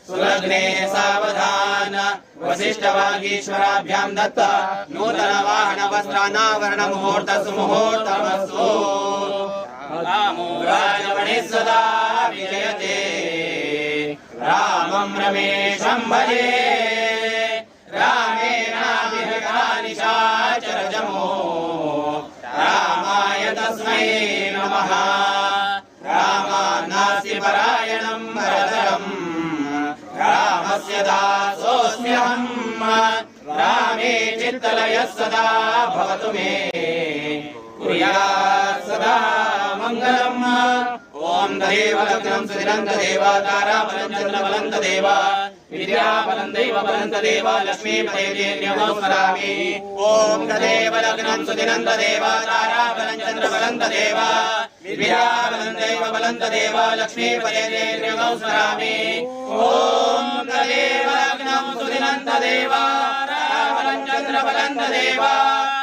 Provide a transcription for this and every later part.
सुलग्ने सावधान वसिष्ठवागीश्वराभ्यां दत्त नूतन वाहन वस्त्रानावरण मुहूर्त सुमुहूर्तमस्तु। रामो राजमणि सदा विजयते। रामं रमेशं भजे। रामेणाभिहृतानिशाचरजमो रामाय तस्मै नमः। रामान्नास्ति परायणं वरदरम् रामस्य दासोऽस्म्यहम्। रामे चित्तलयः सदा भवतु मे। कुर्यात् सदा मङ्गलम्। ओम तदेव लग्नं सुदिनं तदेव ताराबलं चन्द्रबलं तदेव विद्याबलं दैवबलं तदेव लक्ष्मीपते नमो स्मरामि। ओम तदेव लग्नं सुदिनं तदेव ताराबलं चन्द्रबलं तदेव विद्याबलं दैवबलं तदेव लक्ष्मीपते नमो स्मरामि। ओम तदेव लग्नं सुदिनं तदेव ताराबलं चन्द्रबलं तदेव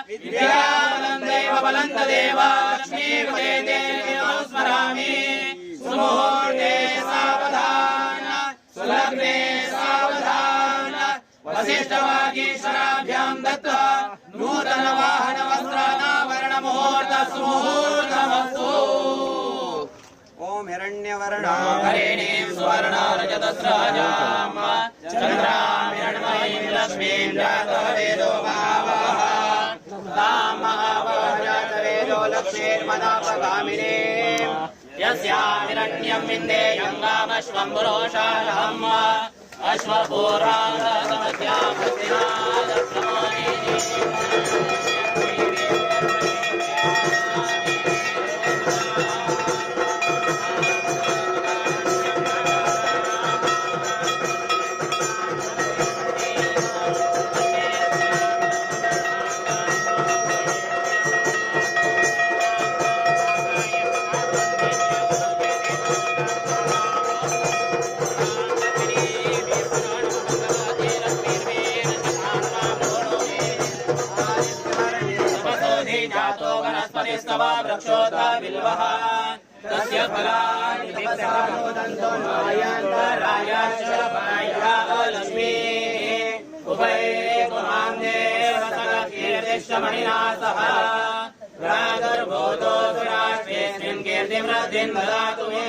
विद्याबलं दैवबलं तदेव लक्ष्मीपते नमो स्मरामि। सुमुहूर्ते सावधान सुलग्ने सावधान वसिष्ठवागीश्वराभ्यां दत्त नूतन वाहन वस्त्रानावरण मुहूर्त सुमुहूर्तमस्तु। ओम हिरण्यवर्ण हरिणीं सुवर्ण रजतस्राजां चन्द्रां हिरण्मयीं लक्ष्मीं जातवेदो महावः तां महावः जातवेदो लक्ष्मीर्मदापगामिनीं यस्यां हिरण्यं विन्देयं गामश्वं पुरोषाहम् अश्वपूरागमत्यां हस्तिनादप्रमोदिनी। तस्य फलानि तपसा लक्ष्मीः उभये देव कीर्तिश्चमणिना सह प्रादुर्भूतो सुराष्ट्रेऽस्मिन् कीर्तिं वृद्धिं ददातु मे।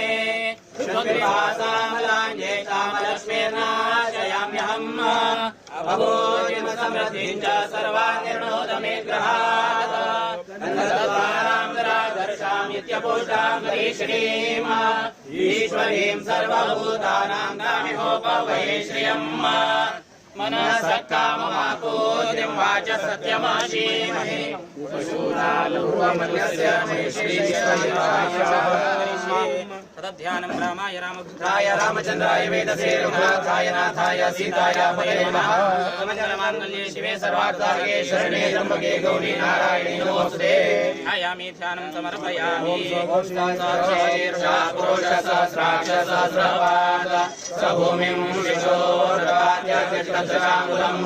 शुक्रिभासामलाञ्जेतामलक्ष्मीर्नाशयाम्यहम् अभूतिं समृद्धिं च सर्वान् निर्णोद मे ग्रहात्। नित्यपुष्टां श्रीम् ईश्वरीं सर्वभूतानां कामिहोपवै श्रियम्। मनसः काममापूर्तिं वाच सत्यमाशीमहि। तदध्यानं रामाय रामभद्राय रामचन्द्राय वेदसे रघुनाथाय नाथाय सीताय पतये नमः। माङ्गल्ये शिवे सर्वार्थसाधके शरण्ये त्र्यम्बके गौरी नारायणी नमोऽस्तुते। ध्यायामि ध्यानं समर्पयामि। पुरुष सहस्राक्ष सहस्रपाद स भूमिं विशोर्वात्यतिष्ठशाङ्गुलम्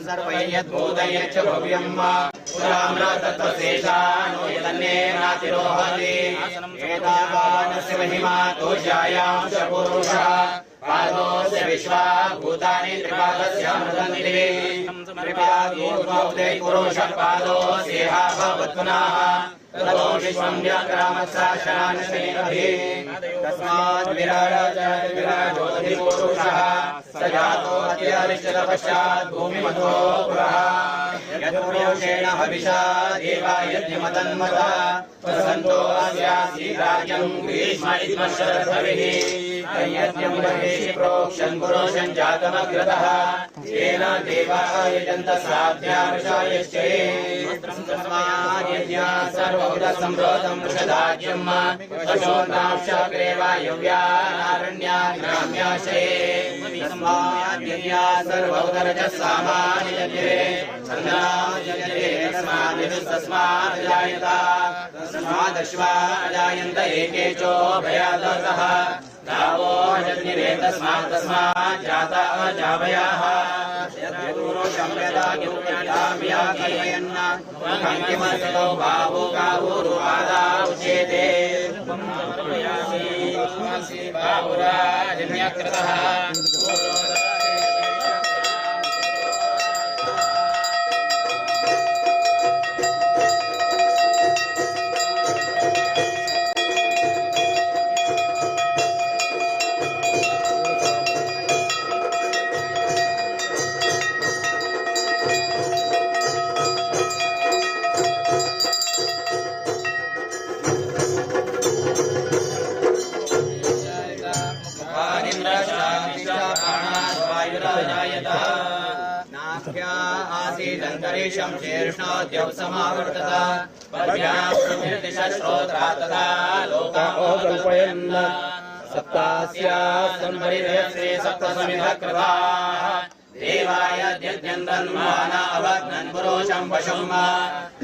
सर्वं यच्च भव्यं पुराम्रतत्त्वशेषानो यदन्येनातिरोहति। एतावानस्य महिमा तोषायां च पुरुषः पादोऽस्य विश्वा भूतानि त्रिपादस्यामृतन्ति। त्रिपादोर्ध्वोदय पुरुषः पादोऽस्येह भवत्पुनः ततो विश्वं व्याक्रामत्साशनानशनिरभिः। तस्माद् विराजोऽधिपुरुषः स जातोऽत्यरिष्टत पश्चात् भूमिमथो पुरः। यत्पुरुषेण हविषा देवा यज्ञमतन्मता वसन्तो अस्यासीराज्यं ग्रीष्म इद्मशरथभिः। यज्ञं बहिः प्रोक्षन् पुरुषं जातमग्रतः येन देवाः यजन्त साध्यामृषायश्चये। तस्माद्यज्ञात् सर्वभूतसम्भृतं वृषदाज्यं पशूनांशग्रे वायव्यानारण्यान् ग्राम्याशये। तस्माद्यज्ञात् सर्वभूतरजः सामानि जज्ञिरे छन्दानि तस्माद्यजुस्तस्मात् जायत तस्मादश्वा अजायन्त एके चोभयातः गावो जज्ञिरे तस्मात् तस्मात् जाता अजाभयाः। बाहुराजन्यकृतः आसीदन्तरिक्षं शीर्ष्णोद्यौ समावर्तत पद्भ्यां तथा लोकामकल्पयन् सप्तास्याः सप्तसमिधः कृताः देवाय यज्ञन्तन्मान अवघ्नन् पुरुषं पशुं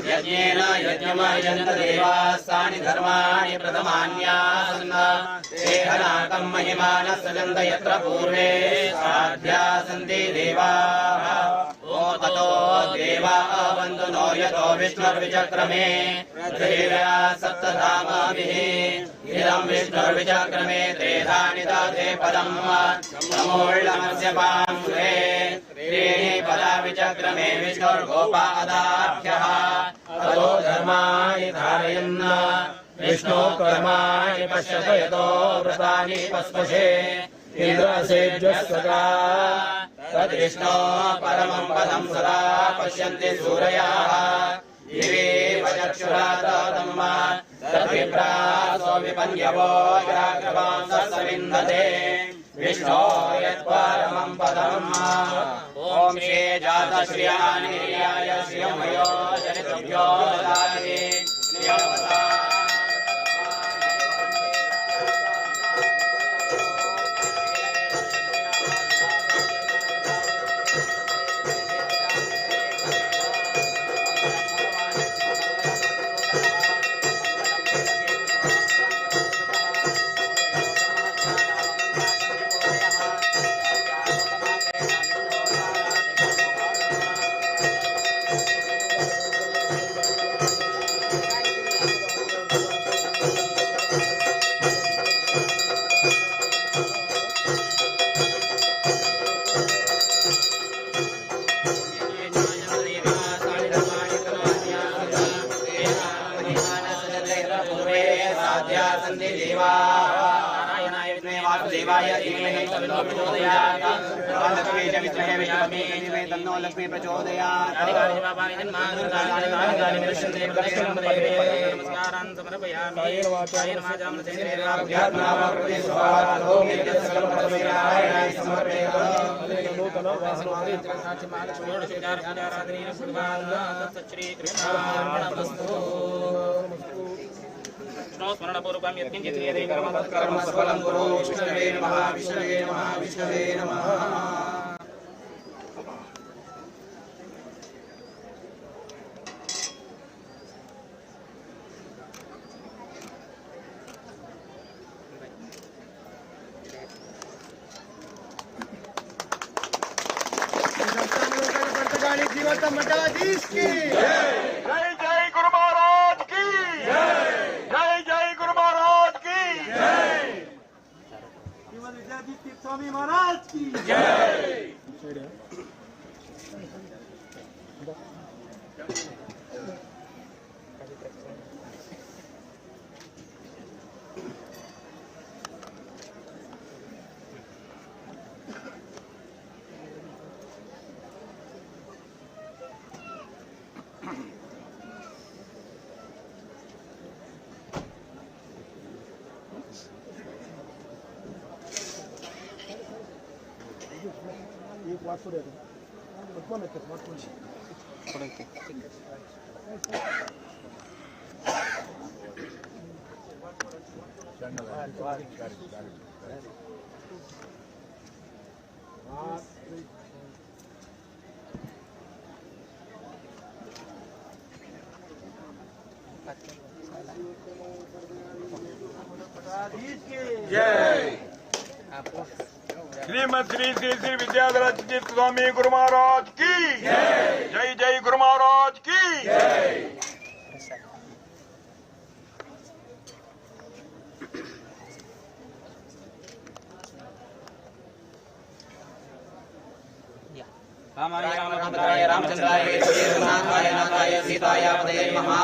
यज्ञेन यज्ञमयजन्त देवास्तानि धर्माणि प्रथमान्यासन् तेहनाकं महिमानः सजन्त यत्र पूर्वे साध्या सन्ति देवाः। ॐ ततो देवा अवन्तु नो यतो विष्णुर्विचक्रमे पृथिव्या सप्तधामभिः इदं विष्णुर्विचक्रमे त्रेधानि दधे पदं समूढमस्य पांशुरे त्रीणि पदा विचक्रमे विष्णुर्गोपादाभ्यः ततो धर्माणि धारयन् विष्णु कर्माणि पश्यत यतो व्रतानि पस्पशे इन्द्रसेज्यस्वगा तद्विष्णो परमं पदं सदा पश्यन्ति सूरयाः दिवेव चक्षुरा ततं तद्विप्रासो विपन्यवो जाग्रवांसविन्दते विष्णो यत्परमं पदम्। ॐ श्री जातश्रियानिर्याय श्रियमयो जनितभ्यो ददाति। तन्नो लक्ष्मी प्रचोदयात्। स्मरणपूर्वकं यत्किञ्चित् क्रियते कर्म तत्कर्म सफलं कुरु। विष्णवे नमः, विष्णवे नमः, विष्णवे नमः। मठाधीश की जय जय गुरु महाराज की जय जय गुरु महाराज की जय श्रीमद विद्याधीश स्वामी महाराज की जय। जय श्रीमद श्री श्री श्री विद्याधर तीर्थ स्वामी गुरु महाराज की जय जय जय गुरु महाराज की जय। रामाय रामभद्राय रामचंद्राय रघुनाथाय नाथाय सीताय पतये नमः।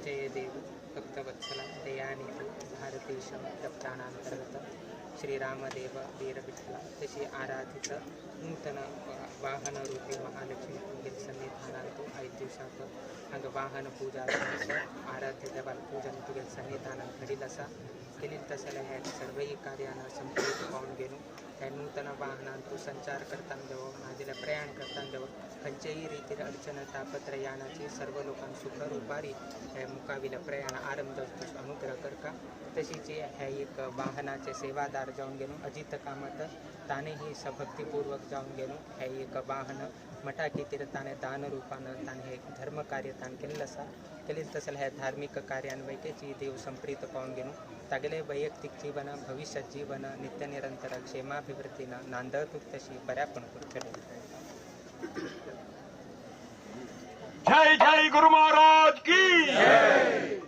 जयदेव भक्तवत्सल दयानिधि भारतीशं तप्तानांतर्गत श्रीरामदेव वीरविठ्ठल तशी आराधित नूतन वाहनरूपी महालक्ष्मी तुमगेले सन्निधानांतु आयज दिवसाक हांगा वाहन पूजा आराध्य देवाल पूजन तुगेले सन्निधानांत घडील आसा। केली तसले हे सर्वय कार्यान संपूर्ण पावन घेवन ह्या नूतन वाहनांतु संचार करताना जावं नाजाल्यार प्रयाण करताना जावं खंयचेय रितीर अडचण तापत्र यानाची सर्व लोकांक सुखरूपारी हे मुखाविले प्रयाण आरंभ जावचो तसो अनुग्रह करका। तशीच हे एक वाहनाचे सेवादार जावन घेवन अजित कामत ताणें सभक्तिपूर्वक जावन घेवन हे एक वाहन मठा खातीर ताणें दान रूपान ताणें हे धर्म कार्य ताणें केल्लें आसा। केलें तसलें हे धार्मीक कार्यान्वयकेची देव संप्रीत पावन घेवन तागेले वैयक्तिक जीवन भविष्य जीवन नित्य निरंतर क्षेमाभिवृद्धीन नांदतूच तशी बऱ्यापण करतले। जय जय गुरु महाराज की जय।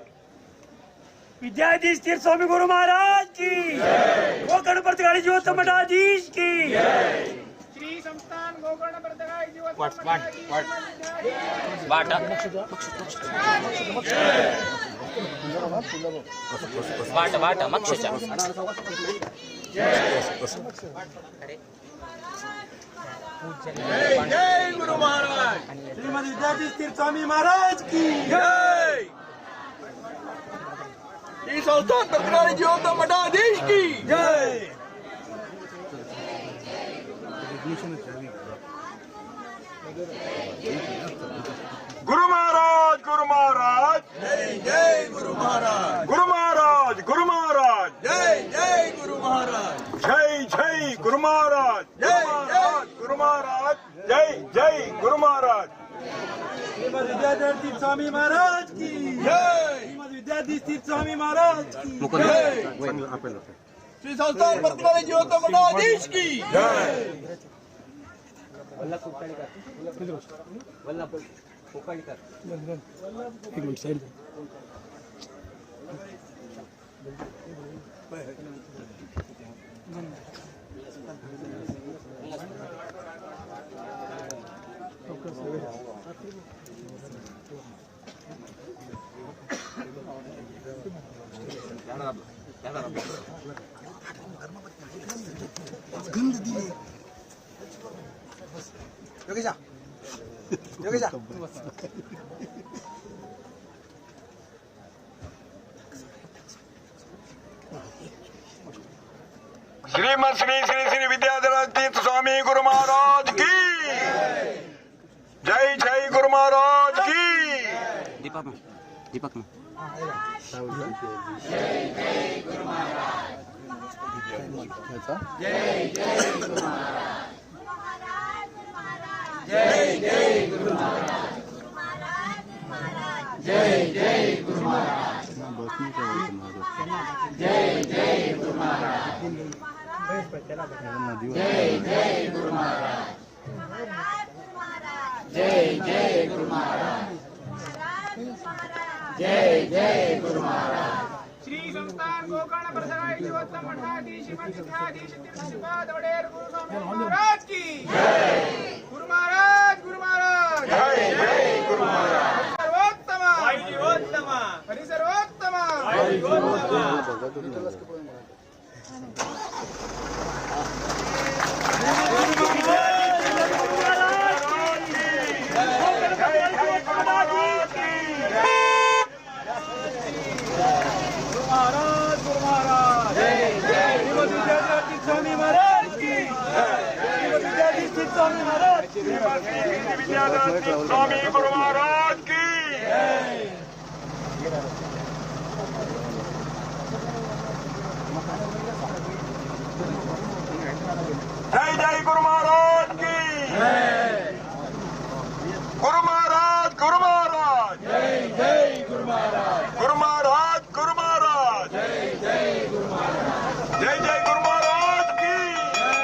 विद्याधीश तीर्थ स्वामी गुरु महाराज की जय। गोकर्ण पर्तगाळी जीवोत्तम मठाधीश की जय। श्री संस्थान गोकर्ण पर्तगाळी जीवोत्तम वाट वाट वाट मक्षचा जय गुरु महाराज। श्रीमद विद्याधीश तीर्थ स्वामी महाराज की जय। श्री संस्थान पर्तगाळी जीवोत्तम मठाधीश की जय। गुरु महाराज गुरु महाराज जय जय गुरु महाराज। गुरु महाराज गुरु महाराज जय जय गुरु महाराज। जय जय गुरु महाराज जय जय गुरु महाराज जय जय गुरु महाराज। श्रीमद विद्याधीश स्वामी महाराज की जय। श्रीमद विद्याधीश तीर्थ स्वामी महाराज की जय। श्री संस्थान पर्तगाळी जीवोत्तम मठाधीश की जय। योगेशा योगेशा श्रीमद श्री श्री श्री विद्याधर तीर्थ स्वामी गुरु महाराज की जय। जय गुरु महाराज की। दीपक में दीपक में जय जय गुरु महाराज जय जय गुरु महाराज जय जय गुरु महाराज जय जय गुरु महाराज जय जय गुरु महाराज जय जय गुरु महाराज जय जय गुरु महाराज जय जय गुरु महाराज। श्री संस्थान गोकर्ण पर्तगाळी जीवोत्तम मठाधीश श्रीमद विद्याधीश तीर्थ श्रीपाद वडेर गुरु स्वामी महाराज की जय। गुरु महाराज गुरु महाराज जय जय गुरु महाराज। सर्वोत्तम जीवोत्तम हरि सर्वोत्तम महाराज गुरु महाराज जय जय। श्रीमद विद्याधीश स्वामी महाराज की जय। श्रीमद विद्याधीश स्वामी महाराज की श्री विद्याधर तीर्थ स्वामी गुरु महाराज की जय। जय जय गुरु महाराज की जय। गुरु महाराज गुरु महाराज जय जय गुरु महाराज। गुरु महाराज गुरु महाराज जय जय गुरु महाराज। जय जय गुरु महाराज की। जय।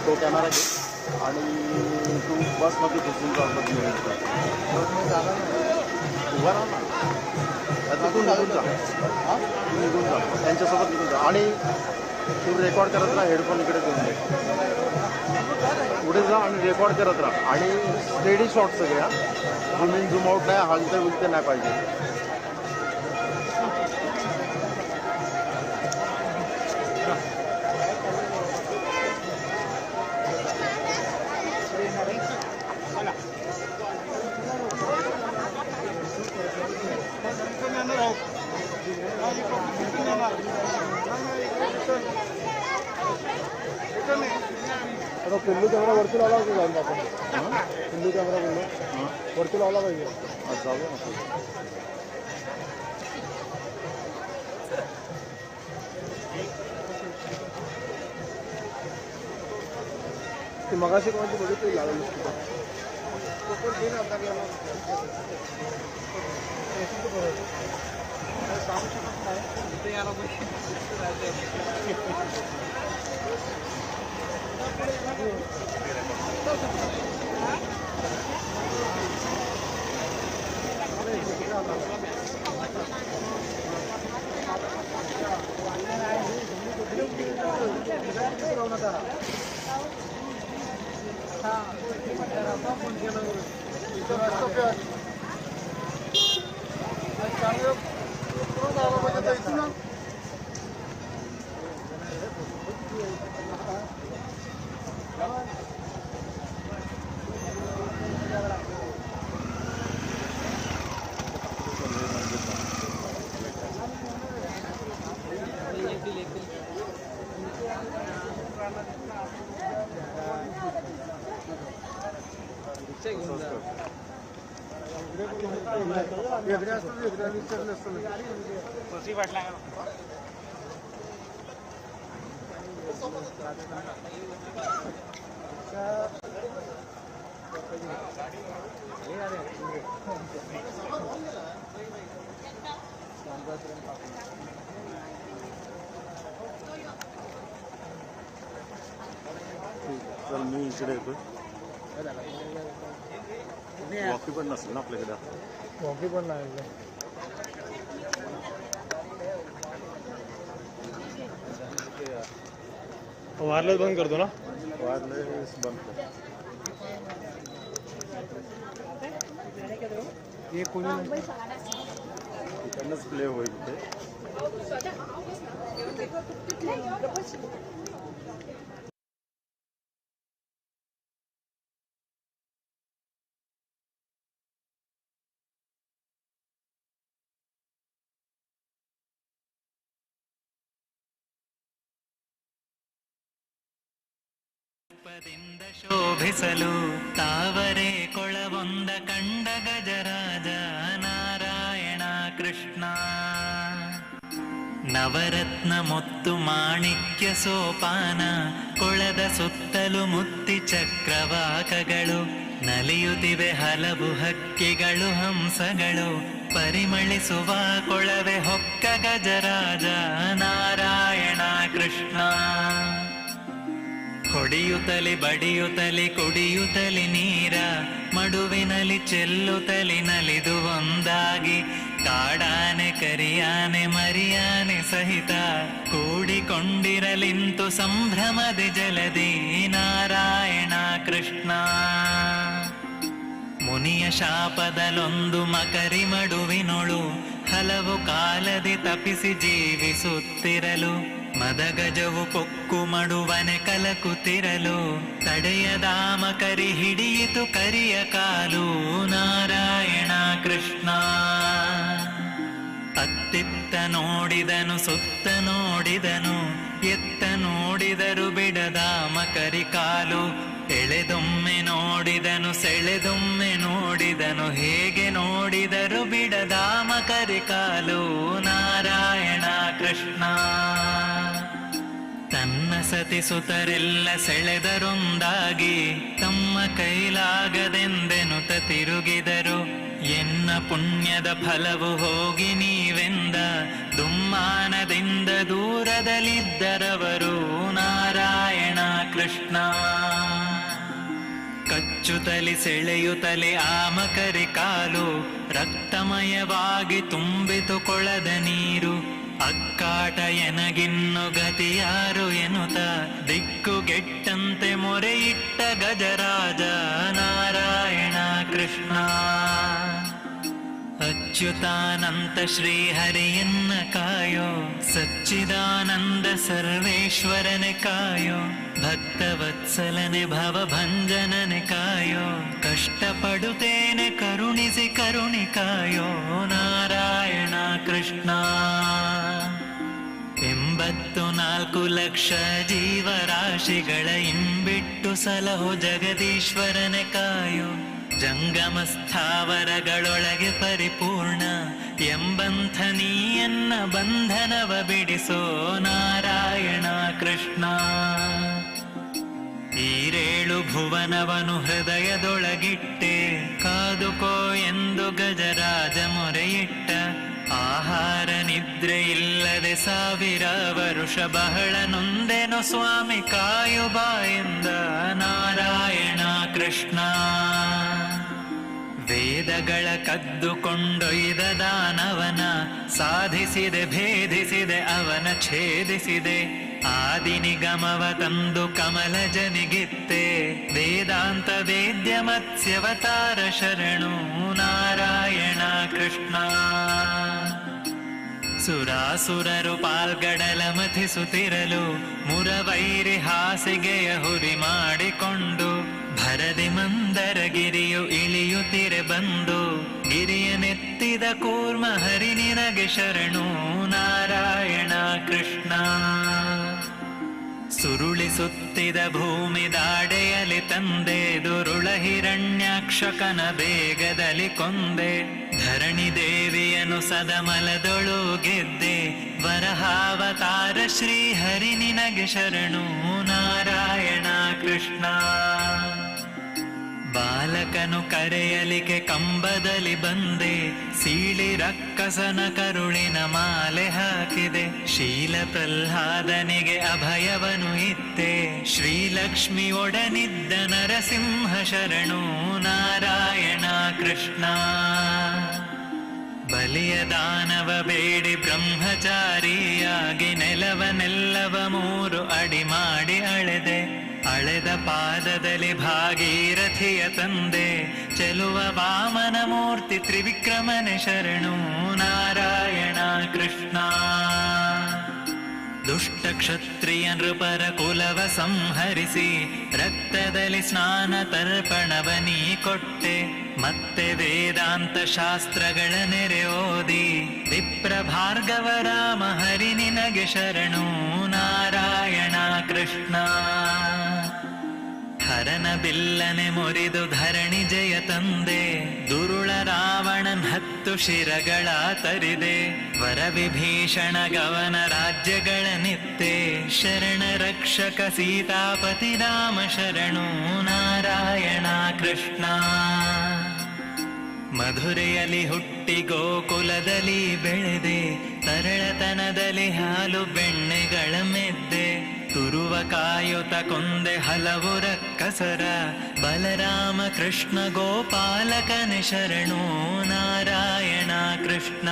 तो कॅमेरा घे आणि तू बसमध्ये घुसून जा, उभा राहा ना, तू निघून जा, हां तू निघून जा, त्यांच्यासोबत निघून जा आणि तू रेकॉर्ड करत राहा, हेडफोन इकडे देऊन दे, पुढे जा आणि रेकॉर्ड करत राहा आणि स्टेडी शॉट सगळे, हां झूम इन झूम आउट नाही, हलते उलते नाही पाहिजे. आता पिल्लू कॅमेरा वरती लावला पाहिजे जाऊन आपण, पिल्लू कॅमेरा बोललो वरती लावला पाहिजे. जाऊया ना. ती मगाशी कोणाची बघितली लागली सांगू शकत नाही. चल मी इकडे येतो. कॉफी पण नसेल ना आपल्याकडे? कॉफी पण नाही. वायरलेस बंद करतो ना? वायरलेस बंद कर. इकडनंच प्ले होईल ते. ಶೋಭಿಸಲು ತಾವರೆ ಕೊಳವೊಂದ ಕಂಡ ಗಜರಾಜ ನಾರಾಯಣ ಕೃಷ್ಣ. ನವರತ್ನ ಮುತ್ತು ಮಾಣಿಕ್ಯ ಸೋಪಾನ ಕೊಳದ ಸುತ್ತಲೂ ಮುತ್ತಿ ಚಕ್ರವಾಕಗಳು ನಲಿಯುತ್ತಿವೆ ಹಲವು ಹಕ್ಕಿಗಳು ಹಂಸಗಳು ಪರಿಮಳಿಸುವ ಕೊಳವೆ ಹೊಕ್ಕ ಗಜರಾಜ ನಾರಾಯಣ ಕೃಷ್ಣ. ಹೊಡೆಯುತ್ತಲಿ ಬಡಿಯುತ್ತಲಿ ಕುಡಿಯುತ್ತಲಿ ನೀರ ಮಡುವಿನಲ್ಲಿ ಚೆಲ್ಲುತ್ತಲಿ ನಲಿದು ಒಂದಾಗಿ ಕಾಡಾನೆ ಕರಿಯಾನೆ ಮರಿಯಾನೆ ಸಹಿತ ಕೂಡಿಕೊಂಡಿರಲಿಂತು ಸಂಭ್ರಮದಿ ಜಲದಿ ನಾರಾಯಣ ಕೃಷ್ಣ. ಮುನಿಯ ಶಾಪದಲೊಂದು ಮಕರಿ ಮಡುವಿನೊಳು ಹಲವು ಕಾಲದಿ ತಪಿಸಿ ಜೀವಿಸುತ್ತಿರಲು ಮದಗಜವು ಪೊಕ್ಕು ಮಡುವನೆ ಕಲಕುತ್ತಿರಲು ತಡೆಯದ ಮಕರಿ ಹಿಡಿಯಿತು ಕರಿಯ ಕಾಲು ನಾರಾಯಣ ಕೃಷ್ಣ. ಅತ್ತಿತ್ತ ನೋಡಿದನು ಸುತ್ತ ನೋಡಿದನು ಎತ್ತ ನೋಡಿದರು ಬಿಡದ ಮಕರಿ ಕಾಲು ಎಳೆದೊಮ್ಮೆ ನೋಡಿದನು ಸೆಳೆದೊಮ್ಮೆ ನೋಡಿದನು ಹೇಗೆ ನೋಡಿದರು ಬಿಡದ ಮಕರಿ ಕಾಲು ನಾರಾಯಣ ಕೃಷ್ಣ. ತನ್ನ ಸತಿಸುತರೆಲ್ಲ ಸೆಳೆದರೊಂದಾಗಿ ತಮ್ಮ ಕೈಲಾಗದೆಂದೆನುತ ತಿರುಗಿದರು ಎನ್ನ ಪುಣ್ಯದ ಫಲವು ಹೋಗಿ ನೀವೆಂದ ದುಮ್ಮಾನದಿಂದ ದೂರದಲ್ಲಿದ್ದರವರು ನಾರಾಯಣ ಕೃಷ್ಣ. ಕಚ್ಚುತ್ತಲಿ ಸೆಳೆಯುತ್ತಲೆ ಆ ಮಕರಿ ಕಾಲು ರಕ್ತಮಯವಾಗಿ ತುಂಬಿತು ಕೊಳದ ನೀರು ಅಕ್ಕಾಟ ಎನಗಿನ್ನು ಗತಿಯಾರು ಎನ್ನುತ್ತ ದಿಕ್ಕುಗೆಟ್ಟಂತೆ ಮೊರೆಯಿಟ್ಟ ಗಜರಾಜ ನಾರಾಯಣ ಕೃಷ್ಣ. ಅಚ್ಯುತಾನಂತ ಶ್ರೀಹರಿಯನ್ನ ಕಾಯೋ ಸಚ್ಚಿದಾನಂದ ಸರ್ವೇಶ್ವರನೆ ಕಾಯೋ ಭಕ್ತವತ್ಸಲನೆ ಭವಭಂಜನನೆ ಕಾಯೋ ಕಷ್ಟಪಡುತ್ತೇನೆ ಕರುಣಿಸಿ ಕರುಣಿ ಕಾಯೋ ನಾರಾಯಣ ಕೃಷ್ಣ. 84 ಲಕ್ಷ ಜೀವರಾಶಿಗಳ ಇಂಬಿಟ್ಟು ಸಲಹು ಜಗದೀಶ್ವರನೆ ಕಾಯೋ ಜಂಗಮ ಸ್ಥಾವರಗಳೊಳಗೆ ಪರಿಪೂರ್ಣ ಎಂಬಂಥ ನೀಯನ್ನ ಬಂಧನವ ಬಿಡಿಸೋ ನಾರಾಯಣ ಕೃಷ್ಣ. ಈರೇಳು ಭುವನವನು ಹೃದಯದೊಳಗಿಟ್ಟೆ ಕಾದುಕೋ ಎಂದು ಗಜರಾಜ ಮೊರೆಯಿಟ್ಟ ಆಹಾರ ನಿದ್ರೆ ಇಲ್ಲದೆ ಸಾವಿರ ವರುಷ ಬಹಳ ನೊಂದೆನು ಸ್ವಾಮಿ ಕಾಯು ಬಾ ಎಂದ ನಾರಾಯಣ ಕೃಷ್ಣ. ವೇದಗಳ ಕದ್ದುಕೊಂಡೊಯ್ದ ದಾನವನ ಸಾಧಿಸಿದೆ ಭೇದಿಸಿದೆ ಅವನ ಛೇದಿಸಿದೆ ಆದಿ ನಿಗಮವ ತಂದು ಕಮಲಜನಿಗಿತ್ತೆ ವೇದಾಂತ ವೇದ್ಯ ಮತ್ಸ್ಯವತಾರ ಶರಣು ನಾರಾಯಣ ಕೃಷ್ಣ. ಸುರಾಸುರರು ಪಾಲ್ಗಡಲ ಮಥಿಸುತ್ತಿರಲು ಮುರವೈರಿ ಹಾಸಿಗೆಯ ಹುರಿ ಮಾಡಿಕೊಂಡು ಭರದಿ ಮಂದರಗಿರಿಯು ಇಳಿಯುತ್ತಿರೆ ಬಂದು ಗಿರಿಯನೆತ್ತಿದ ಕೂರ್ಮ ಹರಿ ನಿನಗೆ ಶರಣು ನಾರಾಯಣ ಕೃಷ್ಣ. ಸುರ ಸುರುಳಿಸುತ್ತಿದ ಭೂಮಿ ದಾಡೆಯಲಿ ತಂದೆ, ದುರುಳ ಹಿರಣ್ಯಾಕ್ಷಕನ ಬೇಗದಲ್ಲಿ ಕೊಂದೆ. ಧರಣಿ ದೇವಿಯನು ಸದಮಲದೊಳು ಗೆದ್ದೆ, ವರಹಾವತಾರ ಶ್ರೀ ಹರಿ ನಿನಗೆ ಶರಣು ನಾರಾಯಣ ಕೃಷ್ಣ. ಬಾಲಕನು ಕರೆಯಲಿಕೆ ಕಂಬದಲ್ಲಿ ಬಂದೆ, ಸೀಳಿ ರಕ್ಕಸನ ಕರುಳಿನ ಮಾಲೆ ಹಾಕಿದೆ. ಶೀಲ ಪ್ರಹ್ಲಾದನಿಗೆ ಅಭಯವನು ಇತ್ತೆ, ಶ್ರೀಲಕ್ಷ್ಮಿ ಒಡನಿದ್ದ ನರಸಿಂಹ ಶರಣು ನಾರಾಯಣ ಕೃಷ್ಣ. ಬಲಿಯ ದಾನವ ಬೇಡಿ ಬ್ರಹ್ಮಚಾರಿಯಾಗಿ ನೆಲವನೆಲ್ಲವ 3 ಅಡಿ ಮಾಡಿ ಅಳೆದೆ. ಅಳೆದ ಪಾದದಲ್ಲಿ ಭಾಗೀರಥಿಯ ತಂದೆ, ಚೆಲುವ ವಾಮನ ಮೂರ್ತಿ ತ್ರಿವಿಕ್ರಮನೆ ಶರಣು ನಾರಾಯಣ ಕೃಷ್ಣ. ದುಷ್ಟ ಕ್ಷತ್ರಿಯ ನೃಪರ ಕುಲವ ಸಂಹರಿಸಿ, ರಕ್ತದಲ್ಲಿ ಸ್ನಾನ ತರ್ಪಣವ ನೀ ಕೊಟ್ಟೆ. ಮತ್ತೆ ವೇದಾಂತ ಶಾಸ್ತ್ರಗಳ ನೆರೆ ಓದಿ, ವಿಪ್ರ ಭಾರ್ಗವ ರಾಮ ಹರಿ ನಿನಗೆ ಶರಣು ನಾರಾಯಣ ಕೃಷ್ಣ. ಹರನ ಬಿಲ್ಲನೆ ಮುರಿದು ಧರಣಿ ಜಯ ತಂದೆ, ದುರುಳ ರಾವಣನ್ 10 ಶಿರಗಳ ತರಿದೆ. ವರ ವಿಭೀಷಣ ಗವನ ರಾಜ್ಯಗಳ ನಿತ್ತೆ, ಶರಣ ರಕ್ಷಕ ಸೀತಾಪತಿ ರಾಮ ಶರಣು ನಾರಾಯಣ ಕೃಷ್ಣ. ಮಧುರೆಯಲ್ಲಿ ಹುಟ್ಟಿ ಗೋಕುಲದಲ್ಲಿ ಬೆಳೆದೆ, ತರಳತನದಲ್ಲಿ ಹಾಲು ಬೆಣ್ಣೆಗಳ ಮೆದ್ದೆ. ತುರುವ ಕಾಯುತ ಕೊಂದೆ ಹಲವು ರಕ್ಕಸರ, ಬಲರಾಮ ಕೃಷ್ಣ ಗೋಪಾಲಕನೆ ಶರಣು ನಾರಾಯಣ ಕೃಷ್ಣ.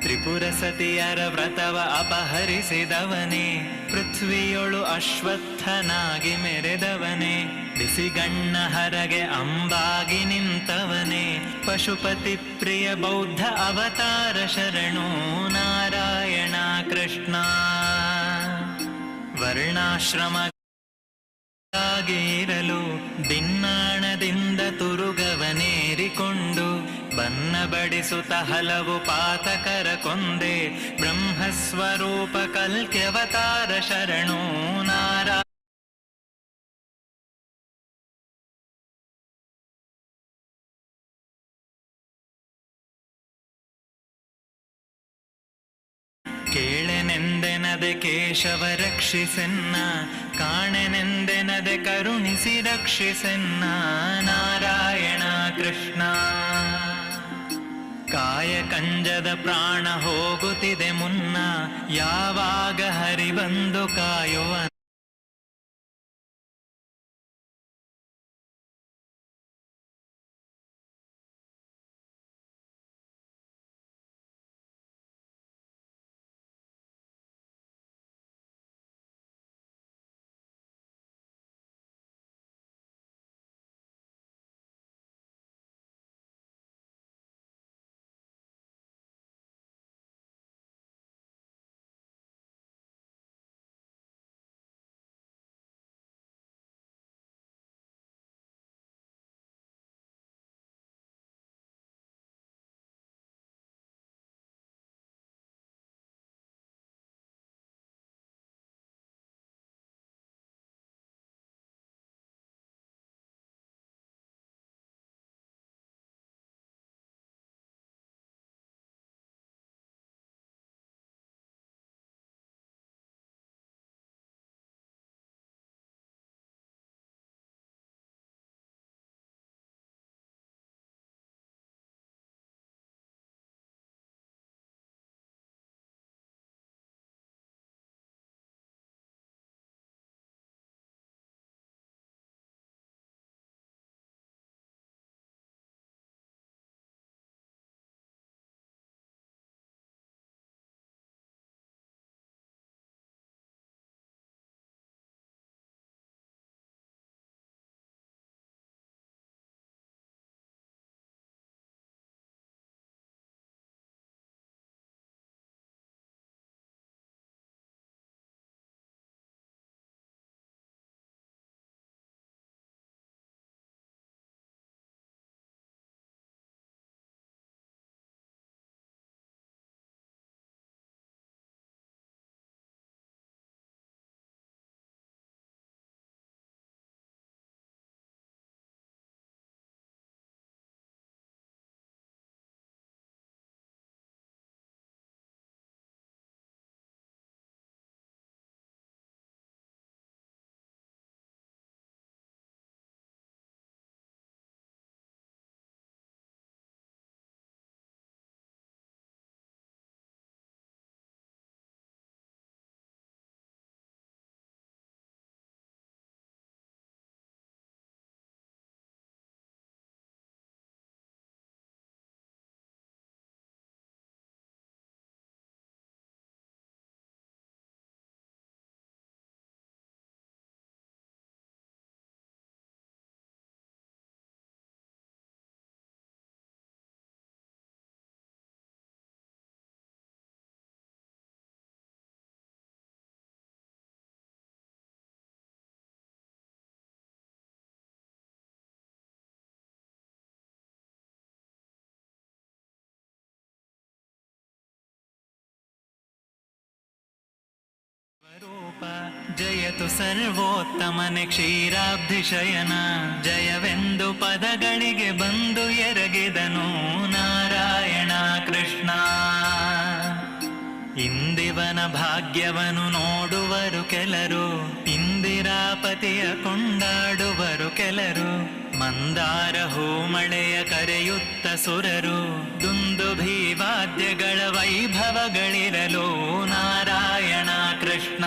ತ್ರಿಪುರ ಸತಿಯರ ವ್ರತವ ಅಪಹರಿಸಿದವನೇ, ಪೃಥ್ವಿಯೊಳು ಅಶ್ವತ್ಥನಾಗಿ ಮೆರೆದವನೇ. ಬಿಸಿಗಣ್ಣ ಹರಗೆ ಅಂಬಾಗಿ ನಿಂತವನೇ, ಪಶುಪತಿ ಪ್ರಿಯ ಬೌದ್ಧ ಅವತಾರ ಶರಣು ನಾರಾಯಣ ಕೃಷ್ಣ. ವರ್ಣಾಶ್ರಮವಾಗಿರಲು ದಿನ್ನಾಣದಿಂದ ತುರುಗವನೇರಿಕೊಂಡು, ಬನ್ನ ಬಡಿಸುತ್ತ ಹಲವು ಪಾತಕರ ಕೊಂದೆ. ಬ್ರಹ್ಮಸ್ವರೂಪ ಕಲ್ಕ್ಯವತಾರ ಶರಣು ನಾರಾಯಣ. ಕೇಳೆನೆಂದೆನದೆ ಕೇಶವ ರಕ್ಷಿಸೆನ್ನ, ಕಾಣೆನೆಂದೆನದೆ ಕರುಣಿಸಿ ರಕ್ಷಿಸೆನ್ನ ನಾರಾಯಣ ಕೃಷ್ಣ. ಕಾಯ ಕಂಜದ ಪ್ರಾಣ ಹೋಗುತ್ತಿದೆ ಮುನ್ನ, ಯಾವಾಗ ಹರಿ ಬಂದು ಕಾಯುವ ಜಯತು ಸರ್ವೋತ್ತಮನೆ ಕ್ಷೀರಾಬ್ಧಿಶಯನ. ಜಯವೆಂದು ಪದಗಳಿಗೆ ಬಂದು ಎರಗಿದನು ನಾರಾಯಣ ಕೃಷ್ಣ. ಇಂದಿವನ ಭಾಗ್ಯವನು ನೋಡುವರು ಕೆಲರು, ಇಂದಿರಾಪತಿಯ ಕೊಂಡಾಡುವರು ಕೆಲರು. ಮಂದಾರ ಹೂಮಳೆಯ ಕರೆಯುತ್ತ ಸುರರು, ದುಂದುಭೀವಾದ್ಯಗಳ ವೈಭವಗಳಿರಲು ನಾರಾಯಣ ಕೃಷ್ಣ.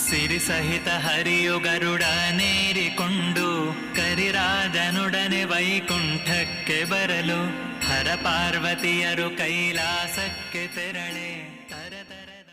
ಸಿರಿಸಹಿತ ಹರಿಯು ಗರುಡ ನೇರಿಕೊಂಡು ಕರಿರಾಜನುಡನೆ ವೈಕುಂಠಕ್ಕೆ ಬರಲು, ಹರ ಪಾರ್ವತಿಯರು ಕೈಲಾಸಕ್ಕೆ ತೆರಳೆ ತರತರದ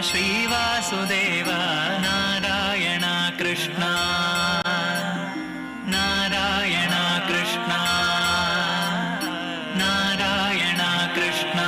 ಶ್ರೀ ವಾಸುದೇವ ನಾರಾಯಣ ಕೃಷ್ಣ ನಾರಾಯಣ ಕೃಷ್ಣ ನಾರಾಯಣ ಕೃಷ್ಣ.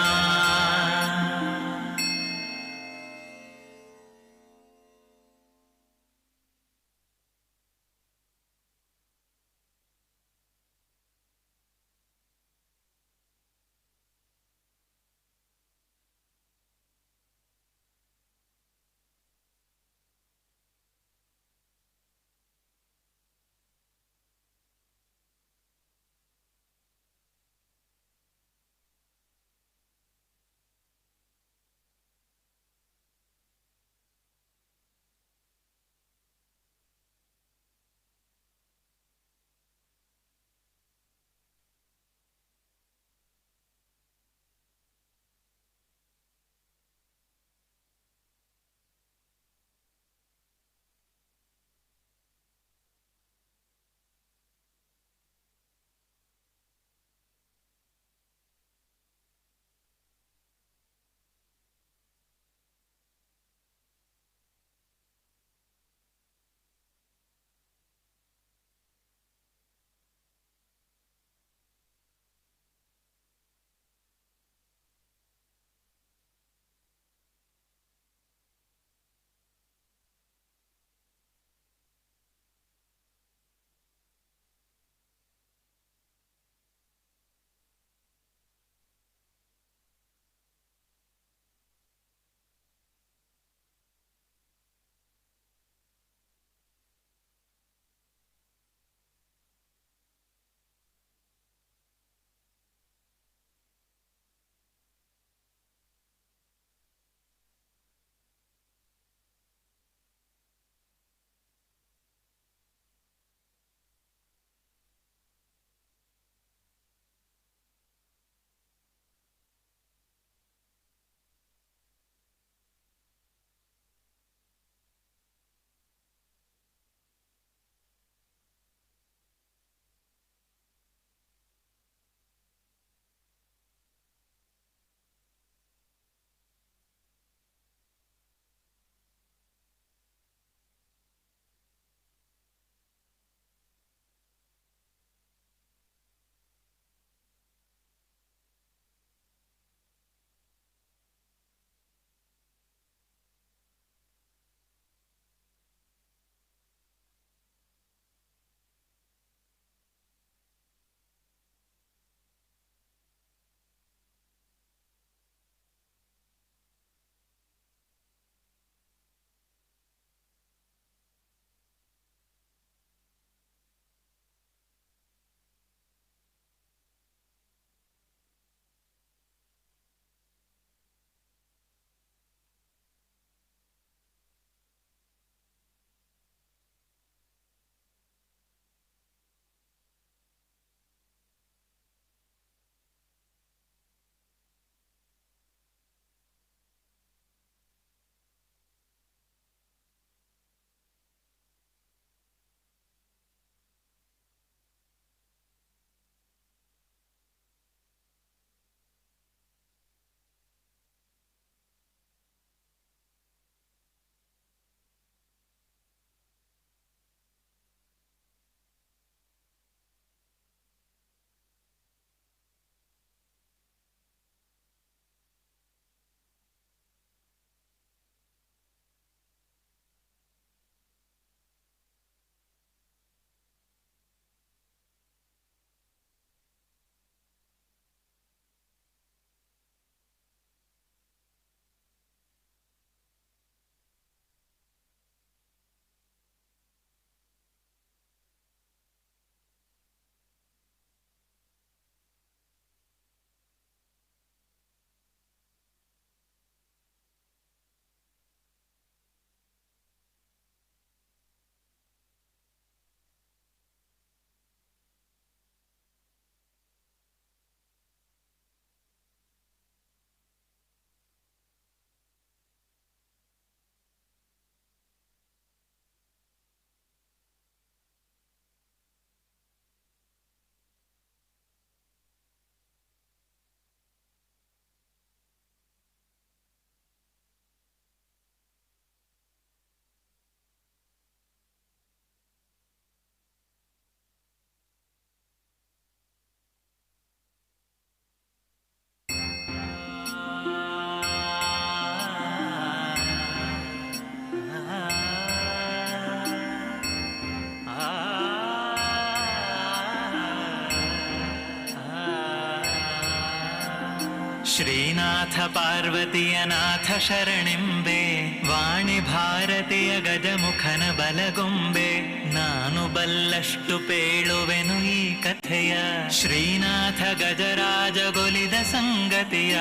ಶ್ರೀನಾಥ ಪಾರ್ವತಿಯ ನಾಥ ಶರಣೆಂಬೆ, ವಾಣಿ ಭಾರತೀಯ ಗಜಮುಖನ ಬಲಗೊಂಬೆ. ನಾನು ಬಲ್ಲಷ್ಟು ಪೇಳುವೆನು ಈ ಕಥೆಯ, ಶ್ರೀನಾಥ ಗಜರಾಜಗೊಲಿದ ಸಂಗತಿಯ.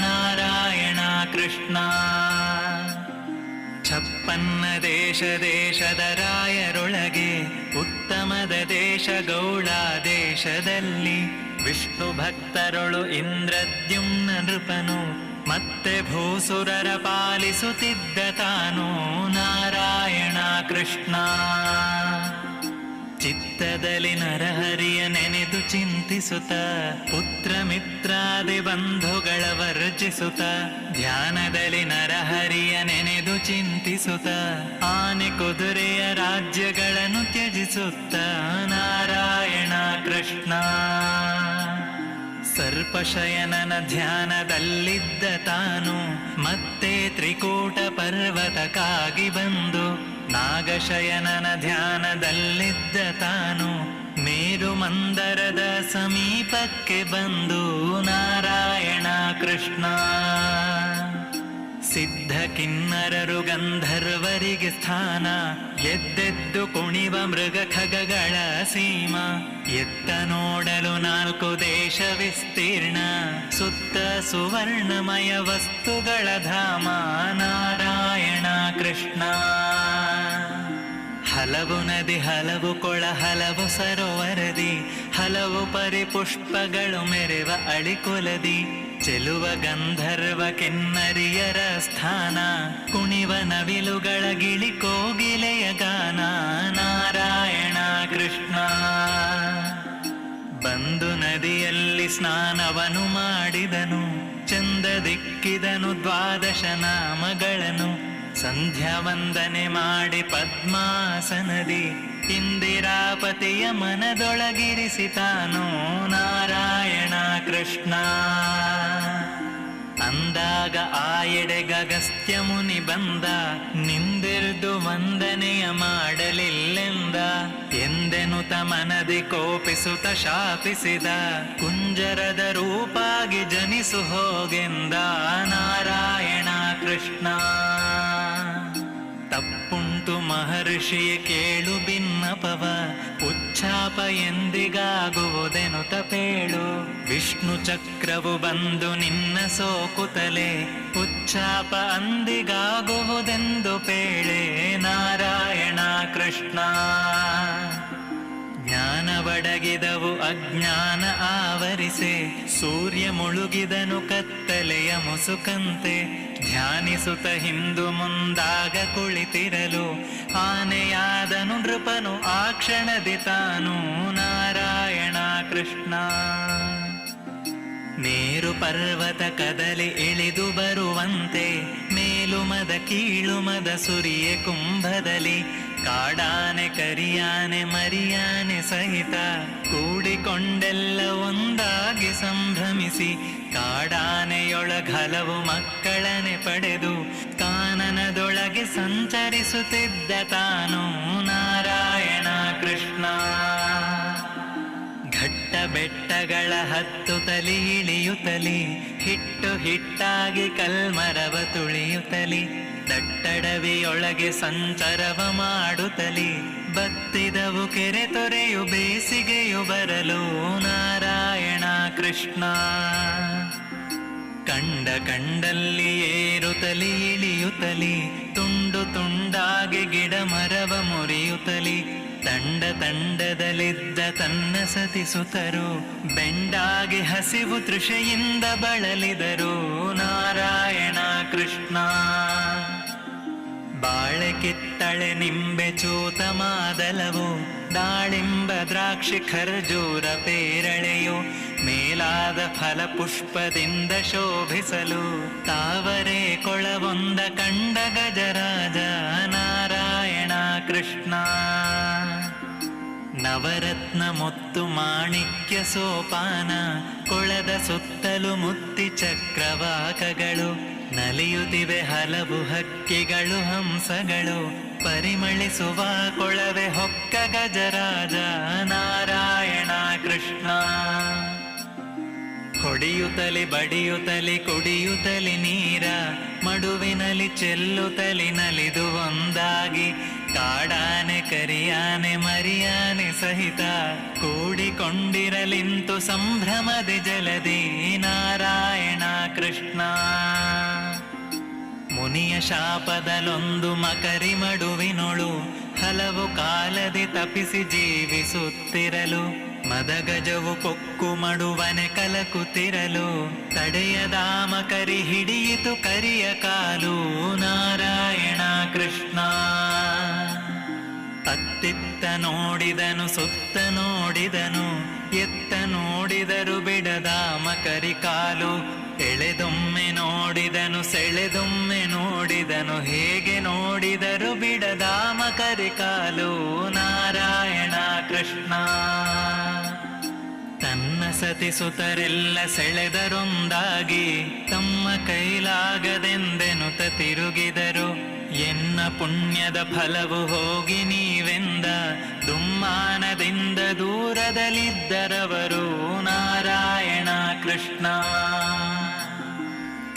ನಾರಾಯಣ ಕೃಷ್ಣ. 56 ದೇಶ ದೇಶದ ರಾಯರೊಳಗೆ ಉತ್ತಮದ ದೇಶ ಗೌಳ ದೇಶದಲ್ಲಿ ವಿಷ್ಣು ಭಕ್ತರೊಳು ಇಂದ್ರದ್ಯುಮ್ನ ನೃಪನು ಮತ್ತೆ ಭೂಸುರರ ಪಾಲಿಸುತ್ತಿದ್ದ ತಾನು. ನಾರಾಯಣ ಕೃಷ್ಣ. ಚಿತ್ತದಲ್ಲಿ ನರಹರಿಯ ನೆನೆದು ಚಿಂತಿಸುತ್ತ, ಪುತ್ರ ಮಿತ್ರಾದಿ ಬಂಧುಗಳ ವರ್ಜಿಸುತ್ತ, ಧ್ಯಾನದಲ್ಲಿ ನರಹರಿಯ ನೆನೆದು ಚಿಂತಿಸುತ್ತ, ಆನೆ ಕುದುರೆಯ ರಾಜ್ಯಗಳನ್ನು ತ್ಯಜಿಸುತ್ತ. ನಾರಾಯಣ ಕೃಷ್ಣ. ಸರ್ಪಶಯನನ ಧ್ಯಾನದಲ್ಲಿದ್ದ ತಾನು ಮತ್ತೆ ತ್ರಿಕೂಟ ಪರ್ವತಕ್ಕಾಗಿ ಬಂದು, ನಾಗಶಯನನ ಧ್ಯಾನದಲ್ಲಿದ್ದ ತಾನು ಮೇರು ಮಂದರದ ಸಮೀಪಕ್ಕೆ ಬಂದು. ನಾರಾಯಣ ಕೃಷ್ಣ. ಸಿದ್ಧ ಕಿನ್ನರರು ಗಂಧರ್ವರಿಗೆ ಸ್ಥಾನ, ಎದ್ದೆದ್ದು ಕುಣಿವ ಮೃಗ ಖಗಗಳ ಸೀಮ. ಎತ್ತ ನೋಡಲು 4 ದೇಶ ವಿಸ್ತೀರ್ಣ, ಸುತ್ತ ಸುವರ್ಣಮಯ ವಸ್ತುಗಳ ಧಾಮ. ನಾರಾಯಣ ಕೃಷ್ಣ. ಹಲವು ನದಿ ಹಲವು ಕೊಳ ಹಲವು ಸರೋವರದಿ, ಹಲವು ಪರಿಪುಷ್ಪಗಳು ಮೆರೆವ ಅಳಿಕೊಲದಿ, ಚೆಲುವ ಗಂಧರ್ವ ಕೆನ್ನರಿಯರ ಸ್ಥಾನ, ಕುಣಿವ ನವಿಲುಗಳ ಗಿಳಿ ಕೋಗಿಲೆಯ ಗಾನ. ನಾರಾಯಣ ಕೃಷ್ಣ. ಬಂದು ನದಿಯಲ್ಲಿ ಸ್ನಾನವನು ಮಾಡಿದನು, ಚಂದ ದಿಕ್ಕಿದನು ದ್ವಾದಶ ನಾಮಗಳನ್ನು, ಸಂಧ್ಯಾ ವಂದನೆ ಮಾಡಿ ಪದ್ಮಾಸನದಿ ಇಂದಿರಾಪತಿಯ ಮನದೊಳಗಿರಿಸಿತಾನು. ನಾರಾಯಣ ಕೃಷ್ಣ. ಅಂದಾಗ ಆ ಎಡೆಗಗಸ್ತ್ಯ ಮುನಿ ಬಂದ, ನಿಂದಿರ್ದು ವಂದನೆಯ ಮಾಡಲಿಲ್ಲೆಂದ, ಎಂದೆನುತ ಮನದಿ ಕೋಪಿಸುತ್ತ ಶಾಪಿಸಿದ, ಕುಂಜರದ ರೂಪಾಗಿ ಜನಿಸು ಹೋಗೆಂದ. ನಾರಾಯಣ ಕೃಷ್ಣ. ತಪ್ಪುಂಟು ಮಹರ್ಷಿಯ ಕೇಳು ಭಿನ್ನಪವ, ಉಚ್ಛಾಪ ಎಂದಿಗಾಗುವುದೆನುತ ಪೇಳು, ವಿಷ್ಣು ಚಕ್ರವು ಬಂದು ನಿನ್ನ ಸೋಕುತಲೆ, ಉಚ್ಛಾಪ ಅಂದಿಗಾಗುವುದೆಂದು ಪೇಳೆ. ನಾರಾಯಣ ಕೃಷ್ಣ. ಜ್ಞಾನವಡಗಿದವು ಅಜ್ಞಾನ ಆವರಿಸೆ, ಸೂರ್ಯ ಮುಳುಗಿದನು ಕತ್ತಲೆಯ ಮುಸುಕಂತೆ, ಧ್ಯಾನಿಸುತ್ತ ಹಿಂದು ಮುಂದಾಗ ಕುಳಿತಿರಲು, ಆನೆಯಾದನು ನೃಪನು ಆ ಕ್ಷಣದಿ ತಾನು. ನಾರಾಯಣ ಕೃಷ್ಣ. ಮೇರು ಪರ್ವತ ಕದಲಿ ಇಳಿದು ಬರುವಂತೆ, ಮೇಲುಮದ ಕೀಳುಮದ ಸುರಿಯ ಕುಂಭದಲ್ಲಿ, ಕಾಡಾನೆ ಕರಿಯಾನೆ ಮರಿಯಾನೆ ಸಹಿತ ಕೂಡಿಕೊಂಡೆಲ್ಲ ಒಂದಾಗಿ ಸಂಭ್ರಮಿಸಿ, ಕಾಡಾನೆಯೊಳಗಲವು ಮಕ್ಕಳನೆ ಪಡೆದು ಕಾನನದೊಳಗೆ ಸಂಚರಿಸುತ್ತಿದ್ದ ತಾನು. ನಾರಾಯಣ ಕೃಷ್ಣ. ಘಟ್ಟ ಬೆಟ್ಟಗಳ ಹತ್ತುತ್ತಲಿ ಇಳಿಯುತ್ತಲಿ, ಹಿಟ್ಟು ಹಿಟ್ಟಾಗಿ ಕಲ್ಮರವ ತುಳಿಯುತ್ತಲಿ, ದಟ್ಟಡವಿಯೊಳಗೆ ಸಂಚರವ ಮಾಡುತ್ತಲಿ, ಬತ್ತಿದವು ಕೆರೆ ತೊರೆಯು ಬೇಸಿಗೆಯು ಬರಲು. ನಾರಾಯಣ ಕೃಷ್ಣ. ಕಂಡ ಕಂಡಲ್ಲಿ ಏರುತ್ತಲಿ ಇಳಿಯುತ್ತಲಿ, ತುಂಡು ತುಂಡಾಗಿ ಗಿಡ ಮರವ ಮುರಿಯುತ್ತಲಿ, ತಂಡ ತಂಡದಲ್ಲಿದ್ದ ತನ್ನ ಸತಿಸುತ್ತರು ಬೆಂಡಾಗಿ ಹಸಿವು ತೃಷೆಯಿಂದ ಬಳಲಿದರು. ನಾರಾಯಣ ಕೃಷ್ಣ. ಬಾಳೆ ಕಿತ್ತಳೆ ನಿಂಬೆ ಚೂತ ಮಾದಲವು, ದಾಳಿಂಬ ದ್ರಾಕ್ಷಿ ಖರ್ಜೂರ ಪೇರಳೆಯು ಮೇಲಾದ ಫಲಪುಷ್ಪದಿಂದ ಶೋಭಿಸಲು, ತಾವರೆ ಕೊಳವೊಂದ ಕಂಡ ಗಜರಾಜ. ನಾರಾಯಣ ಕೃಷ್ಣ. ನವರತ್ನ ಮುತ್ತು ಮಾಣಿಕ್ಯ ಸೋಪಾನ, ಕೊಳದ ಸುತ್ತಲೂ ಮುತ್ತಿ ಚಕ್ರವಾಕಗಳು, ನಲಿಯುತ್ತಿವೆ ಹಲವು ಹಕ್ಕಿಗಳು ಹಂಸಗಳು, ಪರಿಮಳಿಸುವ ಕೊಳವೆ ಹೊಕ್ಕ ಗಜರಾಜ. ನಾರಾಯಣ ಕೃಷ್ಣ. ಕೊಡಿ ಹೊಡೆಯುತ್ತಲೆ ಬಡಿಯುತ್ತಲೆ ಕುಡಿಯುತ್ತಲೆ ನೀರ, ಮಡುವಿನಲ್ಲಿ ಚೆಲ್ಲುತ್ತಲೆ ನಲಿದು ಒಂದಾಗಿ, ಕಾಡಾನೆ ಕರಿಯಾನೆ ಮರಿಯಾನೆ ಸಹಿತ ಕೂಡಿಕೊಂಡಿರಲಿಂತು ಸಂಭ್ರಮದಿ ಜಲದಿ ನಾರಾಯಣ ಕೃಷ್ಣ. ಮುನಿಯ ಶಾಪದಲೊಂದು ಮಕರಿ ಮಡುವಿನೊಳು ಹಲವು ಕಾಲದಿ ತಪಿಸಿ ಜೀವಿಸುತ್ತಿರಲು, ಮದಗಜವು ಕೊಕ್ಕು ಮಡುವನೆ ಕಲಕುತ್ತಿರಲು, ತಡೆಯದ ಮಕರಿ ಹಿಡಿಯಿತು ಕರಿಯ ಕಾಲು ನಾರಾಯಣ ಕೃಷ್ಣ. ಅತ್ತಿತ್ತ ನೋಡಿದನು ಸುತ್ತ ನೋಡಿದನು, ಎತ್ತ ನೋಡಿದರು ಬಿಡದ ಮಕರಿ ಕಾಲು, ಎಳೆದೊಮ್ಮೆ ನೋಡಿದನು ಸೆಳೆದೊಮ್ಮೆ ನೋಡಿದನು, ಹೇಗೆ ನೋಡಿದರು ಬಿಡದ ಮಕರಿ ಕಾಲು ನಾರಾಯಣ ಕೃಷ್ಣ. ತನ್ನ ಸತಿಸುತರೆಲ್ಲ ಸೆಳೆದರೊಂದಾಗಿ, ತಮ್ಮ ಕೈಲಾಗದೆಂದೆನುತ ತಿರುಗಿದರು, ಎನ್ನ ಪುಣ್ಯದ ಫಲವು ಹೋಗಿ ನೀವೆಂದ ದುಮ್ಮಾನದಿಂದ ದೂರದಲ್ಲಿದ್ದರವರು ನಾರಾಯಣ ಕೃಷ್ಣ.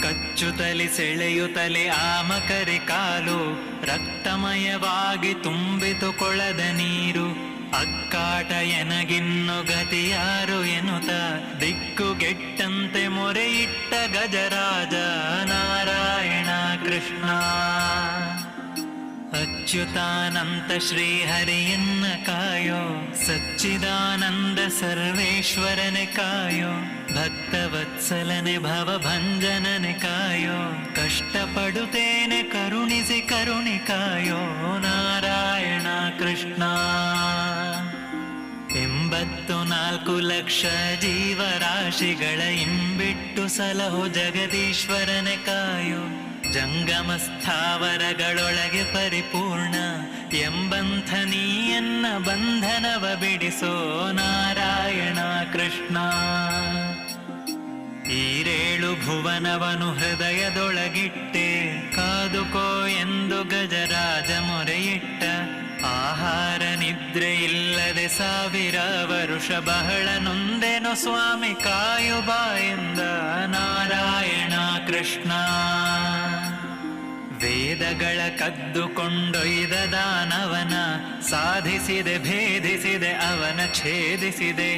ಕಚ್ಚುತ್ತಲಿ ಸೆಳೆಯುತ್ತಲೆ ಆ ಮಕರಿ ಕಾಲು, ರಕ್ತಮಯವಾಗಿ ತುಂಬಿತು ಕೊಳದ ನೀರು, ಅಕ್ಕಾಟ ಎನಗಿನ್ನು ಗತಿಯಾರು ಎನ್ನುತ್ತ ದಿಕ್ಕುಗೆಟ್ಟಂತೆ ಮೊರೆಯಿಟ್ಟ ಗಜರಾಜ ನಾರಾಯಣ ಕೃಷ್ಣ. ಅಚ್ಯುತಾನಂತ ಶ್ರೀಹರಿಯನ್ನ ಕಾಯೋ, ಸಚ್ಚಿದಾನಂದ ಸರ್ವೇಶ್ವರನೆ ಕಾಯೋ, ಭಕ್ತವತ್ಸಲನೆ ಭವಭಂಜನನೆ ಕಾಯೋ, ಕಷ್ಟಪಡುತ್ತೇನೆ ಕರುಣಿಸಿ ಕರುಣಿ ಕಾಯೋ ನಾರಾಯಣ ಕೃಷ್ಣ. 84 ಲಕ್ಷ ಜೀವರಾಶಿಗಳ ಇಂಬಿಟ್ಟು ಸಲಹು ಜಗದೀಶ್ವರನೆ ಕಾಯೋ, ಜಂಗಮ ಸ್ಥಾವರಗಳೊಳಗೆ ಪರಿಪೂರ್ಣ ಎಂಬಂಥ ನೀಯನ್ನ ಬಂಧನವ ಬಿಡಿಸೋ ನಾರಾಯಣ ಕೃಷ್ಣ. ಈರೇಳು ಭುವನವನು ಹೃದಯದೊಳಗಿಟ್ಟೆ, ಕಾದುಕೋ ಎಂದು ಗಜರಾಜ ಮೊರೆಯಿಟ್ಟ, ಆಹಾರ ನಿದ್ರೆ ಇಲ್ಲದೆ 1000 ವರುಷ ಬಹಳ ನೊಂದೆನು ಸ್ವಾಮಿ ಕಾಯುಬಾ ಎಂದ ನಾರಾಯಣ ಕೃಷ್ಣ. ವೇದಗಳ ಕದ್ದುಕೊಂಡೊಯ್ದ ದಾನವನ ಸಾಧಿಸಿದೆ ಭೇದಿಸಿದೆ ಅವನ ಛೇದಿಸಿದೆ,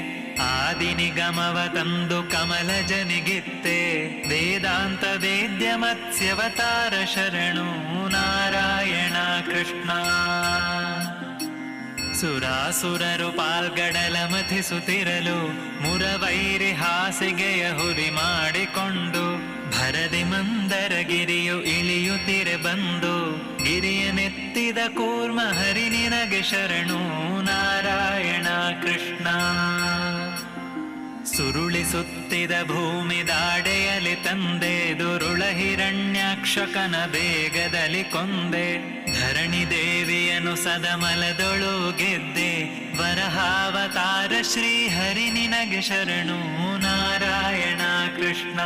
ಆದಿ ನಿಗಮವ ತಂದು ಕಮಲಜನಿಗಿತ್ತೆ, ವೇದಾಂತ ವೇದ್ಯ ಮತ್ಸ್ಯವತಾರ ಶರಣು ನಾರಾಯಣ ಕೃಷ್ಣ. ಸುರಾಸುರರು ಪಾಲ್ಗಡಲ ಮಥಿಸುತ್ತಿರಲು, ಮುರವೈರಿ ಹಾಸಿಗೆಯ ಹುರಿ ಮಾಡಿಕೊಂಡು, ಭರದಿ ಮಂದರಗಿರಿಯು ಇಳಿಯುತ್ತಿರೆ ಬಂದು, ಗಿರಿಯನೆತ್ತಿದ ಕೂರ್ಮ ಹರಿ ನಿನಗೆ ಶರಣು ನಾರಾಯಣ ಕೃಷ್ಣ. ಸುರುಳಿಸುತ್ತಿದ ಭೂಮಿ ದಾಡೆಯಲಿ ತಂದೆ, ದುರುಳ ಹಿರಣ್ಯಾಕ್ಷಕನ ಬೇಗದಲ್ಲಿ ಕೊಂದೆ, ಧರಣಿ ದೇವಿಯನು ಸದಮಲದೊಳು ಗೆದ್ದೆ, ವರಹಾವತಾರ ಶ್ರೀ ಹರಿ ನಿನಗೆ ಶರಣು ನಾರಾಯಣ ಕೃಷ್ಣ.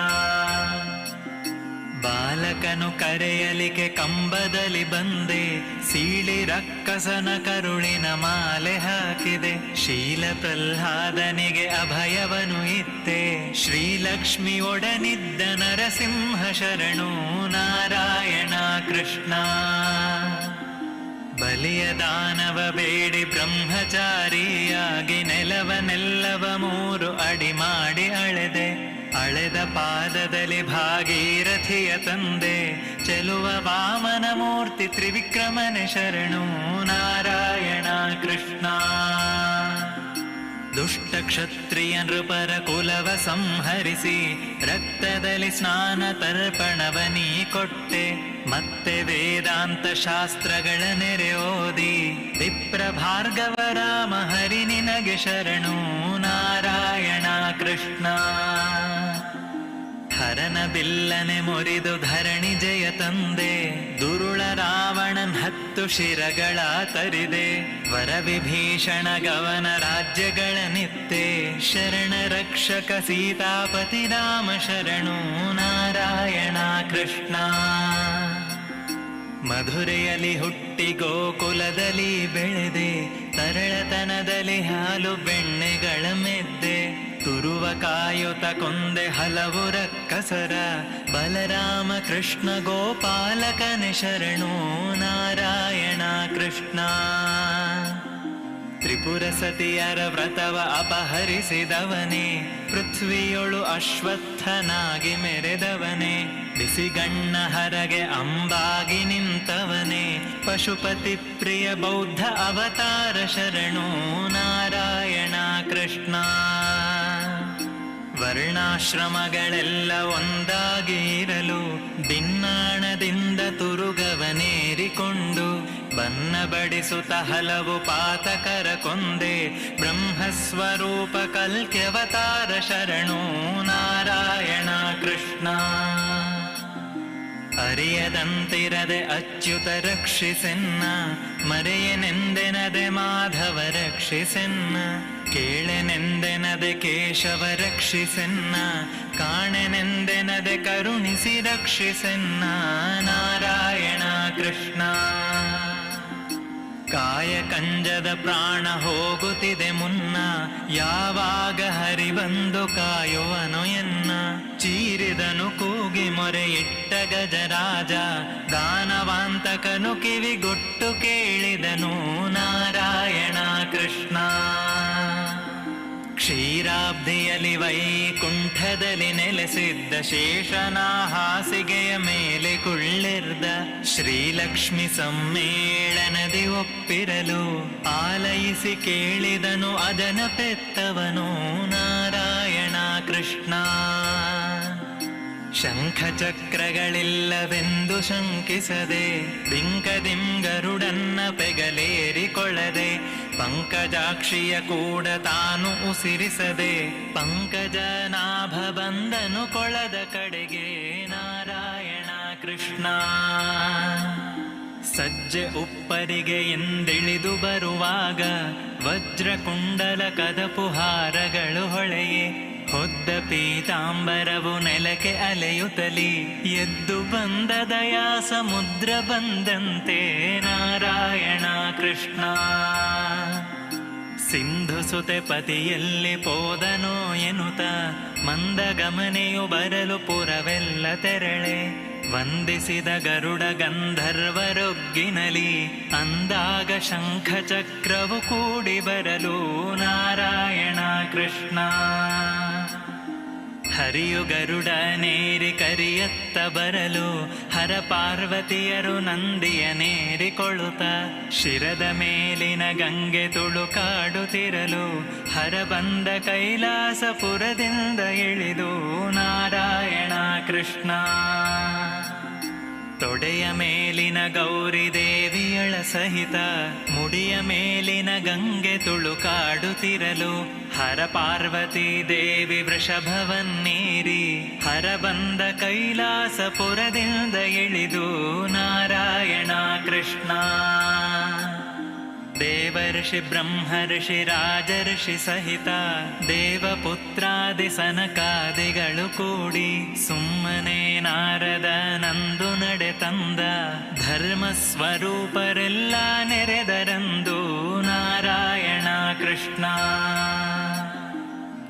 ಬಾಲಕನು ಕರೆಯಲಿಕ್ಕೆ ಕಂಬದಲ್ಲಿ ಬಂದೆ, ಸೀಳಿ ರಕ್ಕಸನ ಕರುಳಿನ ಮಾಲೆ ಹಾಕಿದೆ, ಶೀಲ ಪ್ರಹ್ಲಾದನಿಗೆ ಅಭಯವನು ಇತ್ತೆ, ಶ್ರೀಲಕ್ಷ್ಮಿ ಒಡನಿದ್ದ ನರಸಿಂಹ ಶರಣು ನಾರಾಯಣ ಕೃಷ್ಣ. ಬಲಿಯ ದಾನವ ಬೇಡಿ ಬ್ರಹ್ಮಚಾರಿಯಾಗಿ ನೆಲವನೆಲ್ಲವ 3 ಅಡಿ ಮಾಡಿ ಅಳೆದೆ, ಅಳೆದ ಪಾದದಲ್ಲಿ ಭಾಗೀರಥಿಯ ತಂದೆ, ಚೆಲುವ ವಾಮನ ಮೂರ್ತಿ ತ್ರಿವಿಕ್ರಮನೆ ಶರಣು ನಾರಾಯಣ ಕೃಷ್ಣ. ದುಷ್ಟ ಕ್ಷತ್ರಿಯ ನೃಪರ ಕುಲವ ಸಂಹರಿಸಿ, ರಕ್ತದಲ್ಲಿ ಸ್ನಾನ ತರ್ಪಣವ ನೀ ಕೊಟ್ಟೆ, ಮತ್ತೆ ವೇದಾಂತ ಶಾಸ್ತ್ರಗಳ ನೆರೆ ಓದಿ, ವಿಪ್ರ ಭಾರ್ಗವ ರಾಮ ಹರಿ ನಿನಗೆ ಶರಣು ನಾರಾಯಣ ಕೃಷ್ಣ. ಹರನ ಬಿಲ್ಲನೆ ಮುರಿದು ಧರಣಿ ಜಯ ತಂದೆ, ದುರುಳ ರಾವಣನ್ 10 ಶಿರಗಳ ತರಿದೆ, ವರವಿಭೀಷಣ ಗವನ ರಾಜ್ಯಗಳ ನಿತ್ತೆ, ಶರಣ ರಕ್ಷಕ ಸೀತಾಪತಿ ರಾಮ ಶರಣು ನಾರಾಯಣ ಕೃಷ್ಣ. ಮಧುರೆಯಲ್ಲಿ ಹುಟ್ಟಿ ಗೋಕುಲದಲ್ಲಿ ಬೆಳೆದೆ, ತರಳತನದಲ್ಲಿ ಹಾಲು ಬೆಣ್ಣೆಗಳ ಮೆದ್ದೆ, ತುರುವ ಕರುವ ಕಾಯುತ ಕೊಂದೆ ಹಲವು ರಕ್ಕಸರ ಬಲರಾಮ ಕೃಷ್ಣ ಗೋಪಾಲಕನೆ ಶರಣು ನಾರಾಯಣ ಕೃಷ್ಣ. ತ್ರಿಪುರ ಸತಿಯರ ವ್ರತವ ಅಪಹರಿಸಿದವನೇ, ಪೃಥ್ವಿಯೊಳು ಅಶ್ವತ್ಥನಾಗಿ ಮೆರೆದವನೇ, ಬಿಸಿಗಣ್ಣ ಹರಗೆ ಅಂಬಾಗಿ ನಿಂತವನೇ, ಪಶುಪತಿ ಪ್ರಿಯ ಬೌದ್ಧ ಅವತಾರ ಶರಣು ನಾರಾಯಣ ಕೃಷ್ಣ. ವರ್ಣಾಶ್ರಮಗಳೆಲ್ಲ ಒಂದಾಗಿ ಇರಲು ಭಿನ್ನಾಣದಿಂದ ತುರುಗವನೇರಿಕೊಂಡು ಬನ್ನ ಬಡಿಸುತ್ತ ಹಲವು ಪಾತಕರ ಕೊಂದೆ ಬ್ರಹ್ಮಸ್ವರೂಪ ಕಲ್ಕ್ಯವತಾರ ಶರಣು ನಾರಾಯಣ ಕೃಷ್ಣ. ಅರಿಯದಂತಿರದೆ ಅಚ್ಯುತ ರಕ್ಷಿಸೆನ್ನ, ಮರೆಯನೆಂದೆನದೆ ಮಾಧವ ರಕ್ಷಿಸೆನ್ನ, ಕೇಳೆನೆಂದೆನದೆ ಕೇಶವ ರಕ್ಷಿಸೆನ್ನ, ಕಾಣೆನೆಂದೆನದೆ ಕರುಣಿಸಿ ರಕ್ಷಿಸೆನ್ನ ನಾರಾಯಣ ಕೃಷ್ಣ. ಕಾಯ ಕಂಜದ ಪ್ರಾಣ ಹೋಗುತ್ತಿದೆ ಮುನ್ನ, ಯಾವಾಗ ಹರಿ ಬಂದು ಕಾಯುವನು ಎನ್ನ, ಚೀರಿದನು ಕೂಗಿ ಮೊರೆಯಿಟ್ಟ ಗಜರಾಜ, ದಾನವಾಂತಕನು ಕಿವಿಗೊಟ್ಟು ಕೇಳಿದನು ನಾರಾಯಣ ಕೃಷ್ಣ. ಕ್ಷೀರಾಬ್ಧಿಯಲಿ ವೈಕುಂಠದಲ್ಲಿ ನೆಲೆಸಿದ್ದ ಶೇಷನ ಹಾಸಿಗೆಯ ಮೇಲೆ ಕುಳ್ಳಿರ್ದ ಶ್ರೀಲಕ್ಷ್ಮಿ ಸಮ್ಮೇಳನದಿ ಒಪ್ಪಿರಲು ಆಲಯಿಸಿ ಕೇಳಿದನು ಅಜನ ಪೆತ್ತವನು ನಾರಾಯಣ ಕೃಷ್ಣ. ಶಂಖಚಕ್ರಗಳಿಲ್ಲವೆಂದು ಶಂಕಿಸದೆ ದಿಂಕದಿಂಗರುಡನ್ನ ಪೆಗಲೇರಿಕೊಳ್ಳದೆ ಪಂಕಜಾಕ್ಷಿಯ ಕೂಡ ತಾನು ಉಸಿರಿಸದೆ ಪಂಕಜನಾಭ ಬಂದನು ಕೊಳದ ಕಡೆಗೆ ನಾರಾಯಣ ಕೃಷ್ಣ. ಸಜ್ಜೆ ಉಪ್ಪರಿಗೆ ಎಂದಿಳಿದು ಬರುವಾಗ ವಜ್ರಕುಂಡಲ ಕದಪು ಹಾರಗಳು ಹೊಳೆಯೇ ಹೊದ್ದ ಪೀತಾಂಬರವು ನೆಲಕ್ಕೆ ಅಲೆಯುತ್ತಲಿ ಎದ್ದು ಬಂದ ದಯಾ ಸಮುದ್ರ ಬಂದಂತೆ ನಾರಾಯಣ ಕೃಷ್ಣ. ಸಿಂಧು ಸುತೆ ಪತಿಯಲ್ಲಿ ಪೋದನೋ ಎನ್ನುತ್ತ ಮಂದಗಮನೆಯು ಬರಲು ಪುರವೆಲ್ಲ ತೆರಳೆ ವಂದಿಸಿದ ಗರುಡ ಗಂಧರ್ವರೊಗ್ಗಿನಲಿ ಅಂದಾಗ ಶಂಖಚಕ್ರವು ಕೂಡಿ ಬರಲು ನಾರಾಯಣ ಕೃಷ್ಣ. ಹರಿಯು ಗರುಡ ನೇರಿ ಕರಿಯತ್ತ ಬರಲು ಹರ ಪಾರ್ವತಿಯರು ನಂದಿಯ ನೇರಿಕೊಳ್ಳುತ್ತ ಶಿರದ ಮೇಲಿನ ಗಂಗೆ ತುಳುಕಾಡುತ್ತಿರಲು ಹರ ಬಂದ ಕೈಲಾಸಪುರದಿಂದ ಇಳಿದು ನಾರಾಯಣ ಕೃಷ್ಣ. ತೊಡೆಯ ಮೇಲಿನ ಗೌರಿ ದೇವಿಯಳ ಸಹಿತ ಮುಡಿಯ ಮೇಲಿನ ಗಂಗೆ ತುಳುಕಾಡುತ್ತಿರಲು ಹರ ಪಾರ್ವತಿ ದೇವಿ ವೃಷಭವನ್ನೇರಿ ಹರ ಬಂದ ಕೈಲಾಸಪುರದಿಂದ ಇಳಿದು ನಾರಾಯಣ ಕೃಷ್ಣ. ದೇವರ್ಷಿ ಬ್ರಹ್ಮರ್ಷಿ ರಾಜರ್ಷಿ ಸಹಿತ ದೇವಪುತ್ರಾದಿ ಸನಕಾದಿಗಳು ಕೂಡಿ ಸುಮ್ಮನೆ ನಾರದ ನಂದು ನಡೆ ತಂದ ಧರ್ಮ ಸ್ವರೂಪರೆಲ್ಲ ನೆರೆದರಂದು ನಾರಾಯಣ ಕೃಷ್ಣ.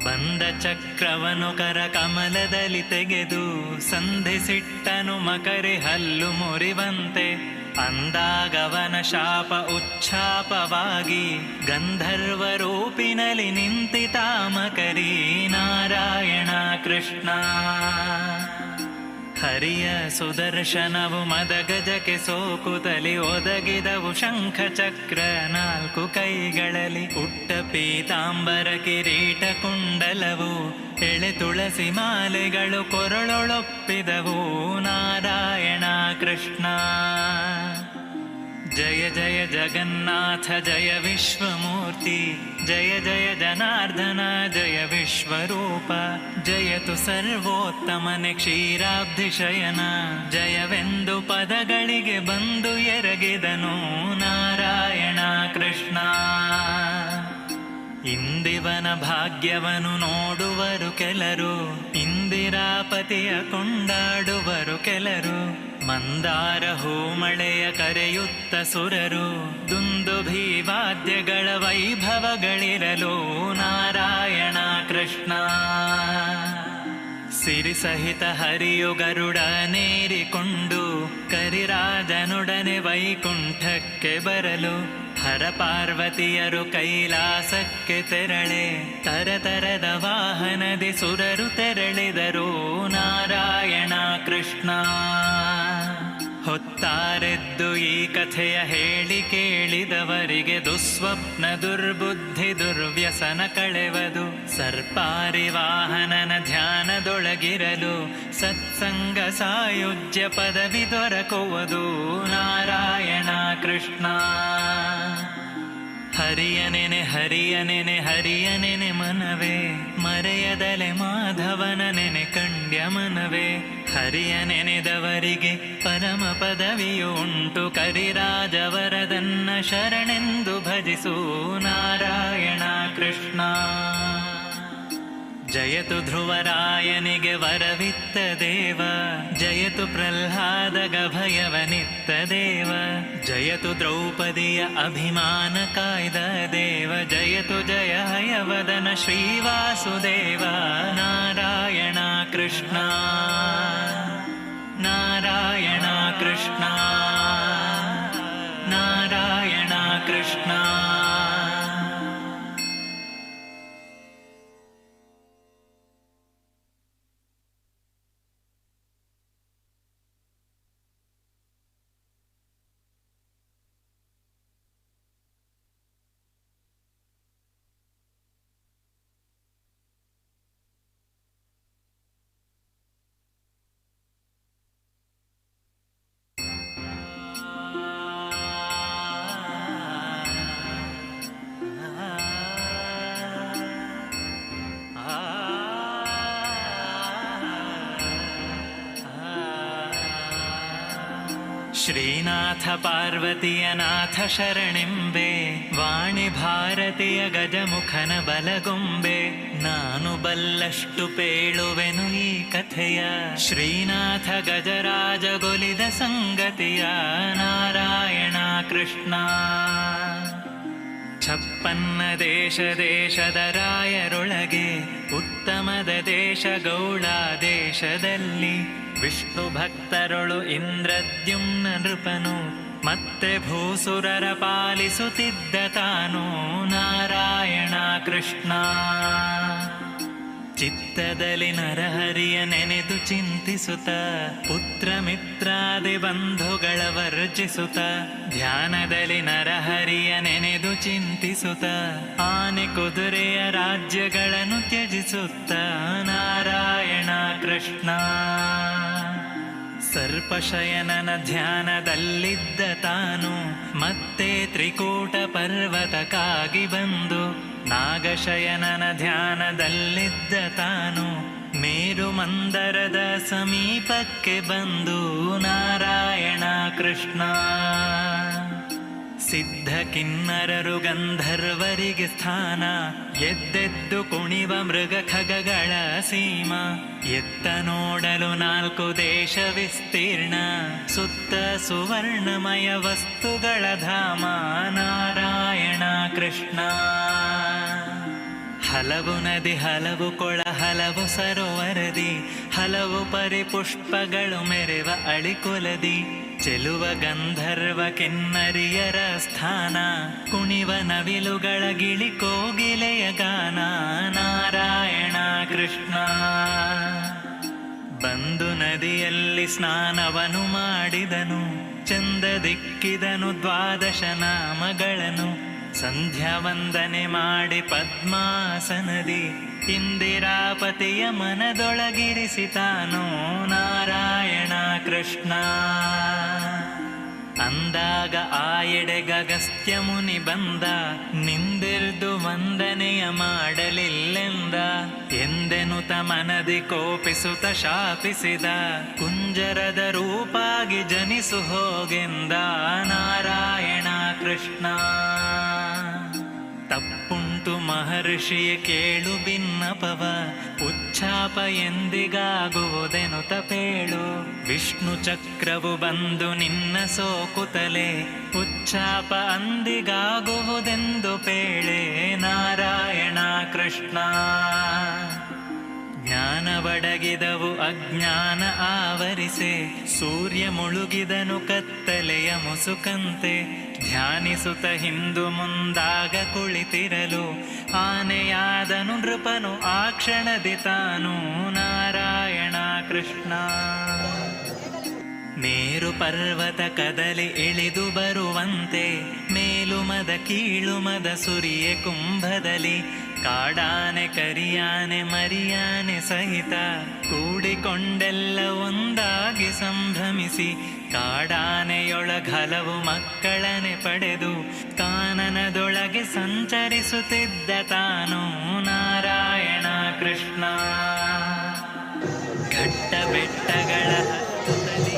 ಬಂದ ಚಕ್ರವನು ಕರ ಕಮಲದಲ್ಲಿ ತೆಗೆದು ಸಂಧಿಸಿಟ್ಟನು ಮಕರಿ ಹಲ್ಲು ಮುರಿವಂತೆ ಅಂದಾಗವನ ಶಾಪ ಉಚ್ಛಾಪವಾಗಿ ಗಂಧರ್ವ ರೂಪಿನಲಿ ನಿಂತಿತ ಮಕರಿ ನಾರಾಯಣ ಕೃಷ್ಣ. ಹರಿಯ ಸುದರ್ಶನವು ಮದಗಜಕ್ಕೆ ಸೋಕುತಲಿ ಒದಗಿದವು ಶಂಖಚಕ್ರ ನಾಲ್ಕು ಕೈಗಳಲ್ಲಿ ಉಟ್ಟ ಪೀತಾಂಬರ ಕಿರೀಟ ಕುಂಡಲವು ಎಳೆ ತುಳಸಿ ಮಾಲೆಗಳು ಕೊರಳೊಳೊಪ್ಪಿದವು ನಾರಾಯಣ ಕೃಷ್ಣ. ಜಯ ಜಯ ಜಗನ್ನಾಥ ಜಯ ವಿಶ್ವಮೂರ್ತಿ ಜಯ ಜಯ ಜನಾರ್ದನ ಜಯ ವಿಶ್ವರೂಪ ಜಯತು ಸರ್ವೋತ್ತಮನೆ ಕ್ಷೀರಾಬ್ಧಿಶಯನ ಜಯವೆಂದು ಪದಗಳಿಗೆ ಬಂದು ಎರಗಿದನು ನಾರಾಯಣ ಕೃಷ್ಣ. ಇಂದಿವನ ಭಾಗ್ಯವನು ನೋಡುವರು ಕೆಲರು, ಇಂದಿರಾಪತಿಯ ಕೊಂಡಾಡುವರು ಕೆಲರು, ಮಂದಾರ ಹೂಮಳೆಯ ಕರೆಯುತ್ತ ಸುರರು, ದುಂದುಭಿ ವಾದ್ಯಗಳ ವೈಭವಗಳಿರಲು ನಾರಾಯಣ ಕೃಷ್ಣ. ಸಿರಿಸಹಿತ ಹರಿಯು ಗರುಡನೇರಿಕೊಂಡು ಕರಿರಾಜನೊಡನೆ ವೈಕುಂಠಕ್ಕೆ ಬರಲು ಹರಪಾರ್ವತಿಯರು ಕೈಲಾಸಕ್ಕೆ ತೆರಳೆ ತರತರದ ವಾಹನದಿ ಸುರರು ತೆರಳಿದರು ನಾರಾಯಣ ಕೃಷ್ಣ. ಹೊತ್ತಾರೆದ್ದು ಈ ಕಥೆಯ ಹೇಳಿ ಕೇಳಿದವರಿಗೆ ದುಸ್ವಪ್ನ ದುರ್ಬುದ್ಧಿ ದುರ್ವ್ಯಸನ ಕಳೆವದು. ಸರ್ಪಾರಿ ವಾಹನನ ಧ್ಯಾನದೊಳಗಿರಲು ಸತ್ಸಂಗ ಸಾಯುಜ್ಯ ಪದವಿ ದೊರಕುವುದು ನಾರಾಯಣ ಕೃಷ್ಣ. ಹರಿಯ ನೆನೆ ಹರಿಯ ನೆನೆ ಹರಿಯ ನೆನೆ ಮನವೇ, ಮರೆಯದಲೆ ಮಾಧವನ ನೆನೆ ಕಂಡ್ಯ ಮನವೇ. ಹರಿಯ ನೆನೆದವರಿಗೆ ಪರಮ ಪದವಿಯು ಉಂಟು, ಕರಿರಾಜವರದನ್ನ ಶರಣೆಂದು ಭಜಿಸು ನಾರಾಯಣ ಕೃಷ್ಣ. ಜಯತು ಧ್ರುವರಾಯನಿಗೆ ವರವಿತ್ತ ದೇವ, ಜಯತು ಪ್ರಹ್ಲಾದ ಗಭಯವನಿತ್ತ ದೇವ, ಜಯತು ದ್ರೌಪದಿಯ ಅಭಿಮಾನ ಕಾಯ್ದ ದೇವ, ಜಯತು ಜಯ ಹಯವದನ ಶ್ರೀವಾಸುದೇವ ನಾರಾಯಣ ಕೃಷ್ಣ ನಾರಾಯಣ ಕೃಷ್ಣ ನಾರಾಯಣ ಕೃಷ್ಣ. ಶ್ರೀನಾಥ ಪಾರ್ವತಿಯ ನಾಥ ಶರಣೆಂಬೆ, ವಾಣಿ ಭಾರತೀಯ ಗಜಮುಖನ ಬಲಗೊಂಬೆ, ನಾನು ಬಲ್ಲಷ್ಟು ಪೇಳುವೆನು ಈ ಕಥೆಯ, ಶ್ರೀನಾಥ ಗಜರಾಜಗೊಲಿದ ಸಂಗತಿಯ ನಾರಾಯಣ ಕೃಷ್ಣ. 56 ದೇಶ ದೇಶದ ರಾಯರೊಳಗೆ ಉತ್ತಮದ ದೇಶ ಗೌಳ ದೇಶದಲ್ಲಿ ವಿಷ್ಣು ಭಕ್ತರೊಳು ಇಂದ್ರದ್ಯುಮ್ನ ನೃಪನು ಮತ್ತೆ ಭೂಸುರರ ಪಾಲಿಸುತ್ತಿದ್ದ ತಾನು ನಾರಾಯಣ ಕೃಷ್ಣ. ಚಿತ್ತದಲ್ಲಿ ನರಹರಿಯ ನೆನೆದು ಚಿಂತಿಸುತ್ತ, ಪುತ್ರ ಮಿತ್ರಾದಿ ಬಂಧುಗಳ ವರ್ಜಿಸುತ್ತ, ಧ್ಯಾನದಲ್ಲಿ ನರಹರಿಯ ನೆನೆದು ಚಿಂತಿಸುತ್ತ, ಆನೆ ಕುದುರೆಯ ರಾಜ್ಯಗಳನ್ನು ತ್ಯಜಿಸುತ್ತ ನಾರಾಯಣ ಕೃಷ್ಣ. ಸರ್ಪಶಯನನ ಧ್ಯಾನದಲ್ಲಿದ್ದ ತಾನು ಮತ್ತೆ ತ್ರಿಕೂಟ ಪರ್ವತಕ್ಕಾಗಿ ಬಂದು, ನಾಗಶಯನನ ಧ್ಯಾನದಲ್ಲಿದ್ದ ತಾನು ಮೇರು ಮಂದರದ ಸಮೀಪಕ್ಕೆ ಬಂದು ನಾರಾಯಣ ಕೃಷ್ಣ. ಸಿದ್ಧ ಕಿನ್ನರರು ಗಂಧರ್ವರಿಗೆ ಸ್ಥಾನ, ಎದ್ದೆದ್ದು ಕುಣಿವ ಮೃಗ ಖಗಗಳ ಸೀಮ, ಎತ್ತ ನೋಡಲು 4 ದೇಶ ವಿಸ್ತೀರ್ಣ, ಸುತ್ತ ಸುವರ್ಣಮಯ ವಸ್ತುಗಳ ಧಾಮ ನಾರಾಯಣ ಕೃಷ್ಣ. ಹಲವು ನದಿ ಹಲವು ಕೊಳ ಹಲವು ಸರೋವರದಿ, ಹಲವು ಪರಿಪುಷ್ಪಗಳು ಮೆರೆವ ಅಳಿಕೊಲದಿ, ಚೆಲುವ ಗಂಧರ್ವ ಕಿನ್ನರಿಯರ ಸ್ಥಾನ, ಕುಣಿವ ನವಿಲುಗಳ ಗಿಳಿ ಕೋಗಿಲೆಯ ಗಾನ ನಾರಾಯಣ ಕೃಷ್ಣ. ಬಂದು ನದಿಯಲ್ಲಿ ಸ್ನಾನವನು ಮಾಡಿದನು, ಚಂದ ದಿಕ್ಕಿದನು ದ್ವಾದಶ ನಾಮಗಳನ್ನು, ಸಂಧ್ಯಾ ವಂದನೆ ಮಾಡಿ ಪದ್ಮಾಸನದಿ ಇಂದಿರಾಪತಿಯ ಮನದೊಳಗಿರಿಸಿತಾನು ನಾರಾಯಣ ಕೃಷ್ಣ. ಅಂದಾಗ ಆ ಎಡೆಗಗಸ್ತ್ಯ ಮುನಿ ಬಂದ, ನಿಂದಿರ್ದು ವಂದನೆಯ ಮಾಡಲಿಲ್ಲೆಂದ, ಎಂದೆನುತ ಮನದಿ ಕೋಪಿಸುತ್ತ ಶಾಪಿಸಿದ, ಕುಂಜರದ ರೂಪಾಗಿ ಜನಿಸು ಹೋಗೆಂದ ನಾರಾಯಣ ಕೃಷ್ಣ. ತಪ್ಪುಂಟು ಮಹರ್ಷಿಯ ಕೇಳು ಬಿನ್ನಪವ, ಉಚ್ಛಾಪ ಎಂದಿಗಾಗುವುದೆನುತ ಪೇಳು, ವಿಷ್ಣು ಚಕ್ರವು ಬಂದು ನಿನ್ನ ಸೋಕುತಲೆ, ಉಚ್ಛಾಪ ಅಂದಿಗಾಗುವುದೆಂದು ಪೇಳೆ ನಾರಾಯಣ ಕೃಷ್ಣ. ಜ್ಞಾನ ಗಗನವಡಗಿದವು ಅಜ್ಞಾನ ಆವರಿಸೆ, ಸೂರ್ಯ ಮುಳುಗಿದನು ಕತ್ತಲೆಯ ಮುಸುಕಂತೆ. ಧ್ಯಾನಿಸುತ್ತ ಹಿಂದು ಮುಂದಾಗ ಕುಳಿತಿರಲು ಆನೆಯಾದನು ನೃಪನು ಆ ಕ್ಷಣದಿ ತಾನು. ನಾರಾಯಣ ಕೃಷ್ಣ. ಮೇರು ಪರ್ವತ ಕದಲಿ ಇಳಿದು ಬರುವಂತೆ ಮೇಲುಮದ ಕೀಳುಮದ ಸುರಿಯೆ ಕುಂಭದಲ್ಲಿ. ಕಾಡಾನೆ ಕರಿಯಾನೆ ಮರಿಯಾನೆ ಸಹಿತ ಕೂಡಿಕೊಂಡೆಲ್ಲ ಒಂದಾಗಿ ಸಂಭ್ರಮಿಸಿ, ಕಾಡಾನೆಯೊಳಗಲವು ಮಕ್ಕಳನೆ ಪಡೆದು ಕಾನನದೊಳಗೆ ಸಂಚರಿಸುತ್ತಿದ್ದ ತಾನು. ನಾರಾಯಣ ಕೃಷ್ಣ. ಘಟ್ಟ ಬೆಟ್ಟಗಳ ಹತ್ತುತ್ತಲಿ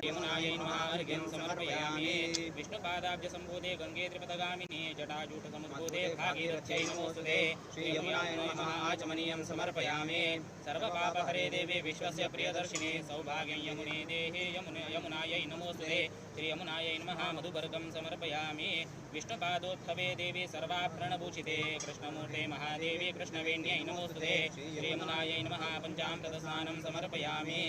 यमुनायै नमः अर्घ्यं समर्पयामि। विष्णुपादाब्ज सम्भूते गंगे त्रिपदगामिनी जटाजूट समुद्भूते भागीरथ्यै नमोस्तुते। श्री यमुनायै नमः आचमनीयं समर्पयामि। सर्वपापहरे देवी विश्वस्य प्रियदर्शिनी सौभाग्यं यमुने देहि यमुनायै नमोस्तुते। श्री यमुनायै नमः मधुवर्गं समर्पयामि। विष्णुपादोद्भवे देवी सर्वाभरणभूषिते कृष्णमूर्ते महादेवी कृष्णवेण्यै नमोस्तुते। श्री यमुनायै नमः पञ्चामृतस्नानं समर्पयामि।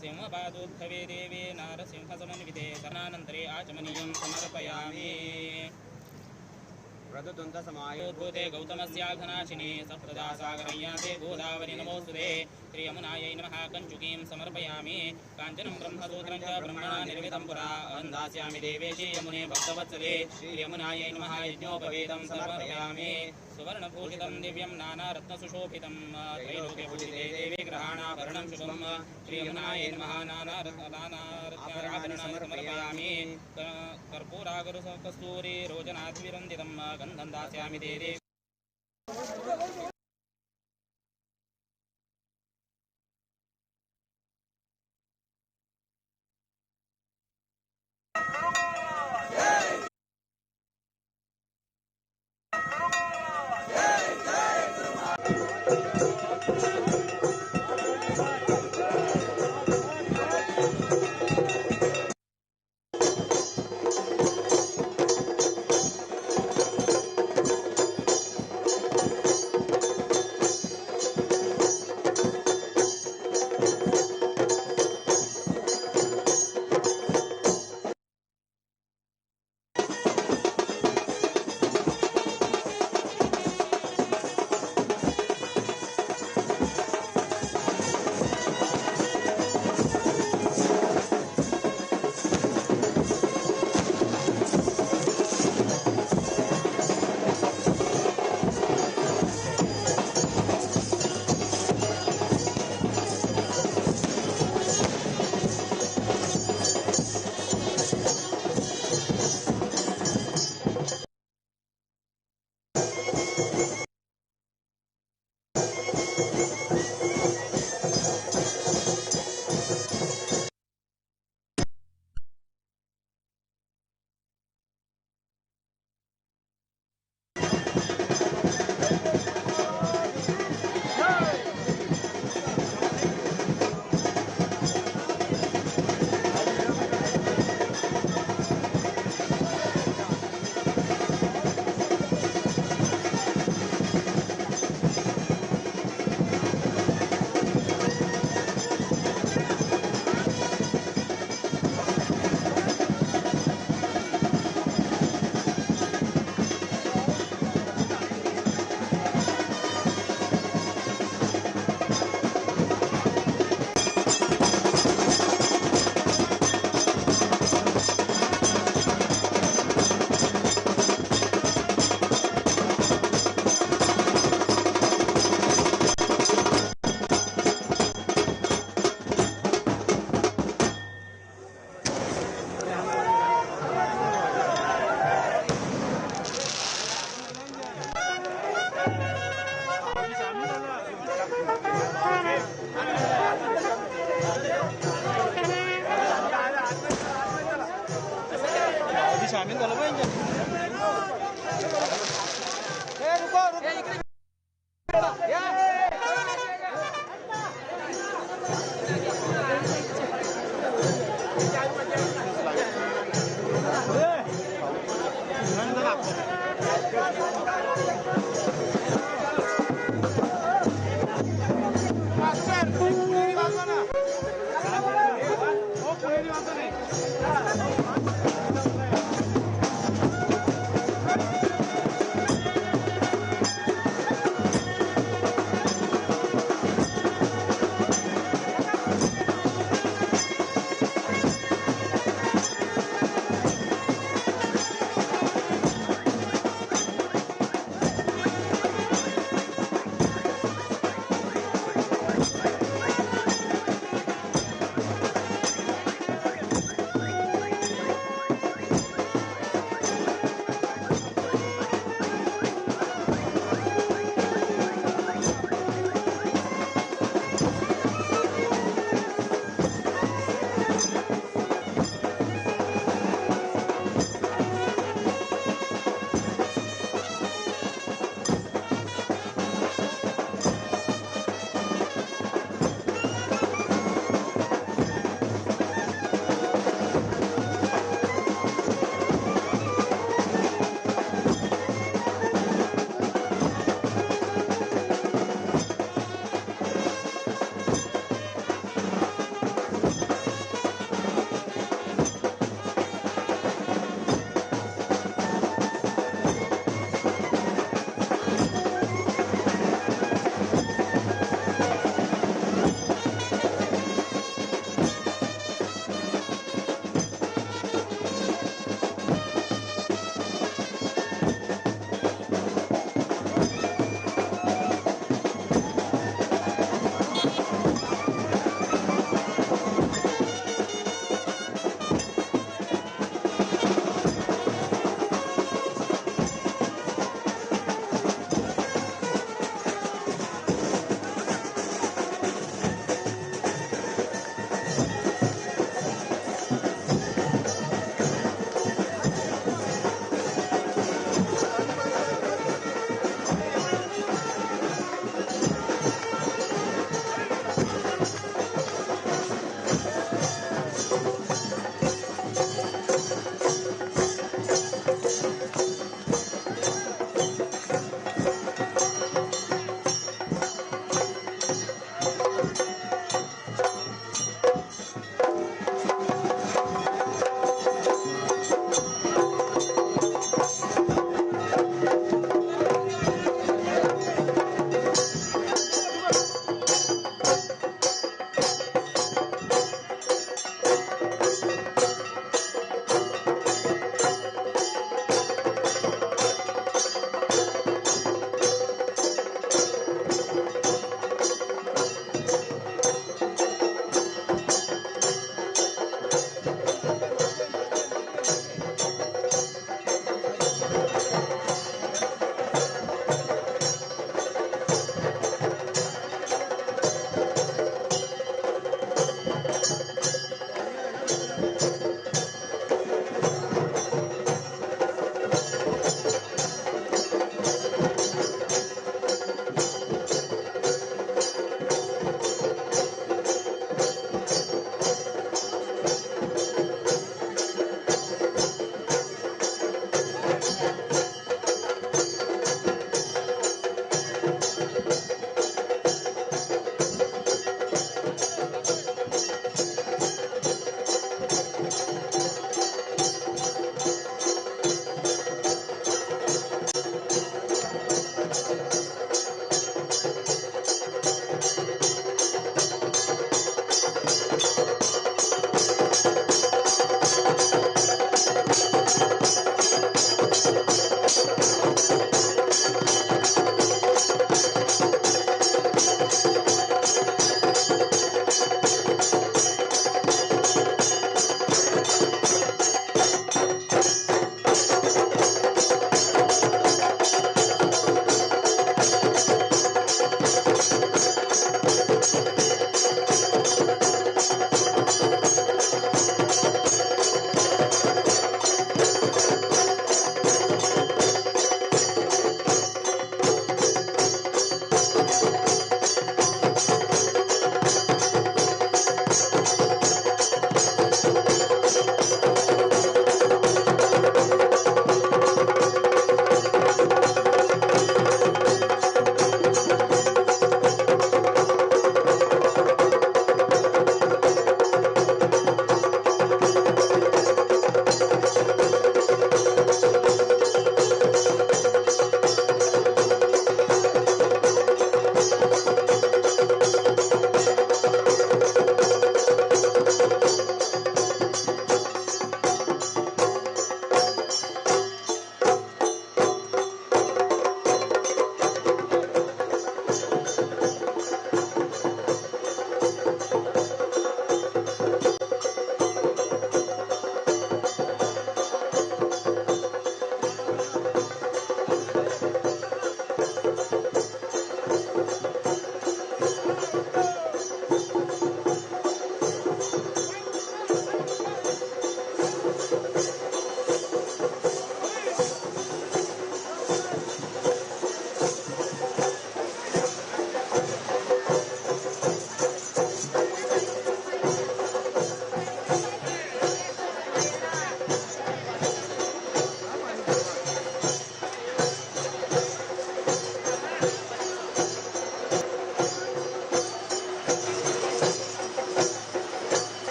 सिंहपादोद्भवे देवी नारसिंहसमन्विते शरणानन्तरे आचमनीयं समर्पयामि। प्रदुन्तसमायोद्भूते गौतमस्याघनाशिनी सप्रदा सागरय्याते गोदावरी नमोस्तुते। श्री यमुनायै नमः कञ्चुकीं समर्पयामि। काञ्चनं ब्रह्मसूत्रं च ब्रह्मणा निर्मितं पुरा अहं दास्यामि देवेशि यमुने भक्तवत्सले। श्री यमुनायै नमः यज्ञोपवीतं समर्पयामि। सुवर्णभूषितं दिव्यं नानारत्नसुशोभितं त्रैलोक्यपूजिते देवी ग्रहाणाभरणं शुभं। श्री यमुनायै नमः नानारत्नाभरणं समर्पयामि। कर्पूरागरु कस्तूरी रोजनाद्विरन्दितं गन्धं दास्यामि देवी। शामिल झालं पाहिजे।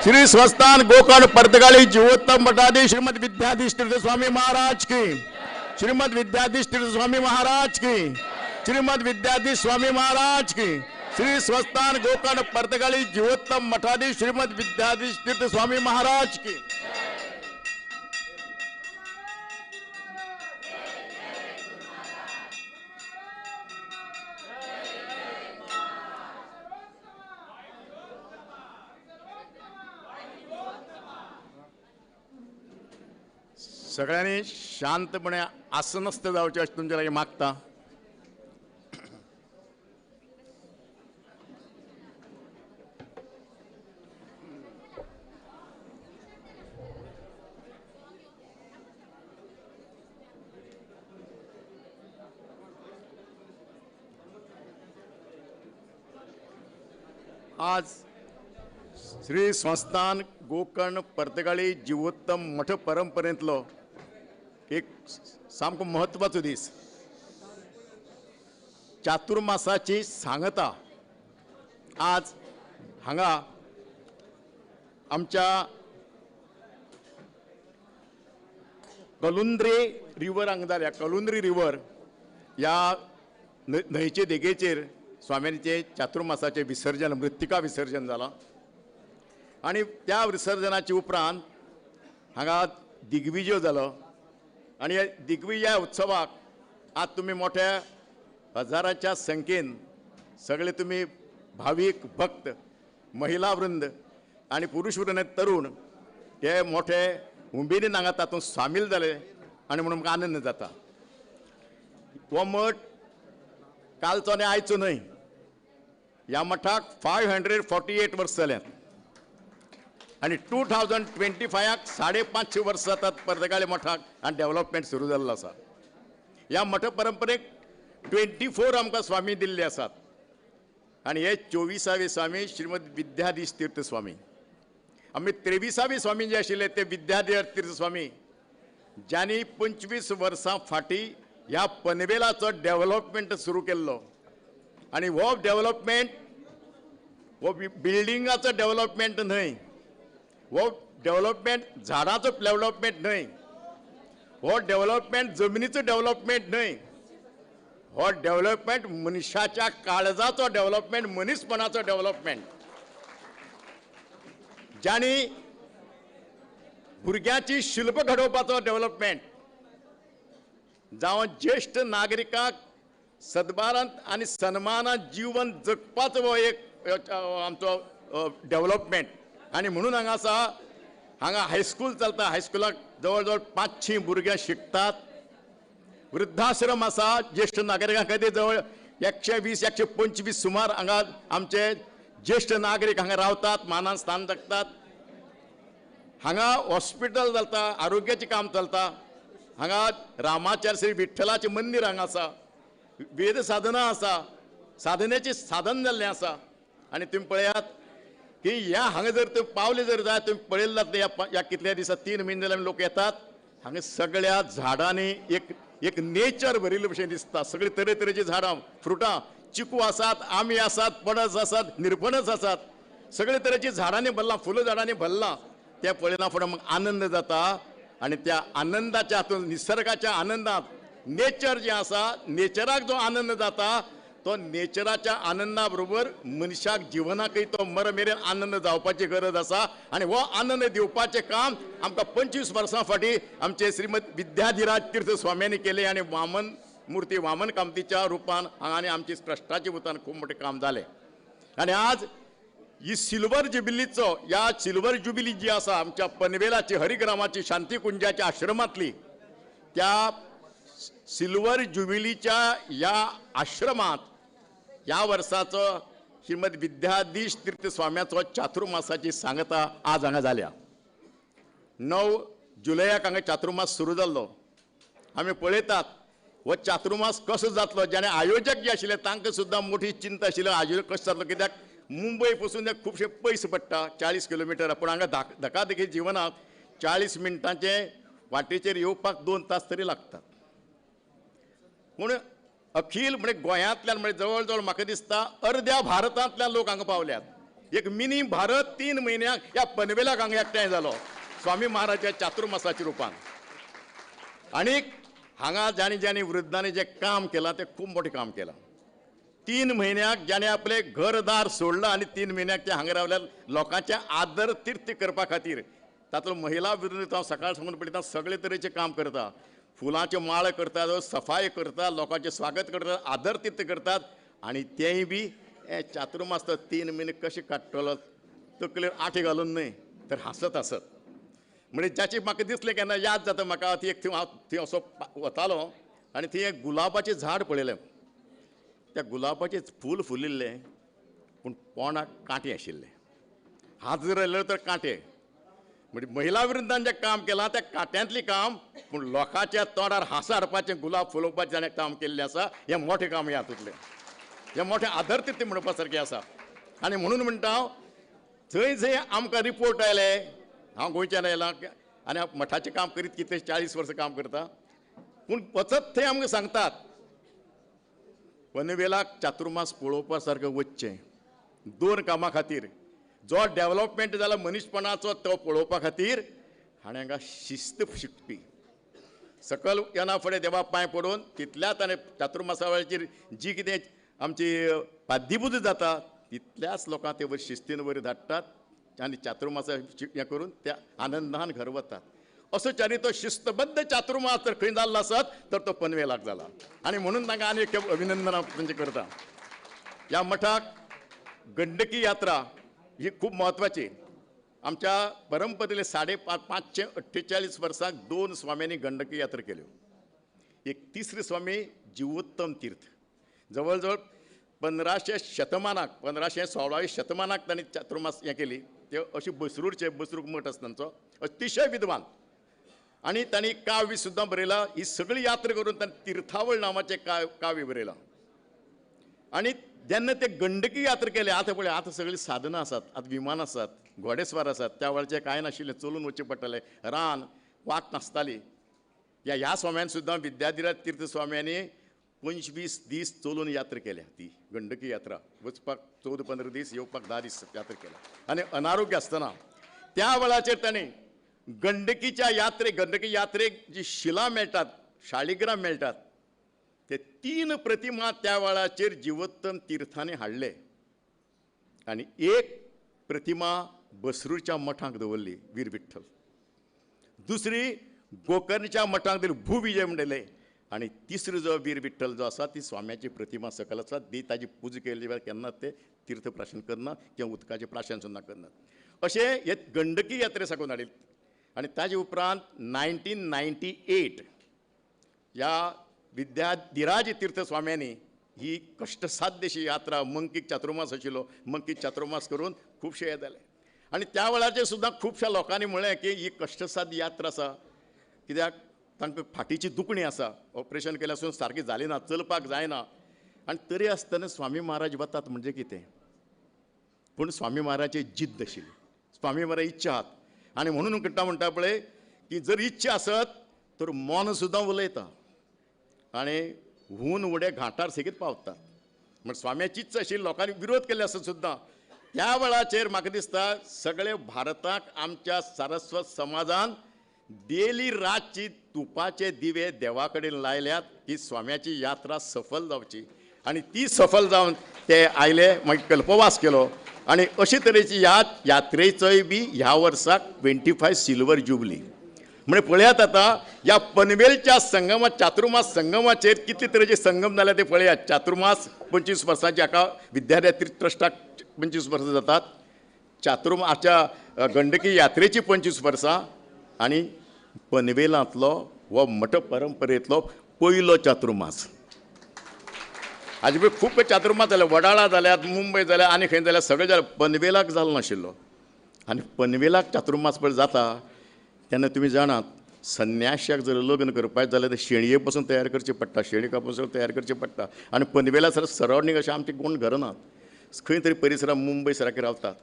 श्री स्वस्थान गोकर्ण पर्तगाळी जीवोत्तम मठाधीश श्रीमद विद्याधीश तीर्थ स्वामी महाराज की, श्रीमद विद्याधीश तीर्थ स्वामी महाराज की, श्रीमद विद्याधीश स्वामी महाराज की। श्री स्वस्थान गोकर्ण पर्तगाळी जीवोत्तम मठाधीश श्रीमद विद्याधीश तीर्थ स्वामी महाराज की। सगळ्यांनी शांतपणे आसनस्थ जावचें अशें तुमचे लागीं मागता। आज श्री संस्थान गोकर्ण पर्तगाळी जीवोत्तम मठ परंपरेंतलो एक सामको म्हत्वाचो दीस, चातुर्मासाची सांगता आज हांगा आमच्या कलुंद्री रिवर हांगा जाल्या। कलुंद्री रिवर ह्या न्हंयचे देगेचेर स्वाम्यांचे चातुर्मासाचें विसर्जन, मृत्तिका विसर्जन जालां आनी त्या विसर्जनाचे उपरांत हांगा दिग्विजय जालो आनी ह्या दिग्विजय उत्सवाक आज तुमी मोठ्या हजाराच्या संख्येन सगळे तुमी भावीक भक्त, महिला वृंद आनी पुरुष वृंद, तरुण हे मोठे उमेदीन हांगा तातूंत सामील जाले आनी म्हणून आमकां आनंद जाता। हो मठ कालचो आनी आयचो न्हय, ह्या मठाक 548 वर्सां जाल्यात आनी 2025 550 वर्सां जातात पर्तगाळी मठाक आनी डेव्हलपमेंट सुरू जाल्लो आसा। ह्या मठ परंपरेक 24 आमकां स्वामी दिल्ले आसात आनी हे 24वे स्वामी श्रीमद विद्याधीश तीर्थ स्वामी। आमी 23वे स्वामी जे आशिल्ले ते विद्याधीश तीर्थ स्वामी, ज्यांनी 25 वर्सां फाटीं ह्या पनवेलाचो डेव्हलपमेंट सुरू केल्लो आनी हो डेव्हलपमेंट हो बिल्डिंगाचो डेव्हलपमेंट न्हय, हो डेव्हलपमेंट झाडाचो डेव्हलपमेंट न्हय, हो डेव्हलपमेंट जमनीचो डेव्हलपमेंट न्हय, हो डेव्हलपमेंट मनशाच्या काळजाचो डेव्हलपमेंट, मनीसपणाचो डेव्हलपमेंट, ज्यांनी भुरग्याची शिल्प घडोवपाचो डेव्हलपमेंट, जावं ज्येश्ठ नागरिकांक सदबारांत आनी सन्मानान जीवन जगपाचो हो एक आमचो डेव्हलपमेंट। आनी म्हणून हांगा आसा, हांगा हायस्कूल चलता, हायस्कुलाक जवळ जवळ 500 भुरगे शिकतात। वृद्धाश्रम आसा ज्येश्ठ नागरिकां खातीर, जवळ 120 125 सुमार हांगा आमचे ज्येश्ठ नागरीक हांगा रावतात, मानान स्थान जगतात। हांगा हॉस्पिटल चलता, आरोग्याचें काम चलता। हांगा रामाचार्य श्री विठ्ठलाचें मंदीर हांगा आसा, वेद साधना आसा, साधनेचें साधन जाल्लें आसा। आनी तुमी पळयात की ह्या हांगा जर तुमी पावले जर जाय, तुमी पळयल्लें जातलें ह्या कितल्या दिसा 3 म्हयने जाल्यार लोक येतात। हांगा सगळ्या झाडांनी एक एक नेचर भरिल्ले भशेन दिसता। सगळी तरेतरेची झाडां, फ्रुटां, चिकू आसात, आंबे आसात, पणस आसात, निरपणस आसात, सगळे तरेची झाडांनी भरलां, फुलां झाडांनी भरलां। तें पळयना फुडें म्हाका आनंद जाता आनी त्या आनंदाच्या हातूंत, निसर्गाच्या आनंदांत, नेचर जें आसा, नेचराक जो आनंद जाता तो नेचराच्या आनंदा बरोबर मनशाक जिवनाकय तो मर मेरेन आनंद जावपाची गरज आसा। आनी हो आनंद दिवपाचें काम आमकां 25 वर्सां फाटीं आमचे श्रीमद विद्याधिराज तीर्थ स्वाम्यांनी केलें आनी वामन मूर्ती वामन कामतीच्या रुपान हांगा आनी आमची ट्रस्टाच्या भुतान खूब मोठें काम जालें। आनी आज ही सिल्वर जुबिलीचो, ह्या सिल्वर जुबिली जी आसा आमच्या पनवेलाची, हरिग्रामाची, शांतिकुंजाच्या आश्रमांतली, त्या सिल्वर जुबिलीच्या ह्या आश्रमांत ह्या वर्साचो श्रीमद विद्याधीश तीर्थ स्वाम्याचो चातुर्मासाची सांगता आज हांगा जाल्या। 9 जुलयाक हांगा चातुर्मास सुरू जाल्लो। आमी पळयतात हो चातुर्मास कसो जातलो, जाणे आयोजक जे आशिल्ले तांकां सुद्दां मोठी चिंता आशिल्ली आयोजक कसो जातलो, कित्याक मुंबय पसून खुबशे पयस पडटा, 40 किलोमिटर, पूण हांगा धकाधकी जिवनाक 40 मिनटांचे वाटेचेर येवपाक 2 तास तरी लागतात। पूण अखील म्हणजे गोंयांतल्यान म्हणजे जवळ जवळ म्हाका दिसता अर्द्या भारतांतल्यान लोक हांगा पावल्यात। एक मिनी भारत 3 म्हयन्याक ह्या पनवेलाक हांगा एकठांय जालो स्वामी महाराजाच्या चातुर्मासाच्या रुपान. आनी हांगा जाणी जाणी वृद्धांनी जें काम केलां तें खूब मोठें काम केलां. 3 म्हयन्याक जाणें आपलें घरदार सोडलां आनी 3 म्हयन्याक ते हांगा रावल्या लोकांचें आदर तीर्थ करपा खातीर. तातूंत महिला वृंद हांव सकाळ सांगून पळयता सगळे तरेचें काम करता, फुलांच्यो माळ करता, सफाई करता, लोकांचें स्वागत करतात, आदर तीर्थ करतात. आनी तेंय बी हे चातुर्मास 3 म्हयने कशें काडटलो तकलेर आठी घालून न्हय तर हांसत हांसत. म्हणजे जाची म्हाका दिसलें केन्ना याद जाता म्हाका ती एक थंय हांव थंय असो वतालो आनी थंय एक गुलाबाचें झाड पळयलें. त्या गुलाबाचें फूल फुलिल्लें पूण पोंडाक कांटे आशिल्ले, हात जर आयलो तर कांटे. म्हणजे महिला वृंदान जें काम केलां त्या कांट्यांतलें काम, पूण लोकांच्या तोंडार हांसो हाडपाचें गुलाब फुलोवपाचें जाणें काम केल्लें आसा हें मोठें काम ह्या हातूंतलें, हें मोठें आदरतीर्थ म्हणपा सारकें आसा. आनी म्हणून म्हणटा हांव थंय जंय आमकां रिपोर्ट आयले, हांव गोंयच्यान आयलां आनी हांव मठाचें काम करीत कितले 40 वर्सां काम करता, पूण वचत थंय आमकां सांगतात पनवेलाक चातुर्मास पळोवपा सारकें वचचें 2 कामां खातीर, जो डेवलपमेंट जाला मनीसपणाचो तो पळोवपा खातीर आनी हांगा शिस्त शिकपी सकल येना फुडें देवा पांय पडून तितल्याच आनी चातुर्मासा वेळाचेर जी कितें आमची पाद्यपुजा जाता तितल्याच लोकांक ते वयर शिस्तीन वयर धाडटात आनी चातुर्मासा हें करून त्या आनंदान घर वतात. असो चारी तो शिस्तबद्ध चातुर्मास जर खंय जाल्लो आसत तर तो पनवेलाक जाला. आनी म्हणून तांकां आनी एक अभिनंदन हांव तांचें करता. ह्या मठाक गंडकी यात्रा ही खूब म्हत्वाची. आमच्या परंपरेले 548 वर्सांक 2 स्वाम्यांनी गंडकी यात्रा केल्यो. एक तिसरे स्वामी जिवोत्तम तीर्थ जवळ जवळ 1500 शतमानाक 1516 शतमानाक तांणी चातुर्मास हें केली. ते अशी बसरूरचे बसरूक मठ आसा तांचो, अतिशय विद्वान आनी तांणी काव्य सुद्दां बरयलां. ही सगळी यात्रा करून तांणी तीर्थावळ नांवाचें काव्य बरयलां. आनी जेन्ना ते गंडकी यात्रा केली, आतां पळय आतां सगळीं साधनां आसात, आतां विमान आसात, घोडेस्वार आसात, त्या वेळाचें कांय नाशिल्लें, चलून वचचें पडटालें, रान वाट नासताली. ह्या स्वाम्यान सुद्दां विद्याधिराज तीर्थ स्वाम्यांनी 25 दीस चलून यात्रा केल्या. ती गंडकी यात्रा वचपाक 14-15 दीस, येवपाक 10 दीस यात्रा केल्या. आनी अनारोग्य आसतना त्या वेळाचेर तांणी गंडकीच्या यात्रेक, गंडकी यात्रेक जी शिलां मेळटात, शाळिग्राम मेळटात, ते 3 प्रतिमा त्या वेळाचेर जिवोत्तम तीर्थांनी हाडले आनी एक प्रतिमा बसरूच्या मठांक दवरली वीर विठ्ठल, दुसरी गोकर्णच्या मठांक दिली भूविजय म्हणले, आनी तिसरो जो वीर विठ्ठल जो आसा ती स्वाम्याची प्रतिमा सकयल आसा, ती ताजी पुजा केली वेळार केन्ना ते तीर्थ प्राशन करना किंवा उदकाचें प्राशन सुद्दां करनात. अशें हे गंडकी यात्रे साकून हाडिल्ले. आनी ताजे उपरांत 1998 ह्या विद्याधिराज तीर्थ स्वाम्यांनी ही कश्टसाध्यशी यात्रा मंकीक चातुर्मास आशिल्लो, मंकीक चातुर्मास करून खुबशे हे जाले. आनी त्या वेळाचेर सुद्दां खुबश्या लोकांनी म्हळें की ही कश्टसाध्य यात्रा आसा, कित्याक तांकां फाटीची दुखणी आसा, ऑपरेशन केलें आसून सारकी जाली ना, चलपाक जायना, आनी तरी आसतना स्वामी महाराज वतात म्हणजे कितें. पूण स्वामी महाराजाची जिद्द आशिल्ली, स्वामी महाराज इच्छा आहात. आनी म्हणून म्हणटा म्हणटा पळय की जर इच्छा आसत तर मन सुद्दां उलयता आनी हून उडे घांटार सेगीत पावतात. म्हण स्वाम्याची इच्छा आशिल्ली, लोकांनी विरोध केल्ले आसत सुद्दां त्या वेळाचेर म्हाका दिसता सगळे भारताक आमच्या सारस्वत समाजान डेली रातची तुपाचे दिवे देवा कडेन लायल्यात की स्वाम्याची यात्रा सफल जावची. आनी ती सफल जावन ते आयले, मागीर कल्पवास केलो. आनी अशे तरेची ह्या यात्रेचोय बी ह्या वर्साक 25 सिल्वर जुबली. म्हणजे पळयात आतां ह्या पनवेलच्या संगमा चातुर्मास संगमाचेर कितले तरेचे संगम जाल्या ते पळयात. चातुर्मास 25 वर्सांची हाका विद्यार्थी ट्रस्टाक 25 वर्सां जातात, चातुर्माच्या गंडकी यात्रेची 25 वर्सां, आनी पनवेलांतलो हो मठ परंपरेंतलो पयलो चातुर्मास. हाजे पयलीं खूब चातुर्मास जाले, वडाळा जाल्यात, मुंबय जाल्या, आनी खंय जाल्यार सगळें जालें, पनवेलाक जालो नाशिल्लो. आनी पनवेलाक चातुर्मास पळय जाता तेन्ना तुमी जाणात संन्याशाक जर लग्न करपाचें जाल्यार ते शेणये पसून तयार करचें पडटा, शेणी कापून तयार करचें पडटा. आनी पनवेला सर सरावंडींग अशें आमचें कोण घर नात, खंय तरी परिसरांत मुंबय सारके रावतात.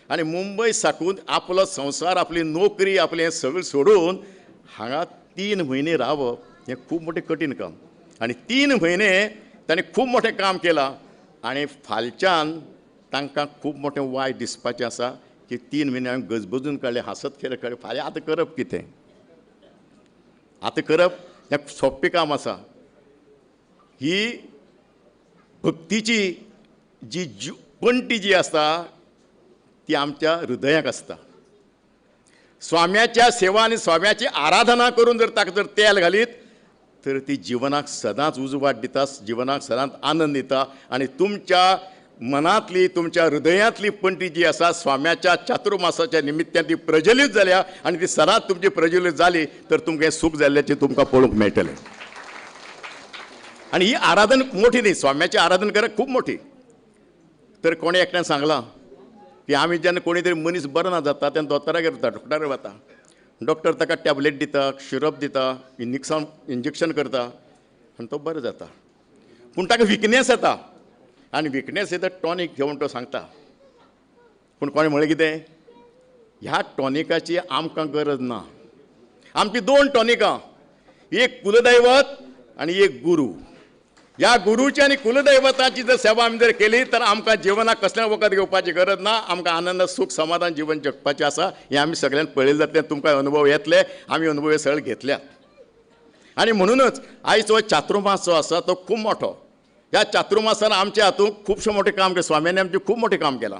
आनी मुंबय साकून आपलो संवसार, आपली नोकरी, आपलें हें सगळें सोडून हांगा 3 म्हयने रावप हें खूब मोठें कठीण काम. आनी 3 म्हयने ताणें खूब मोठें काम केलां. आनी फालच्यान तांकां खूब मोठें वायट दिसपाचें आसा की 3 म्हयने हांवें गजबजून काडले, हांसत खेळत काडले, फाल्यां आतां करप कितें? आतां करप हें सोंपें काम आसा. ही भक्तीची जी पणटी जी आसता ती आमच्या हृदयाक आसता. स्वाम्याच्या सेवा आनी स्वाम्याची आराधना करून जर ताका जर तेल घालीत तर ती जिवनाक सदांच उजवाड दिता, जिवनाक सदांच आनंद दिता आनी तुमच्या मनांतली तुमच्या हृदयांतली पणटी जी आसा स्वाम्याच्या चातुर्मासाच्या निमित्तान ती प्रज्वलीत जाल्या आनी ती सदांच तुमची प्रज्वलीत जाली तर तुमकां सूख जाल्ल्याचें तुमकां पळोवंक मेळटलें. आनी ही आराधन मोठी न्ही, स्वाम्याची आराधन करप खूब मोठी. तर कोणें एकट्यान सांगलां की आमी जेन्ना कोणी तरी मनीस बरो ना जाता तेन्ना दोतोरागेर वता, डॉक्टरागेर वता, डॉक्टर ताका टॅबलेट दिता, शिरप दिता, इंजेक्शन करता आनी तो बरो जाता. पूण ताका विकनेस येता आनी विकनेस येता टॉनीक घेवन तो सांगता. पूण कोणें म्हळें कितें, ह्या टॉनिकाची आमकां गरज ना. आमची 2 टॉनिकां, एक कुलदैवत आनी एक गुरू. ह्या गुरूची आनी कुलदैवताची जर सेवा आमी जर केली तर आमकां जिवनाक कसलें वखद घेवपाची गरज ना, आमकां आनंद सूख समाधान जिवन जगपाचें आसा. हें आमी सगळ्यांक पळयलें जातलें, तुमकां अनुभव येतले, आमी अनुभव हे सगळे घेतल्यात. आनी म्हणूनच आयज हो चातुर्मास जो आसा तो खूब मोठो. ह्या चातुर्मासान आमच्या हातूंत खुबशें मोठें काम केलें, स्वाम्यांनी आमचें खूब मोठें काम केलां.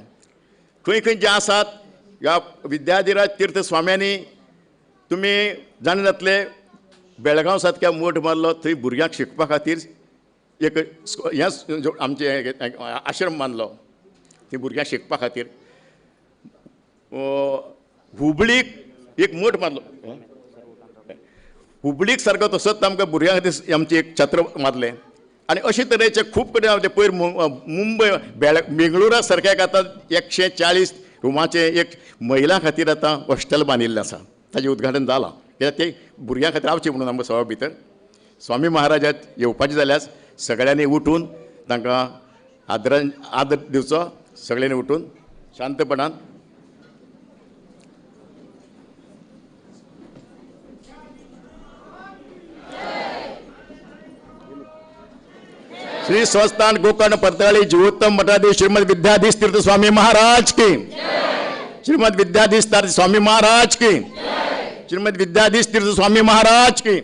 खंय खंय जे आसात ह्या विद्याधिराज तीर्थ स्वाम्यांनी, तुमी जाणा जातले, बेळगांव सारक्या मठ मारलो थंय भुरग्यांक शिकपा खातीर एक हें आमचें आश्रम बांदलो ती भुरग्यांक शिकपा खातीर. हुबळीक एक मठ मारलो, हुबळीक सारको तसोच आमकां भुरग्यां खातीर आमचें एक छत्र मारलें. आनी अशे तरेचे खूब कडेन आमचे पयर मुंबय बेंगळुरा सारक्या आतां 140 रुमाचें एक महिलां खातीर आतां हॉस्टेल बांदिल्लें आसा, ताजें उद्घाटन जालां. कित्याक ते भुरग्यां खातीर रावचें म्हणून आमकां सभा भितर स्वामी महाराजाक येवपाचें जाल्यार सगळ्यांनी उठून तांकां आदरान आदर दिवचो, सगळ्यांनी उठून शांतपणान. श्री संस्थान गोकर्ण परतवाडी जीवोत्तम मठाधीश श्रीमद विद्याधीश तीर्थ स्वामी महाराज की, श्रीमद विद्याधीश तीर्थ स्वामी महाराज की, श्रीमद विद्याधीश तीर्थ स्वामी महाराज की.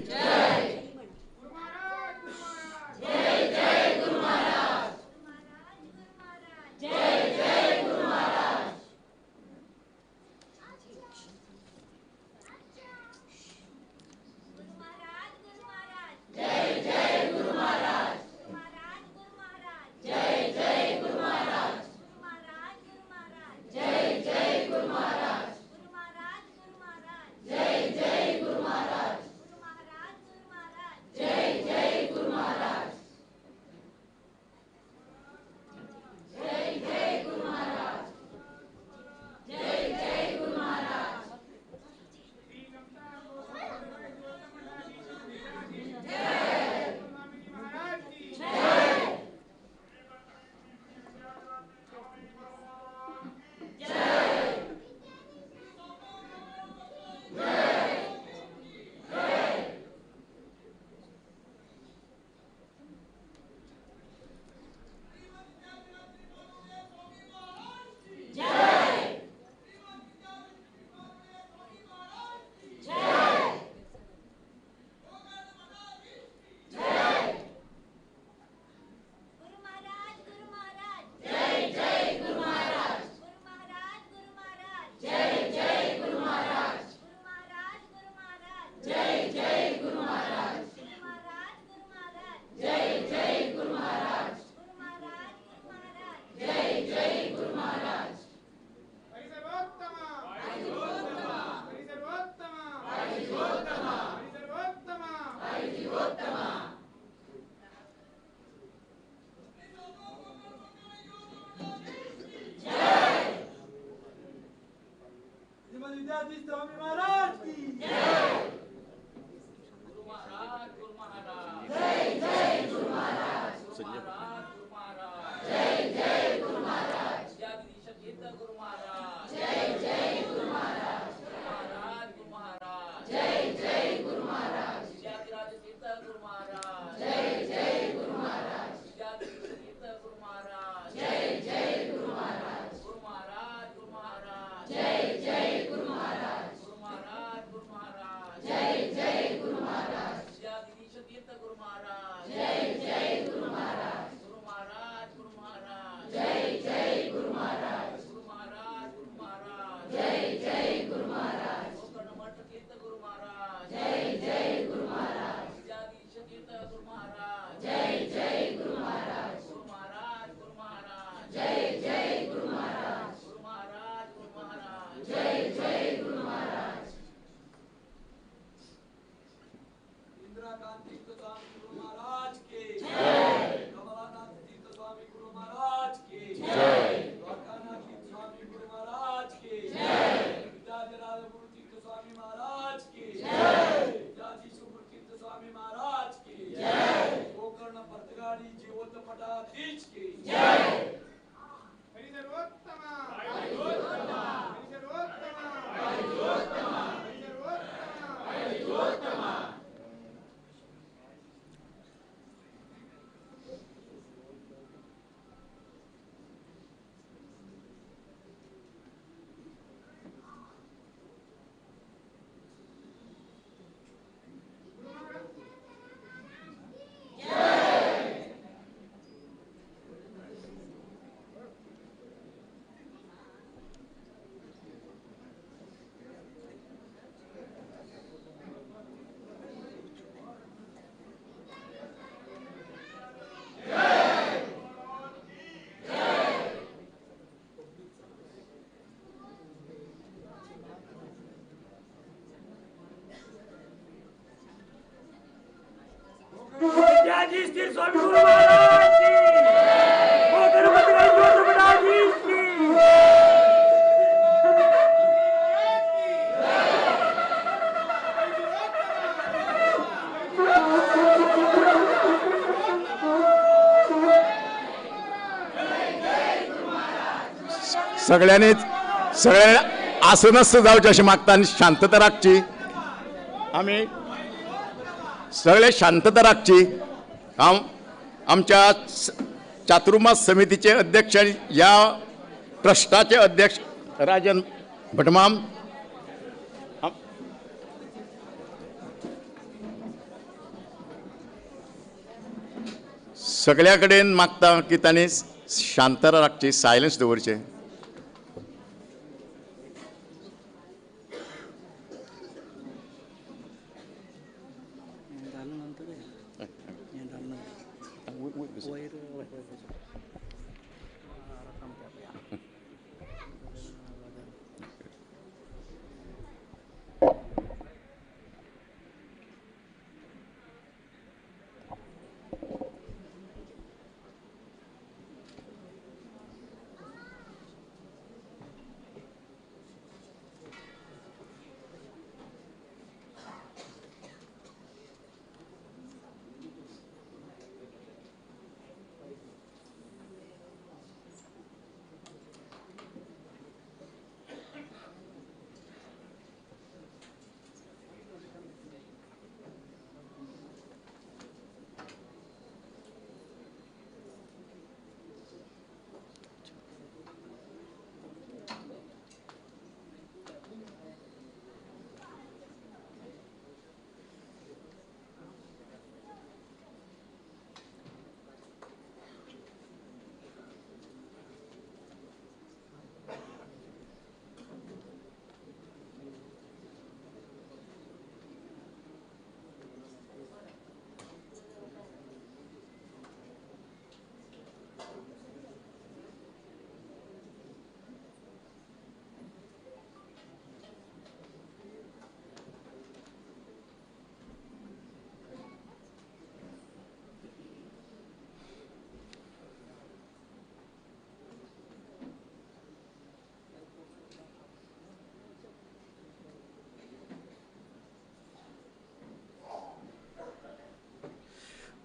जय जय गुरु महाराज। जय जय गुरु महाराज। विद्याधीश तीर्थ स्वामी गुरु महाराज की, गोकर्ण पथिकाई जीवोत्तम मठाधीश की। सगळ्यांनीच सगळ्यांनी आसनस्थ जावचें अशें मागता आनी शांतता राखची. आमी सगळे शांतता राखची. हांव आमच्या चातुर्मास समितीचे अध्यक्ष आनी ह्या ट्रस्टाचे अध्यक्ष राजन भटमाम, सगळ्या कडेन मागता की तांणी शांतता राखची, सायलन्स दवरचें.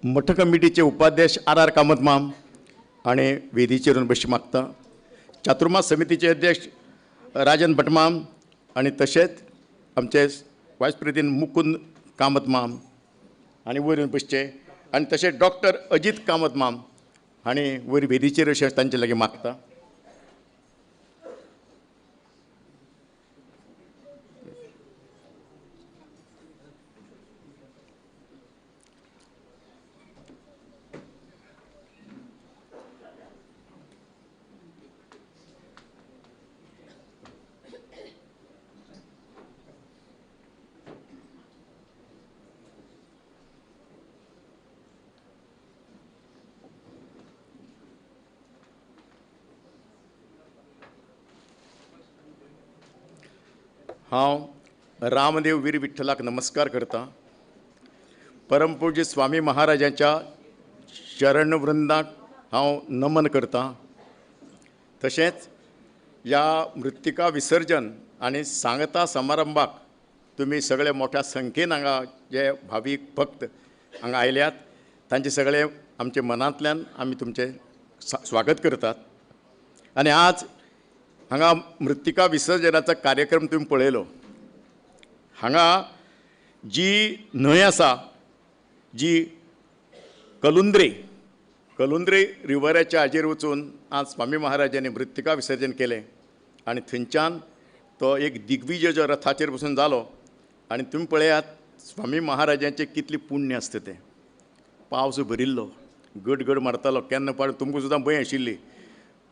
मठ कमिटीचे उपाध्यक्ष are are Kamat माम आनी वेदीचेर बशी मागता. चातुर्मास समितीचे अध्यक्ष राजन भटमाम आनी तशेंच आमचे वायस प्रेसिडेंट मुकुंद कामत माम आनी वयर येवन बसचे आनी तशेंच डॉक्टर अजीत कामत माम आनी वयर वेदीचेर अशें तांचे लागीं मागता. हांव रामदेव वीर विठ्ठलाक नमस्कार करता. परमपूज्य स्वामी महाराजांच्या चरणवृंदाक हांव नमन करता. तशेंच ह्या मृत्तिका विसर्जन आनी सांगता समारंभाक तुमी सगळे मोठ्या संख्येन हांगा जे भावीक भक्त हांगा आयल्यात तांचे सगळे आमचे मनांतल्यान आमी तुमचें स्वागत करतात. आनी आज हांगा मृत्तिका विसर्जनाचा कार्यक्रम तुमी पळयलो. हांगा जी न्हंय आसा जी कलुंद्रे कलुंद्रे रिवराच्या हाजेर वचून आज स्वामी महाराजांनी मृत्तिका विसर्जन केलें आनी थंयच्यान तो एक दिग्विजय जो रथाचेर बसून जालो. आनी तुमी पळयात स्वामी महाराजांचें कितलें पुण्य आसता तें. पावस भरिल्लो, गडगड मारतालो, केन्ना पाड तुमकां सुद्दां भंय आशिल्ली,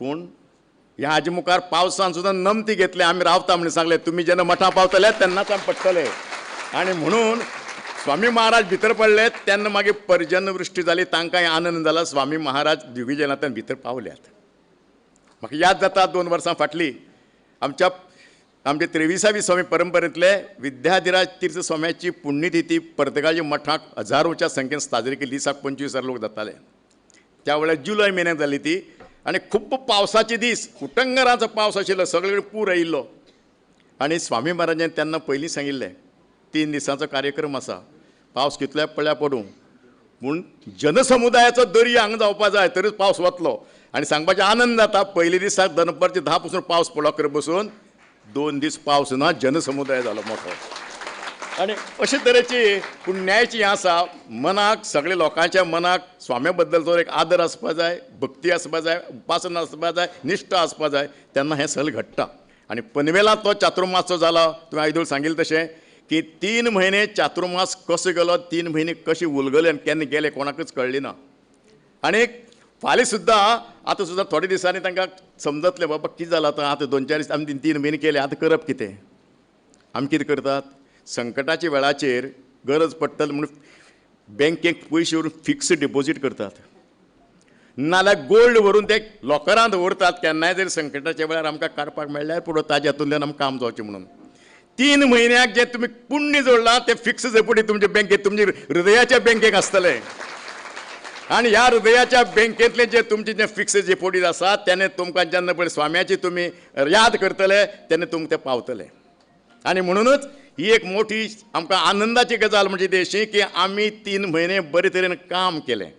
पूण ह्या हाजे मुखार पावसान सुद्दां नमती घेतले. आमी रावता म्हणून सांगलें, तुमी जेन्ना मठा पावतले तेन्नाच आमी पडटले. आनी म्हणून स्वामी महाराज भितर पडले तेन्ना मागीर पर्जन्यवृष्टी जाली, तांकांय आनंद जाला. स्वामी महाराज दिग्विजयनाथान भितर पावल्यात. म्हाका याद जाता 2 वर्सां फाटली आमच्या आमचे 23वी स्वामी परंपरेंतले विद्याधिराज तीर्थ स्वाम्याची पुण्यतिथी पर्तगाळी मठाक हजारोच्या संख्येन साजरी केली. दिसाक 25,000 लोक जाताले. त्या वेळार जुलय म्हयन्याक जाली ती आनी खूब पावसाचे दीस, उटंगराचो पावस आशिल्लो, सगळे कडेन पूर आयिल्लो. आनी स्वामी महाराजान तेन्ना पयलीं सांगिल्लें 3 दिसांचो कार्यक्रम आसा, पावस कितलोय पडल्यार पडूं, पूण जनसमुदायाचो दर्या हांगा जावपा जाय तरीच पावस वतलो. आनी सांगपाचें आनंद जाता, पयले दिसाक दनपारचे 10 पसून पावस पडलो, खरें बसून 2 दीस पावस ना, जनसमुदाय जालो मोठो. आनी अशे तरेची पुण्यायची हें आसा, मनाक सगळे लोकांच्या मनाक स्वाम्या बद्दलचो एक आदर आसपा जाय, भक्ती आसपा जाय, उपासना आसपा जाय, निश्ठा आसपा जाय, तेन्ना हें सगळें घडटा. आनी पनवेला तो चातुर्मासचो जाला, तुवें आयदोळ सांगिल्लें तशें की 3 म्हयने चातुर्मास कसो गेलो, 3 म्हयने कशे उलगले आनी केन्ना गेले कोणाकूच कळ्ळी ना. आनी फाल्यां सुद्दां आतां सुद्दां थोडे दिसांनी तांकां समजतलें बाबा कितें जालां आतां, आतां 2-4 दीस आमी 3 म्हयने केले, आतां करप कितें, आमी कितें करतात, संकटाच्या वेळाचेर गरज पडटली म्हणून बँकेक पयशे व्हरून फिक्स डिपोजीट करतात, नाल्यार गोल्ड व्हरून ते लॉकरांत दवरतात, केन्नाय जर संकटाच्या वेळार आमकां काडपाक मेळ्ळ्यार पुरो, ताज्या हातूंतल्यान आमकां काम जावचें म्हणून. 3 म्हयन्याक जें तुमी पुण्य जोडलां तें फिक्स डिपोजीट तुमच्या बँकेत, तुमच्या हृदयाच्या बँकेक आसतलें. आनी ह्या हृदयाच्या बँकेंतलें जें तुमचें जें फिक्स डिपोजीट आसा तेन्ना तुमकां जेन्ना पळय स्वाम्याची तुमी याद करतले तेन्ना तुमकां तें पावतलें. आनी म्हणुनूच ही एक मोठी आमकां आनंदाची गजाल म्हणजे ती अशी की आमी 3 म्हयने बरे तरेन काम केलें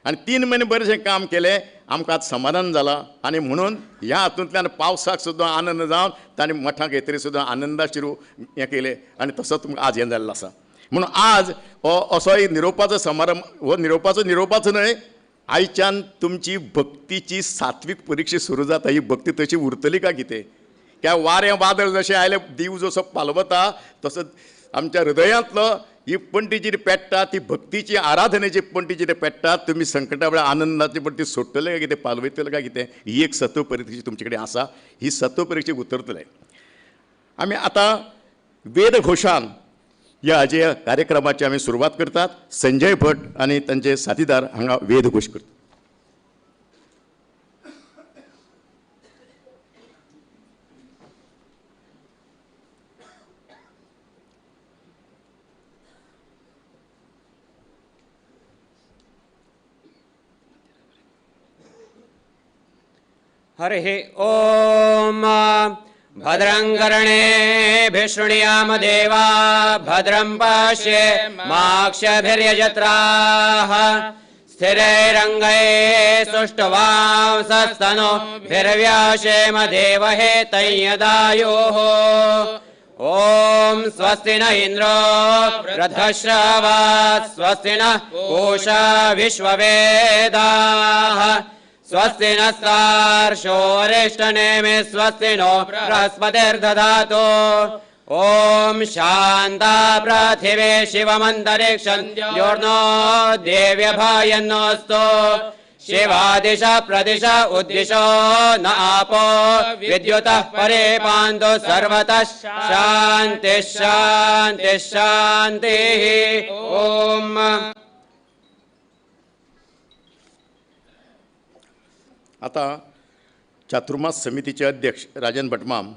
आनी 3 म्हयने बरें काम केलें, आमकां आतां समाधान जालां. आनी म्हणून ह्या हातूंतल्यान पावसाक सुद्दां आनंद जावन तांणी मठाक येतरी सुद्दां आनंदाशिरू हें केलें आनी तसो तुमकां आज हें जाल्लो आसा. म्हणून आज हो असो एक निरोपाचो समारंभ, हो निरोपाचो निरोपाचो न्हय, आयच्यान तुमची भक्तीची सात्वीक परिक्षा सुरू जाता. ही भक्ती तशी उरतली काय कितें, त्या वारें वादळ जशें आयलें दीव जसो पालवता तसो आमच्या हृदयांतलो ही पणटी जी पेट्टा ती भक्तीची आराधनेची पणटी जी पेट्टा, तुमी संकटा वेळार आनंदाची पण ती सोडटले काय कितें, पालवयतले काय कितें, ही एक सत्व परिक्षा तुमचे कडेन आसा. ही सत्व परिक्षेक उतरतले. आमी आतां वेदघोशान ह्या जे कार्यक्रमाची आमी सुरवात करतात. संजय भट आनी तांचे साथीदार हांगा वेदघोश करतात. हरिः ॐ भद्रं कर्णेभिः शृणुयाम देवा भद्रं पश्येमाक्षभिर्यजत्राः स्थिरैरङ्गैः सुष्ठुवांसस्तनूभिर्व्याशेम देवहितं यदायुः। ॐ स्वस्ति न इन्द्रो वृद्धश्रवाः स्वस्ति नः पूषा विश्ववेदाः स्वस्ति नस्तार्क्ष्योऽरिष्टनेमि स्वस्ति नो बृहस्पतिर्दधातु। ॐ शान्ता पृथिवी शिवमन्तरिक्षं द्योर्नो देव्यभायन्नोऽस्तु। शिवादिश प्रदिश उद्दिशो न आपो विद्युतः परेपान्तु सर्वतः शान्तिः शान्तिः शान्तिः। ॐ आता चातुर्मास समितीचे अध्यक्ष राजन भटमाम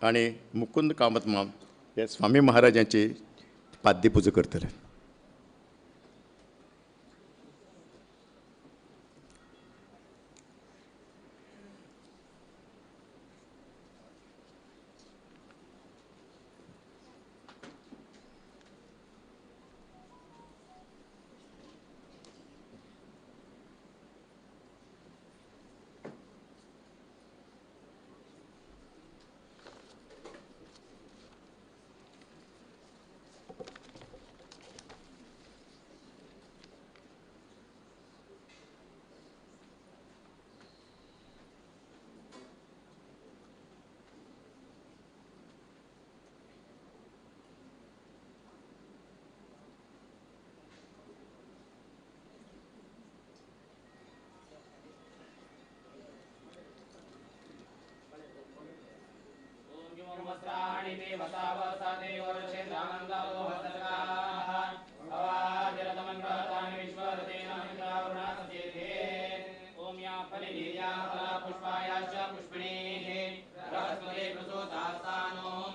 आणि मुकुंद कामत माम हे स्वामी महाराजांची पाद्यपूजा करतले. पुष्पायाश्च पुष्पिणीः बृहस्पतिः प्रसूतास्तानो।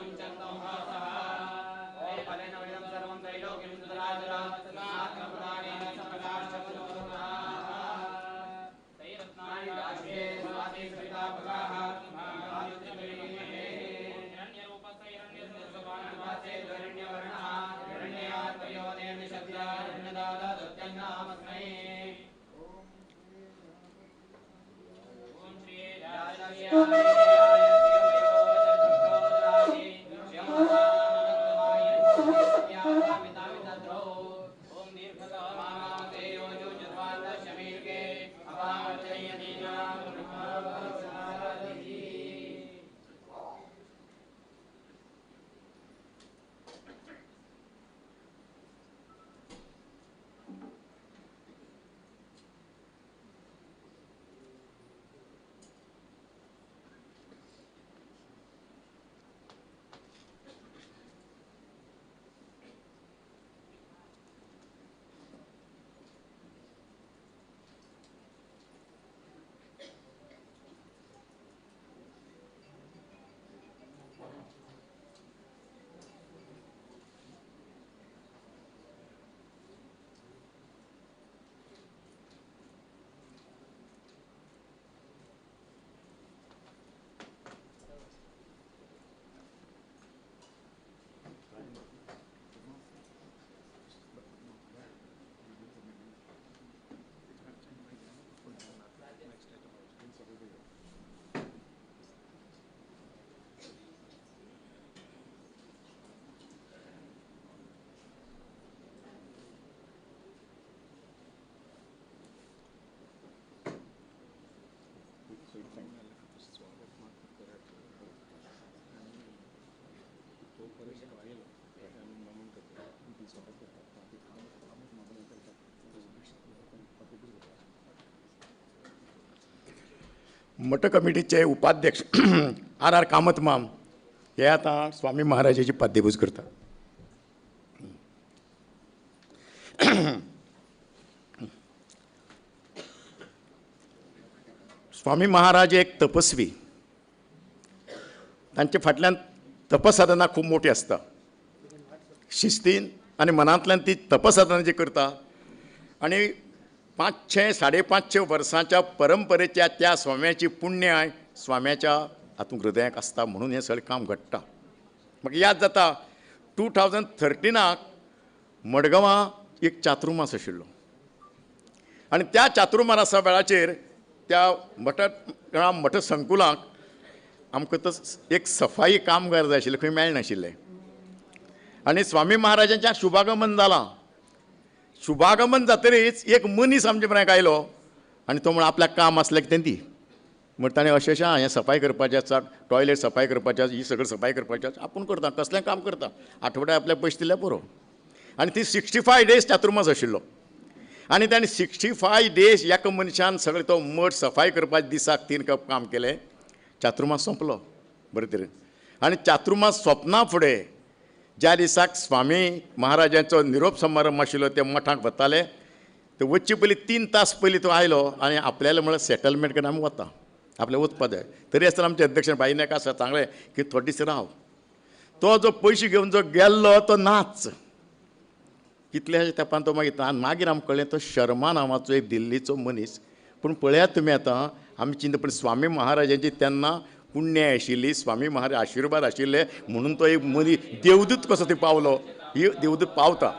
मठ कमिटीचे उपाध्यक्ष are are Kamat माम हे आतां स्वामी महाराजाची पाद्यपूज करतात. स्वामी महाराज एक तपस्वी, तांचे फाटल्यान तपसाधना खूब मोठी आसता, शिस्तीन आनी मनांतल्यान ती तपसाधना जी करता आनी 500 550 वर्सांच्या परंपरेच्या त्या स्वाम्याची पुण्याय स्वाम्याच्या हातूंत हृदयाक आसता म्हणून हें सगळें काम घडटा. म्हाका याद जाता 2013 मडगांवां एक चातुर्मास आशिल्लो आनी त्या चातुर्मासा वेळाचेर त्या मठ संकुलाक आमकां तो एक सफाई कामगार जाय आशिल्ले, खंय मेळनाशिल्ले आनी स्वामी महाराजांच्या शुभागमन जालां. शुभागमन जातरीच एक मनीस आमचे म्हऱ्याक आयलो आनी तो म्हण आपल्याक काम आसलें की तें दी म्हण ताणें अशें अशें हें सफाई करपाचें आसा, टॉयलेट सफाई करपाचें आसा, ही सगळें सफाई करपाचें आसा, आपूण करता कसलें काम करता, आठवड्याक आपल्याक पयशे दिल्यार पुरो. आनी ती 65 डेज चातुर्मास आशिल्लो आनी ताणें 65 डेज एका मनशान सगळें तो मठ सफाई करपाक दिसाक 3 कप काम केलें. चातुर्मास सोंपलो बरे तरेन आनी चातुर्मास सोंपना फुडें ज्या दिसाक स्वामी महाराजांचो निरोप समारंभ आशिल्लो ते मठाक वताले ते वचचे पयलीं 3 तास पयलीं तो आयलो आनी आपल्याला म्हळ्यार सेटलमेंट करून आमी वता आपल्या वचपा जाय. तरी आसतना आमचे अध्यक्ष बाईन एका सांगलें की थोडे दीस राव. तो जो पयशे घेवन जो गेल्लो तो नाच कितल्या तेंपान तो मागीर मागीर आमकां कळ्ळें तो शर्मा नांवाचो एक दिल्लीचो मनीस. पूण पळयात तुमी आतां आमी चिंता पण स्वामी महाराजांची तेन्ना पुण्य आशिल्ली, स्वामी महाराज आशिर्वाद आशिल्ले म्हणून तो एक मनीस देवदूत कसो थंय पावलो, ही देवदूत पावता.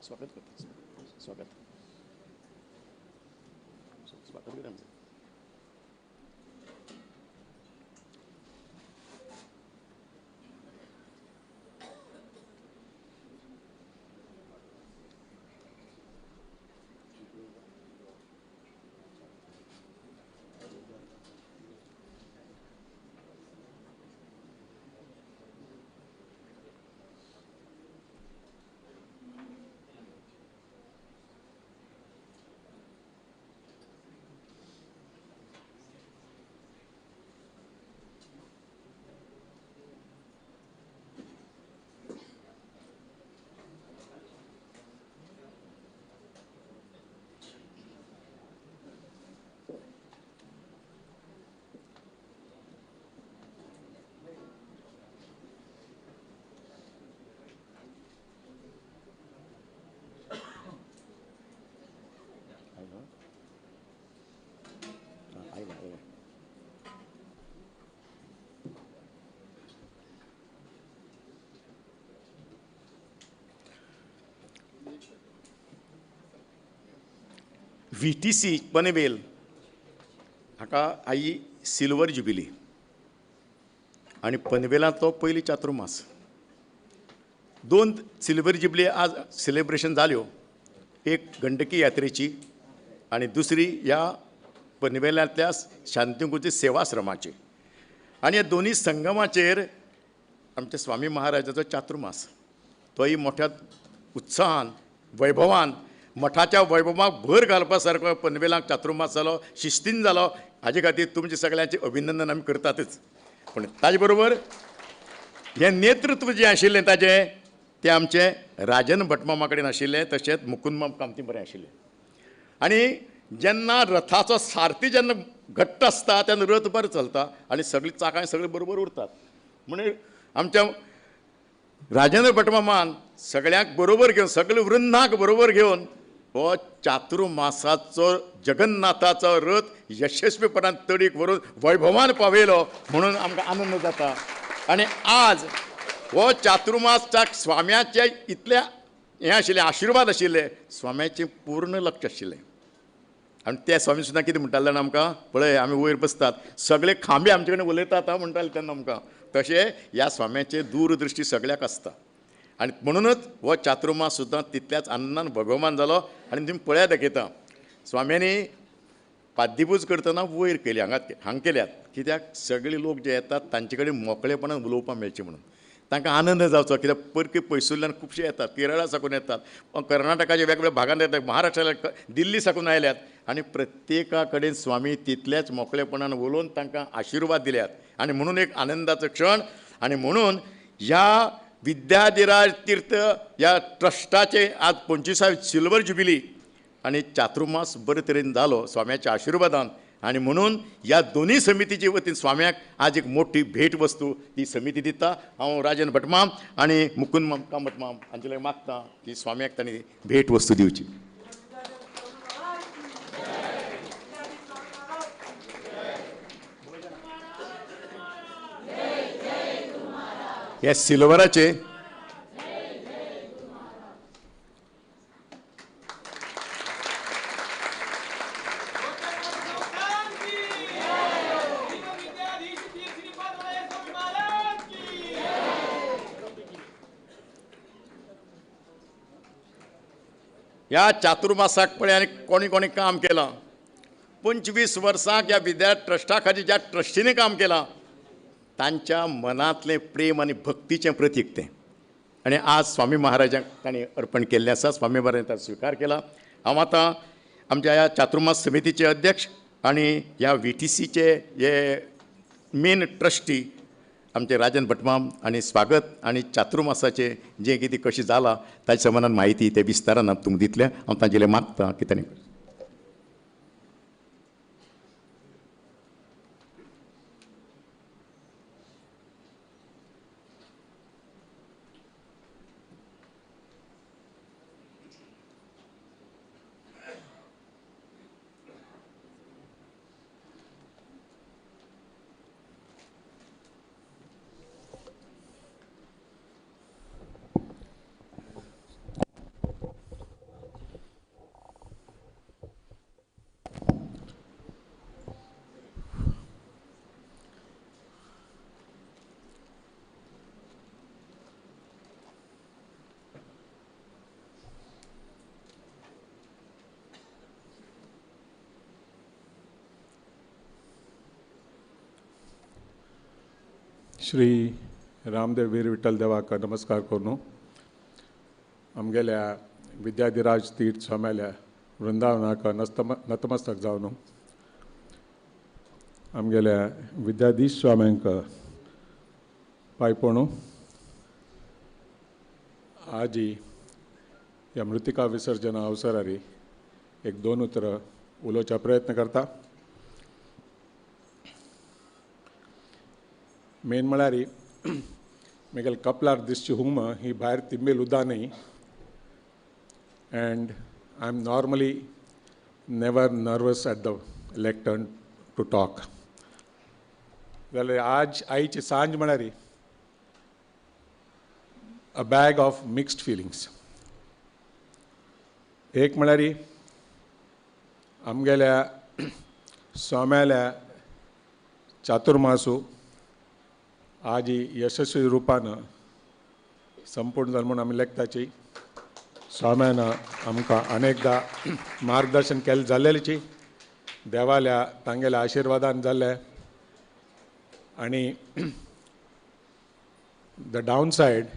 स्वागत करता, स्वागत स्वागत करता. VTC Panvel हाका आई सिल्वर जुबिली आनी पनवेलांतलो पयली चातुर्मास. 2 सिल्वर जुबली आज सेलिब्रेशन जाल्यो, एक गंडकी यात्रेची आनी दुसरी ह्या पनवेलांतल्या शांतिकुंज सेवाश्रमाची. आनी ह्या दोनूय संगमाचेर आमच्या स्वामी महाराजाचो चातुर्मास तोय मोठ्या उत्साहान वैभवान मठाच्या वैभवाक भर घालपा सारको पनवेलाक चातुर्मास जालो, शिस्तीन जालो. हाजे खातीर तुमचे सगळ्यांचें अभिनंदन आमी करतातच. पूण ताजे बरोबर हें नेतृत्व जें आशिल्लें ताजें तें आमचें राजन भटमामा कडेन आशिल्लें, तशेंच मुकुंदमाम कामती बरें आशिल्लें. आनी जेन्ना रथाचो सारथी जेन्ना घट्ट आसता तेन्ना रथ बरो चलता आनी सगळीं चाकां सगळीं बरोबर उरतात. म्हणून आमच्या राजेंद्र भटमामान सगळ्यांक बरोबर घेवन, सगळे वृंदाक बरोबर घेवन हो चातुर्मासाचो जगन्नाथाचो रथ यशस्वीपणान तडीक व्हरून वैभवान पावयलो म्हणून आमकां आनंद जाता. आनी आज हो चातुर्मासाक स्वाम्याचे इतले हें आशिल्लें, आशिर्वाद आशिल्ले, स्वाम्याचें पूर्ण लक्ष आशिल्लें. आनी ते स्वामी सुद्दां कितें म्हणटाले जाणा आमकां, पळय आमी वयर बसतात सगळे खांबे आमचे कडेन उलयतात म्हणटाले तेन्ना आमकां. तशें ह्या स्वाम्याचें दूरदृश्टी सगळ्याक आसता आनी म्हणूनच हो चातुर्मास सुद्दां तितल्याच आनंदान भगवान जालो. आनी तुमी पळयात दाखयता, स्वाम्यांनी पाद्यपूज करतना वयर केली, हांगा हांगा केल्यात, कित्याक सगळे लोक जे येतात तांचे कडेन मोकळेपणान उलोवपाक मेळचें म्हणून, तांकां आनंद जावचो. कित्याक परकी पयसुल्ल्यान खुबशे येतात, केरळा साकून येतात, कर्नाटकाच्या वेगवेगळ्या भागांत येतात, महाराष्ट्राच्या दिल्ली साकून आयल्यात आनी प्रत्येका कडेन स्वामी तितल्याच मोकळेपणान उलोवन तांकां आशिर्वाद दिल्यात. आनी म्हणून एक आनंदाचो क्षण. आनी म्हणून ह्या विद्याधिराज तीर्थ ह्या ट्रस्टाचे आज 25वी सिल्वर जुबिली आनी चातुर्मास बरे तरेन जालो स्वाम्याच्या आशिर्वादान. आनी म्हणून ह्या दोनूय समितीचे वतीन स्वाम्याक आज एक मोठी भेट वस्तू ती समिती दिता. हांव राजन भटमाम आनी मुकुंद कामत माम हांचे लागीं मागता की स्वाम्याक तांणी भेट वस्तू दिवची. ह्या सिल्वराचे ह्या चातुर्मासाक पळय आनी कोणी कोणी काम केलां. 25 वर्सांक ह्या विद्या ट्रस्टा खातीर ज्या ट्रस्टींनी काम केलां तांच्या मनांतलें प्रेम आनी भक्तीचें प्रतीक तें. आनी आज स्वामी महाराजांक तांणी अर्पण केल्लें आसा, स्वामी महाराजान ताचो स्विकार केला. हांव आतां आमच्या ह्या चातुर्मास समितीचे अध्यक्ष आनी ह्या VTCचे हे मेन ट्रस्टी आमचे राजन भटमाम आनी स्वागत आनी चातुर्मासाचें जें कितें कशें जालां ताच्या संबंदान म्हायती ते विस्तारान तुमकां दितलें. हांव तांचे मागता की तांणी श्री रामदेव वीर विठ्ठल देवाक नमस्कार करून आमगेल्या विद्याधिराज तीर्थ स्वाम्याल्या वृंदावनाक नतमस्तक जावन आमगेल्या विद्याधीश स्वाम्यांक पांय पडून आजी ह्या मृतिका विसर्जना अवसरारी एक दोन उतरां उलोवचा प्रयत्न करता. मेन म्हळ्यार म्हगेले कपलार दिसची हुम ही भायर तिंबेल उदा न्ही, and I am normally never nervous at the lectern to talk. जाल्यार आज आयची सांज म्हळ्यार a bag of mixed feelings. एक म्हळ्यार आमगेल्या स्वाम्याल्या चातुर्मासू आज यशस्वी रुपान संपूर्ण जाल म्हूण आमी लेखताची. स्वाम्यान आमकां अनेकदा मार्गदर्शन केल्लें जाल्लेची, देवाल्या तांगेल्या आशिर्वादान जाल्लें. आनी the down side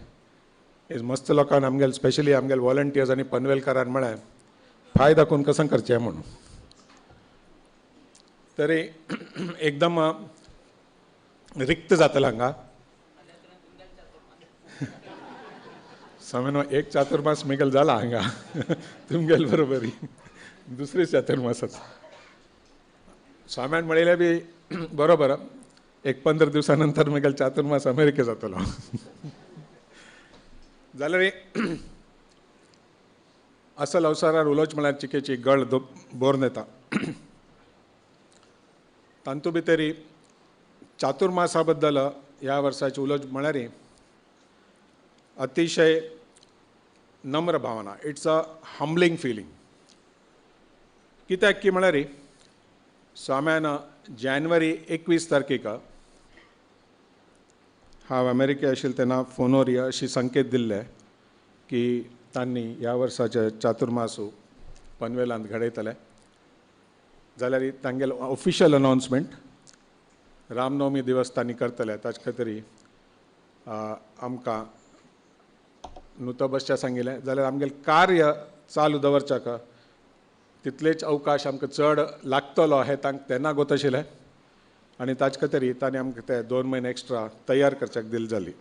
is मस्त लोकांक आमगेले स्पेशली आमगेले वॉलंटियर्स आनी पनवेलकारान म्हळें फाय दाखोवन कसं करचें म्हणून. तरी एकदम रिक्त जातलें हांगा. स्वामी एक चातुर्मास मेगल जाला हांगा तुमगेल बरोबरी दुसरी चातुर्मास आसा. स्वाम्यान म्हणिल्लें बी बरोबर, एक 15 दिवसां नंतर मेगेल चातुर्मास अमेरिके जातलो. जाल्यार असल अवसरार उलोवचें म्हळ्यार चिकेची गळ बोरून येता. तातूंत भितरी चातुर्मासा बद्दल ह्या वर्साचें उलोवचें म्हळ्यार अतिशय नम्र भावना, it's a humbling feeling. कित्याक की म्हळ्यार स्वाम्यान जानेवारी 21 तारखेक हांव अमेरिके आशिल्लें तेन्ना फोनोर अशी संकेत दिल्ले की तांणी ह्या वर्साचे चातुर्मासू पनवेलांत घडयतले. जाल्यार तांगेलो ऑफिशियल अनावन्समेंट रामनवमी दिवस तांणी करतले, ताचे खातीर आमकां नुतो बसच्या सांगिल्लें. जाल्यार आमगेलें कार्य चालू दवरच्याक तितलेच अवकाश आमकां चड लागतलो हें तांकां तेन्ना गोत आशिल्लें आनी ताचे खातीर तांणी आमकां ते 2 म्हयने एक्स्ट्रा तयार करच्याक दिल जाली.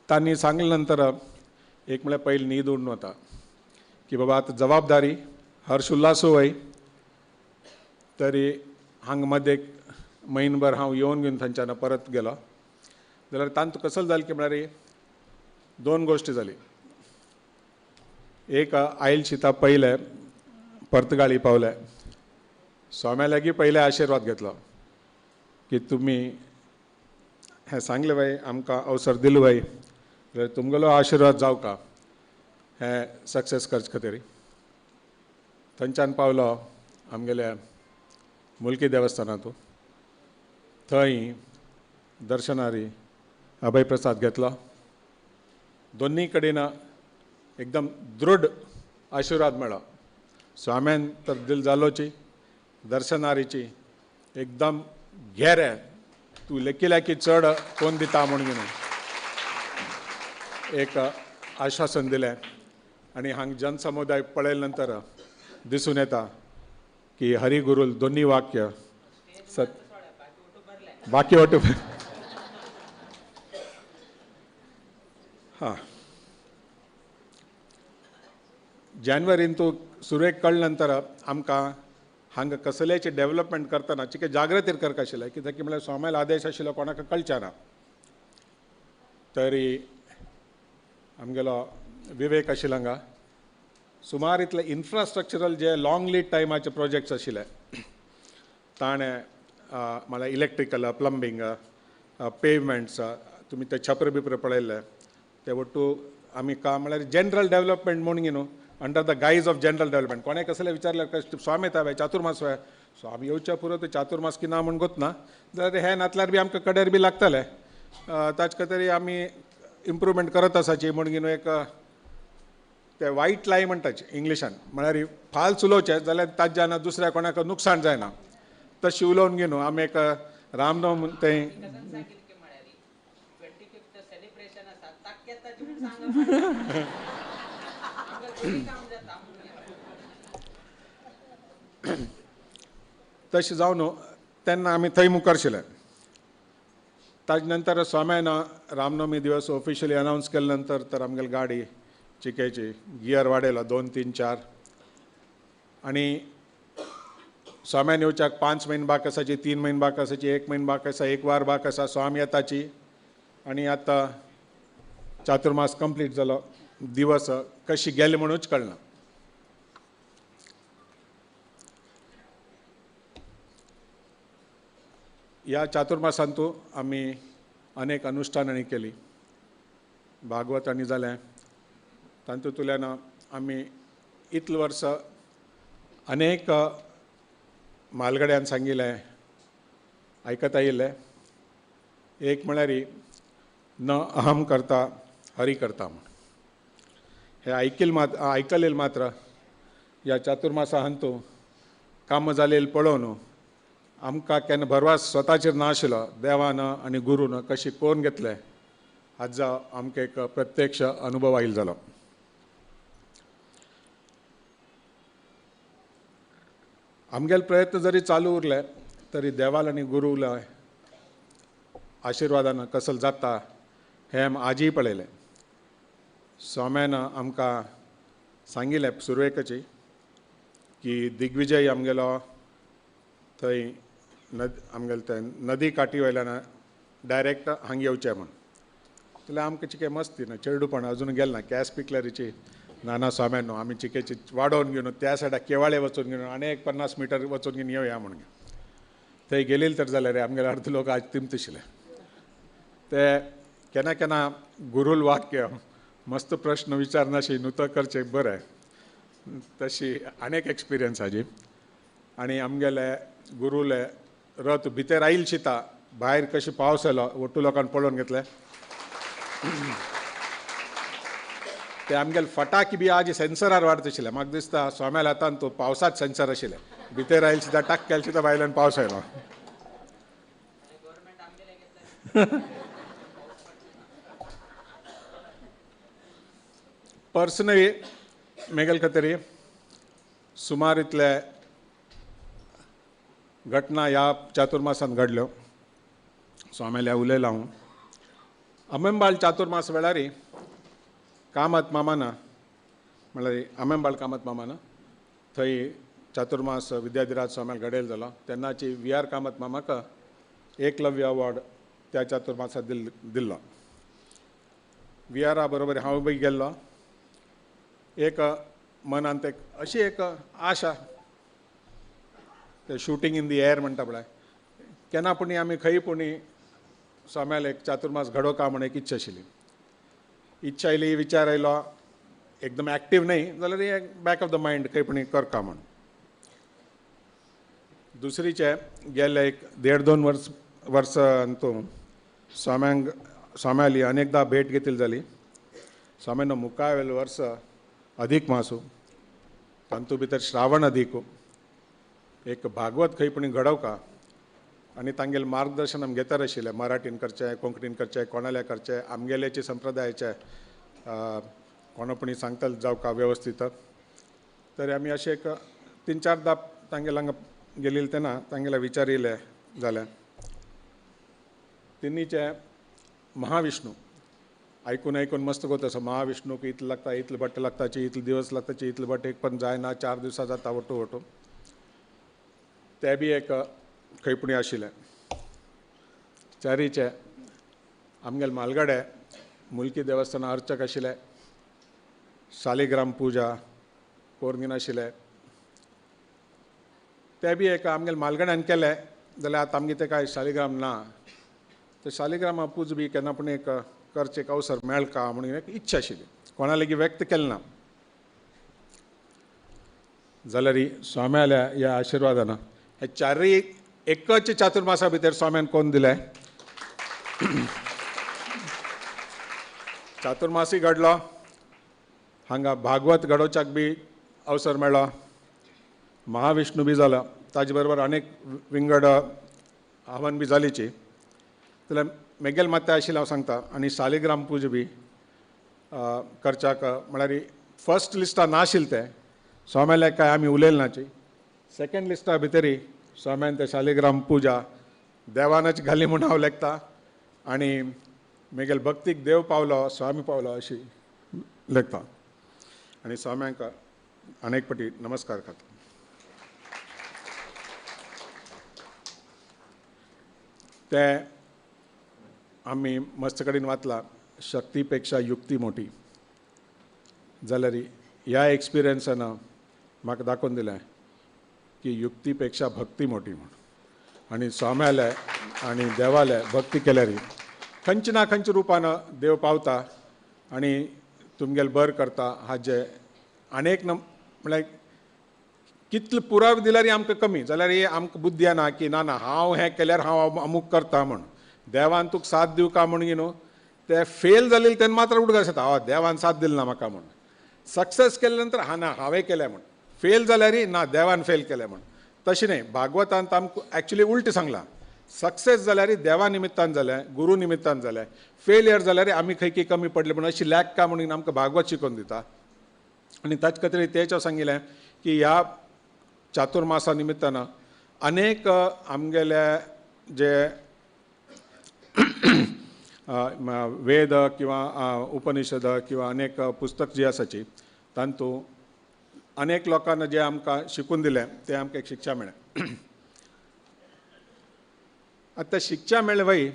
तांणी सांगले नंतर एक म्हळ्यार पयलीं न्हीद उडून वता की बाबा आतां जबाबदारी हर्ष उल्हासू वय तरी हांगा मदें एक म्हयनभर हांव येवन घेवन थंयच्यान परत गेलो. जाल्यार तांतूं कसल जालें की म्हळ्यार 2 गोश्टी जाली. एक आयल शिता पयले पर्तगाळी पावले, स्वाम्या लागीं पयले आशिर्वाद घेतलो की तुमी हें सांगलें बाय आमकां अवसर दिलो बाय जाल्यार तुमगेलो आशिर्वाद जावका हें सक्सेस करचे खातीर. थंयच्यान पावलो आमगेल्या मुल्की देवस्थानांतू, थंय दर्शनारी अभय प्रसाद घेतलो. दोन्ही कडेन एकदम दृढ आशिर्वाद मेळ्ळो. स्वाम्यान तर दिल जालोची दर्शनारीची एकदम घेरे तूं लेखिल्या की चड कोण दिता म्हणून घेवन एक आश्वासन दिलें. आनी हांगा जनसमुदाय पळयले नंतर दिसून येता की हरिगुरूल दोन्ही वाक्य सत बाकी वाटू हां. जानेवारीन तूं सुरवेक कळ्ळे नंतर आमकां हांगा कसलेचे डेवलपमेंट करतना चिके जागृतीर करका आशिल्लें कित्याक की म्हळ्यार स्वाम्यालो आदेश आशिल्लो कोणाक कळचे ना. तरी आमगेलो विवेक आशिल्लो हांगा सुमार इतले इन्फ्रास्ट्रक्चरल जे लाँग लीड टायमाचे प्रोजेक्ट्स आशिल्ले ताणें म्हळ्यार इलेक्ट्रिकल, प्लंबींग, पेवमेंट्स, तुमी ते छप्र बिप्र पळयल्ले ते ಒಟ್ಟು आमी काम म्हळ्यार जनरल डेवलपमेंट म्हणून न्हू under the guise of general development. कोणें कसलें विचारल्यार स्वामी येता चातुर्मास वय स्वामी येवच्या पुरो ते चातुर्मास की ना म्हूण गोत ना जाल्यार हें नातल्यार बी आमकां कडेर बी लागतलें ताचे खातीर आमी इम्प्रूवमेंट करत आसाची म्हूण न्हू एक ते वायट लाय म्हणटाचे इंग्लिशान म्हळ्यार फाल्स उलोवचें जाल्यार ताज्यान दुसऱ्या कोणाक नुकसाण जायना तशें उलोवन घेवन आमी एक रामनवम तें तशें जावन तेन्ना आमी थंय मुखार शिले. ताजे नंतर स्वाम्यान रामनवमी दिवस ऑफिशियली अनावन्स केले नंतर तर आमगेली गाडी चिकेची गियर वाडयलो 2 3 4 आनी स्वाम्यान येवच्याक 5 म्हयने बाक आसाची, 3 म्हयने बाक आसाची, 1 म्हयनो बाक आसा, 1 वार बाक आसा, स्वामी येताची. आनी आतां चातुर्मास कंप्लीट जालो, दिवस कशी गेले म्हणूच कळना. ह्या चातुर्मासांतू आमी अनेक अनुष्ठानांनी केली, भागवत आनी जालें. तातूंतल्यान आमी इतले वर्स अनेक म्हालगड्यान सांगिल्लें आयकत आयिल्लें. एक म्हळ्यार न अहम करता हरी करता म्हूण हे आयकलेल मात्र ह्या चातुर्मासा हंतू काम जालेल पळोवन आमकां केन्ना भरवास स्वताचेर नाशिल्लो देवान आनी गुरून कशी कोरून घेतले हाजो आमकां एक प्रत्यक्ष अनुभव आयल जालो. आमगेले प्रयत्न जरी चालू उरले तरी देवाल आनी गुरूला आशिर्वादान कसल जाता हें आमी आजय पळयलें. स्वाम्यान आमकां सांगिल्लें सुरवेकची की दिग्विजय आमगेलो थंय आमगेले ते नदी काठी वयल्यान डायरेक्ट हांगा येवचें म्हूण. जाल्यार आमकां चिके मस्ती ना चेडूपण अजून गेल ना कॅश पिकलरीची नाना स्वाम्यान न्हू आमी चिकेची वाडोवन घेवन त्या सायडा केवाळे वचून घेवन आनी एक 50 मिटर वचून घेवन येवया म्हणून थंय गेलील तर जाल्यार आमगेले अर्द लोक आज तिमतशिल्ले. ते केन्ना केन्ना गुरूल वाक्य मस्त प्रश्न विचारनाशी नुतो करचें बरें तशी अनेक एक्सपिरियन्स हाजी. आनी आमगेले गुरूले रथ भितर आयल शिता भायर कशी पावस आयलो ಒಟ್ಟು लोकांक पळोवन घेतले. ते आमगेले फटाकी बी आज सेन्सरार वाडत आशिल्ले. म्हाका दिसता स्वाम्याल्या हातान तो पावसात सेन्सर आशिल्ले भितर आयल शिता टाक केल शिता भायल्यान पावस आयलो. पर्सनली मेगेल खातीर सुमार इतले घटना ह्या चातुर्मासांत घडल्यो. स्वाम्याल्या उलयलां हांव. अमेंबाळ चातुर्मास वेळार कामत मामाना म्हळ्यार अमेंबाळ कामत मामाना थंय चातुर्मास विद्याधिराज स्वाम्याल घडयल जालो तेन्नाची we are Kamat मामाक एकलव्य अवॉर्ड त्या चातुर्मासात दिल्लो. We आरा बरोबर हांव बी गेल्लो. एक मनांत एक अशी एक आशा ते शूटिंग इन the air म्हणटा पळय केन्ना पुणी आमी खंय पुणी स्वाम्याल एक चातुर्मास घडोवका म्हूण एक इच्छा आशिल्ली. इच्छा आयली विचार आयलो एकदम एक्टीव न्हय जाल्यार एक बॅक ऑफ the mind खंय पुणी करका म्हूण. दुसरीचे गेले एक 1.5-2 वर्सां तो स्वाम्यांक स्वाम्याली अनेकदा भेट घेतली जाली. स्वाम्यान मुखावेल वर्स अधिक मासू तातूंत भितर श्रावण अधिक एक भागवत खंय पुणी घडोवका आनी तांगेलें मार्गदर्शन आमी घेतर आशिल्लें. मराठीन करचें कोंकणीन करचें कोणाल्या करचें आमगेल्याचे संप्रदायाचे कोणा पुणी सांगतले जावका वेवस्थीत. तर आमी अशें एक 3-4 तांगेल्या हांगा गेलेले तेन्ना तांगेल्या विचारिल्लें जालें. तिनीचे महाविष्णू आयकून आयकून मस्त गोत आसा महाविष्णूक इतलें लागता इतले भट्ट लागताची इतले दिवस लागताची इतले भट्ट एक पण जायना 4 दिवसां जाता वटू वटू ते बी एक खंय पुणी आशिल्लें. चारीचे आमगेले म्हालगडे मुलकी देवस्थाना अर्चक आशिल्ले शालिग्राम पुजा कोरून आशिल्ले ते बी एक आमगेले म्हालगड्यान केलें जाल्यार आतां आमगे ते कांय शालिग्राम ना तर शालिग्रामा पूज बी केन्ना पूण एक करचें एक अवसर मेळका म्हणून एक इच्छा आशिल्ली कोणा लेगीत व्यक्त केलें ना. जाल्यार स्वाम्याल्या ह्या आशिर्वादान हे चारय एकच चातुर्मासा भितर स्वाम्यान कोण दिलें. चातुर्मासूय घडलो हांगा भागवत घडोवच्याक बी अवसर मेळ्ळो महाविष्णू बी जालो ताजे बरोबर अनेक विंगड आव्हान बी जालीची. जाल्यार मेगेल मात्य आशिल्लें हांव सांगता. आनी शालिग्राम पूजा बी करच्याक म्हळ्यार फर्स्ट लिस्टान नाशिल्लें तें स्वाम्याल्या काय आमी उलयले नाची. सेकंड लिस्टा भितरी स्वाम्यान ते शालिग्राम पुजा देवानच घाली म्हूण हांव लेखता आनी मेगेल भक्तीक देव पावलो स्वामी पावलो अशी लेखता आनी स्वाम्यांक अनेक पटी नमस्कार करता. ते आमी मस्त कडेन वाचला शक्तीपेक्षा युक्ती मोठी. जाल्यार ह्या एक्सपिरियन्सान म्हाका दाखोवन दिलें की युक्तीपेक्षा भक्ती मोठी म्हूण. आनी स्वाम्याले आनी देवाले भक्ती केल्यार खंयचे ना खंयच्या रुपान देव पावता आनी तुमगेले बर करता हाजे अनेक म्हळ्यार कितले पुरावे दिल्यार आमकां कमी जाल्यार आमकां बुद्धी ना की ना ना हांव हें केल्यार हांव अमूक करता म्हूण. देवान तुका साथ दिवका म्हूण न्हू ते फेल जाले तेन्ना मात्र उडगास येता, हय देवान साथ दिली ना म्हाका म्हूण. सक्सेस केले नंतर हा ना हांवें केलें म्हूण, फेल जाल्यार ना देवान फेल केलें म्हूण. तशें न्हय, भागवतान आमकां एक्चुली उल्टें सांगलां, सक्सेस जाल्यार देवा निमित्तान जालें, गुरू निमित्तान जालें, फेलियर जाल्यार आमी खंय की कमी पडले म्हूण अशी लॅक का म्हणून आमकां भागवत शिकोवन दिता. आनी ताचे खातीर तेच हांव सांगिल्लें की ह्या चातुर्मासा निमित्तान अनेक आमगेले जे वेद किंवा उपनिषद किंवा अनेक पुस्तक जी आसाची तांतू अनेक लोकांना जे आमकां शिकून दिलें तें आमकां एक शिक्षा मेळ्ळें. आतां शिक्षा मेळ्ळें वय,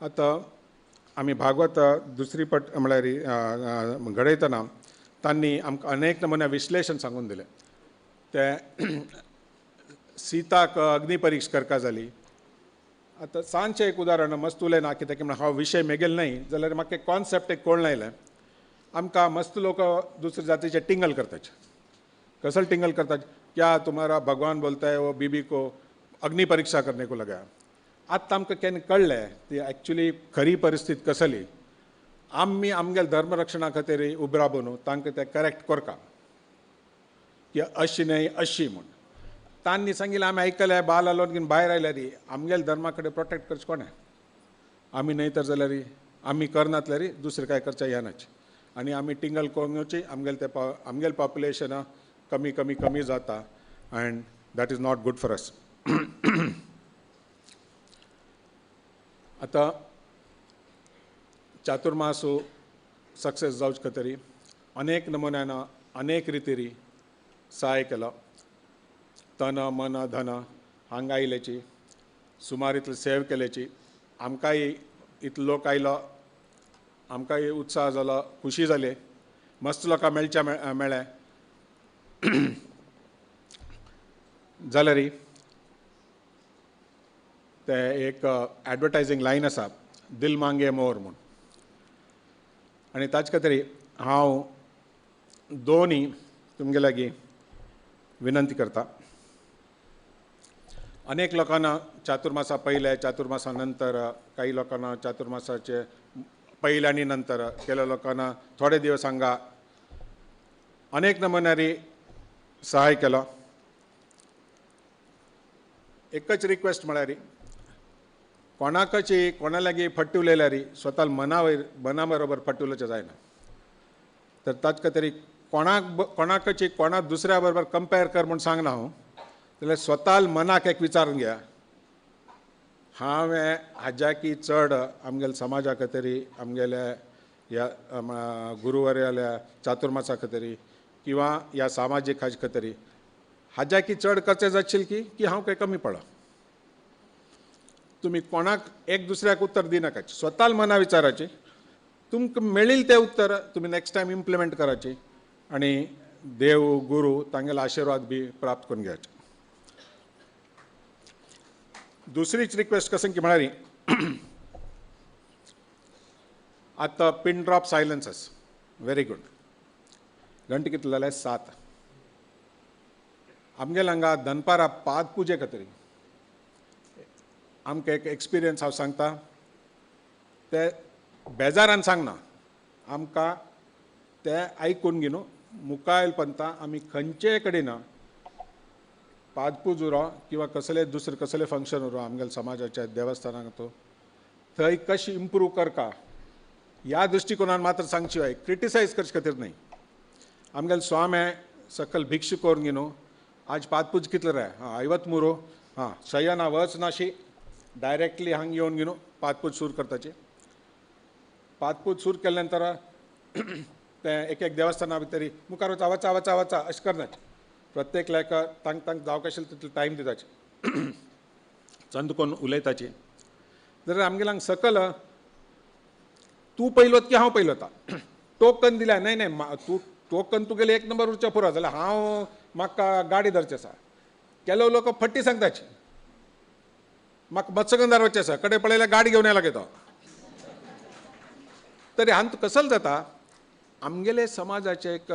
आतां आमी भागवत दुसरी पट म्हळ्यार घडयतना तांणी आमकां अनेक नमुन्या विश्लेशण सांगून दिलें. ते सीताक अग्निपरीक्षा करका जाली. आतां सांजचें एक उदाहरण मस्त उलयना कित्याक म्हणल्यार हो विशय मेगेल न्हय जाल्यार म्हाका एक कॉन्सेप्ट एक कळना आयलें. आमकां मस्त लोक दुसरे जातीचे टिंगल करतात. कसल टिंगल करतात, क्या तुम्हारा भगवान बोलता है वो बीबी को अग्नि परीक्षा करने को लगाया. आतां आमकां केन्ना कळ्ळें ती एक्चुली खरी परिस्थिती कसली. आमी आमगेले धर्मरक्षणा खातीर उबे राबून तांकां तें करेक्ट करता की अशी न्हय अशी म्हूण. तांणी सांगिल्लें आमी आयकलें बाल आलो घेवन भायर आयल्यार आमगेले धर्मा कडेन प्रोटेक्ट करचें कोणें, आमी न्हय तर जाल्यार आमी करनातल्यार दुसरें कांय करचें येनाच. आनी आमी टिंगल करूंक येवची आमगेले ते आमगेले पॉप्युलेशन कमी कमी कमी जाता and that is not good for us. आतां चातुर्मासो सक्सेस जावचे खातीर अनेक नमुन्यान अनेक रितीरी सहाय केलो. तन मन धन हांगा आयल्याची सुमार इतले सेव केल्याची आमकांय इतलो लोक आयलो, आमकांय उत्साह जालो, खुशी जाली, मस्त लोकां मेळच्या मेळ्ळें. जाल्यार ते एक एडवर्टायजींग लायन आसा, दिल मांगे मोर म्हूण. आनी ताचे खातीर हांव दोनी तुमगे लागीं विनंती करता. अनेक लोकांना चातुर्मासा पयले, चातुर्मासा नंतर, काही लोकांना चातुर्मासाचे पयले आनी नंतर केल्या लोकांना थोडे दिवस हांगा अनेक नमुन्यारी सहाय केलो. एकच रिक्वेस्ट म्हळ्यार कोणाकची कोणा लागीं फट्टी उलयल्यार स्वता मना बरोबर फट्टी उलोवचें जायना. तर ताचे खातीर कोणाक कोणाकची कोणा दुसऱ्या बरोबर कंपेर कर म्हूण सांगना हांव, जाल्यार स्वता मनाक एक विचारून घ्या, हांवें हाज्याकी चड आमगेल्या समाजा खातीर, आमगेल्या ह्या गुरुवर्याल्या चातुर्मासा खातीर किंवा ह्या सामाजीक हाजे खातीर हाज्याकी चड करचें जातशील की हांव कांय कमी पडला. तुमी कोणाक एक दुसऱ्याक उत्तर दिनाका, स्वता मना विचाराची, तुमकां मेळिल्लें तें उत्तर तुमी नेक्स्ट टायम इम्प्लिमेंट कराची आनी देव गुरू तांगेलो आशिर्वाद बी प्राप्त करून घेयाचे. दुसरीच रिक्वेस्ट कसं की म्हळ्यार आतां pin drop silence आसा, व्हेरी गुड. घंटे कितले जाले? 7. आमगेले हांगा दनपारां पाद पुजे खातीर आमकां एक एक्सपिरियन्स हांव सांगता, ते बेजारान सांगना, आमकां ते आयकून घेवन मुखायल पंता आमी खंयचेय कडेन पादपूज उरो किंवा कसले दुसरे कसले फंक्शन उरो आमगेले समाजाच्या देवस्थानाक तो थंय कशी इम्प्रूव करका ह्या दृश्टिकोनान मात्र सांगची वाय, क्रिटिसायज करचे खातीर न्हय. आमगेले स्वामी सकल भिक्षु करून घेवन आज पादपूज कितले रे, हां 53, हां शयना वच नाशी डायरेक्टली हांग येवन घेवन पादपूज सूर करताची. पादपूज सूर केले नंतर ते एक एक देवस्थाना भितर मुखार वचा वचा वचा वचा अशें करनाचे, प्रत्येक लायक तांक तांक जावंक आशिल्लें तितलो टायम दिताचे, चंद कोन्न उलयताची. जाल्यार आमगेले हांगा सकल तूं पयलो की हांव पयलो वता, टोकन दिल्या न्हय न्हय तूं टोकन तुगेलें एक नंबर उरचें पुरो जाल्यार हांव म्हाका गाडी धरचें आसा. केलो लोक फट्टी सांगताची, म्हाका मत्स्यगंधार वचचें आसा, कडेन पळयल्यार गाडी घेवन येयला तो. तरी हांत कसल जाता आमगेले समाजाचें एक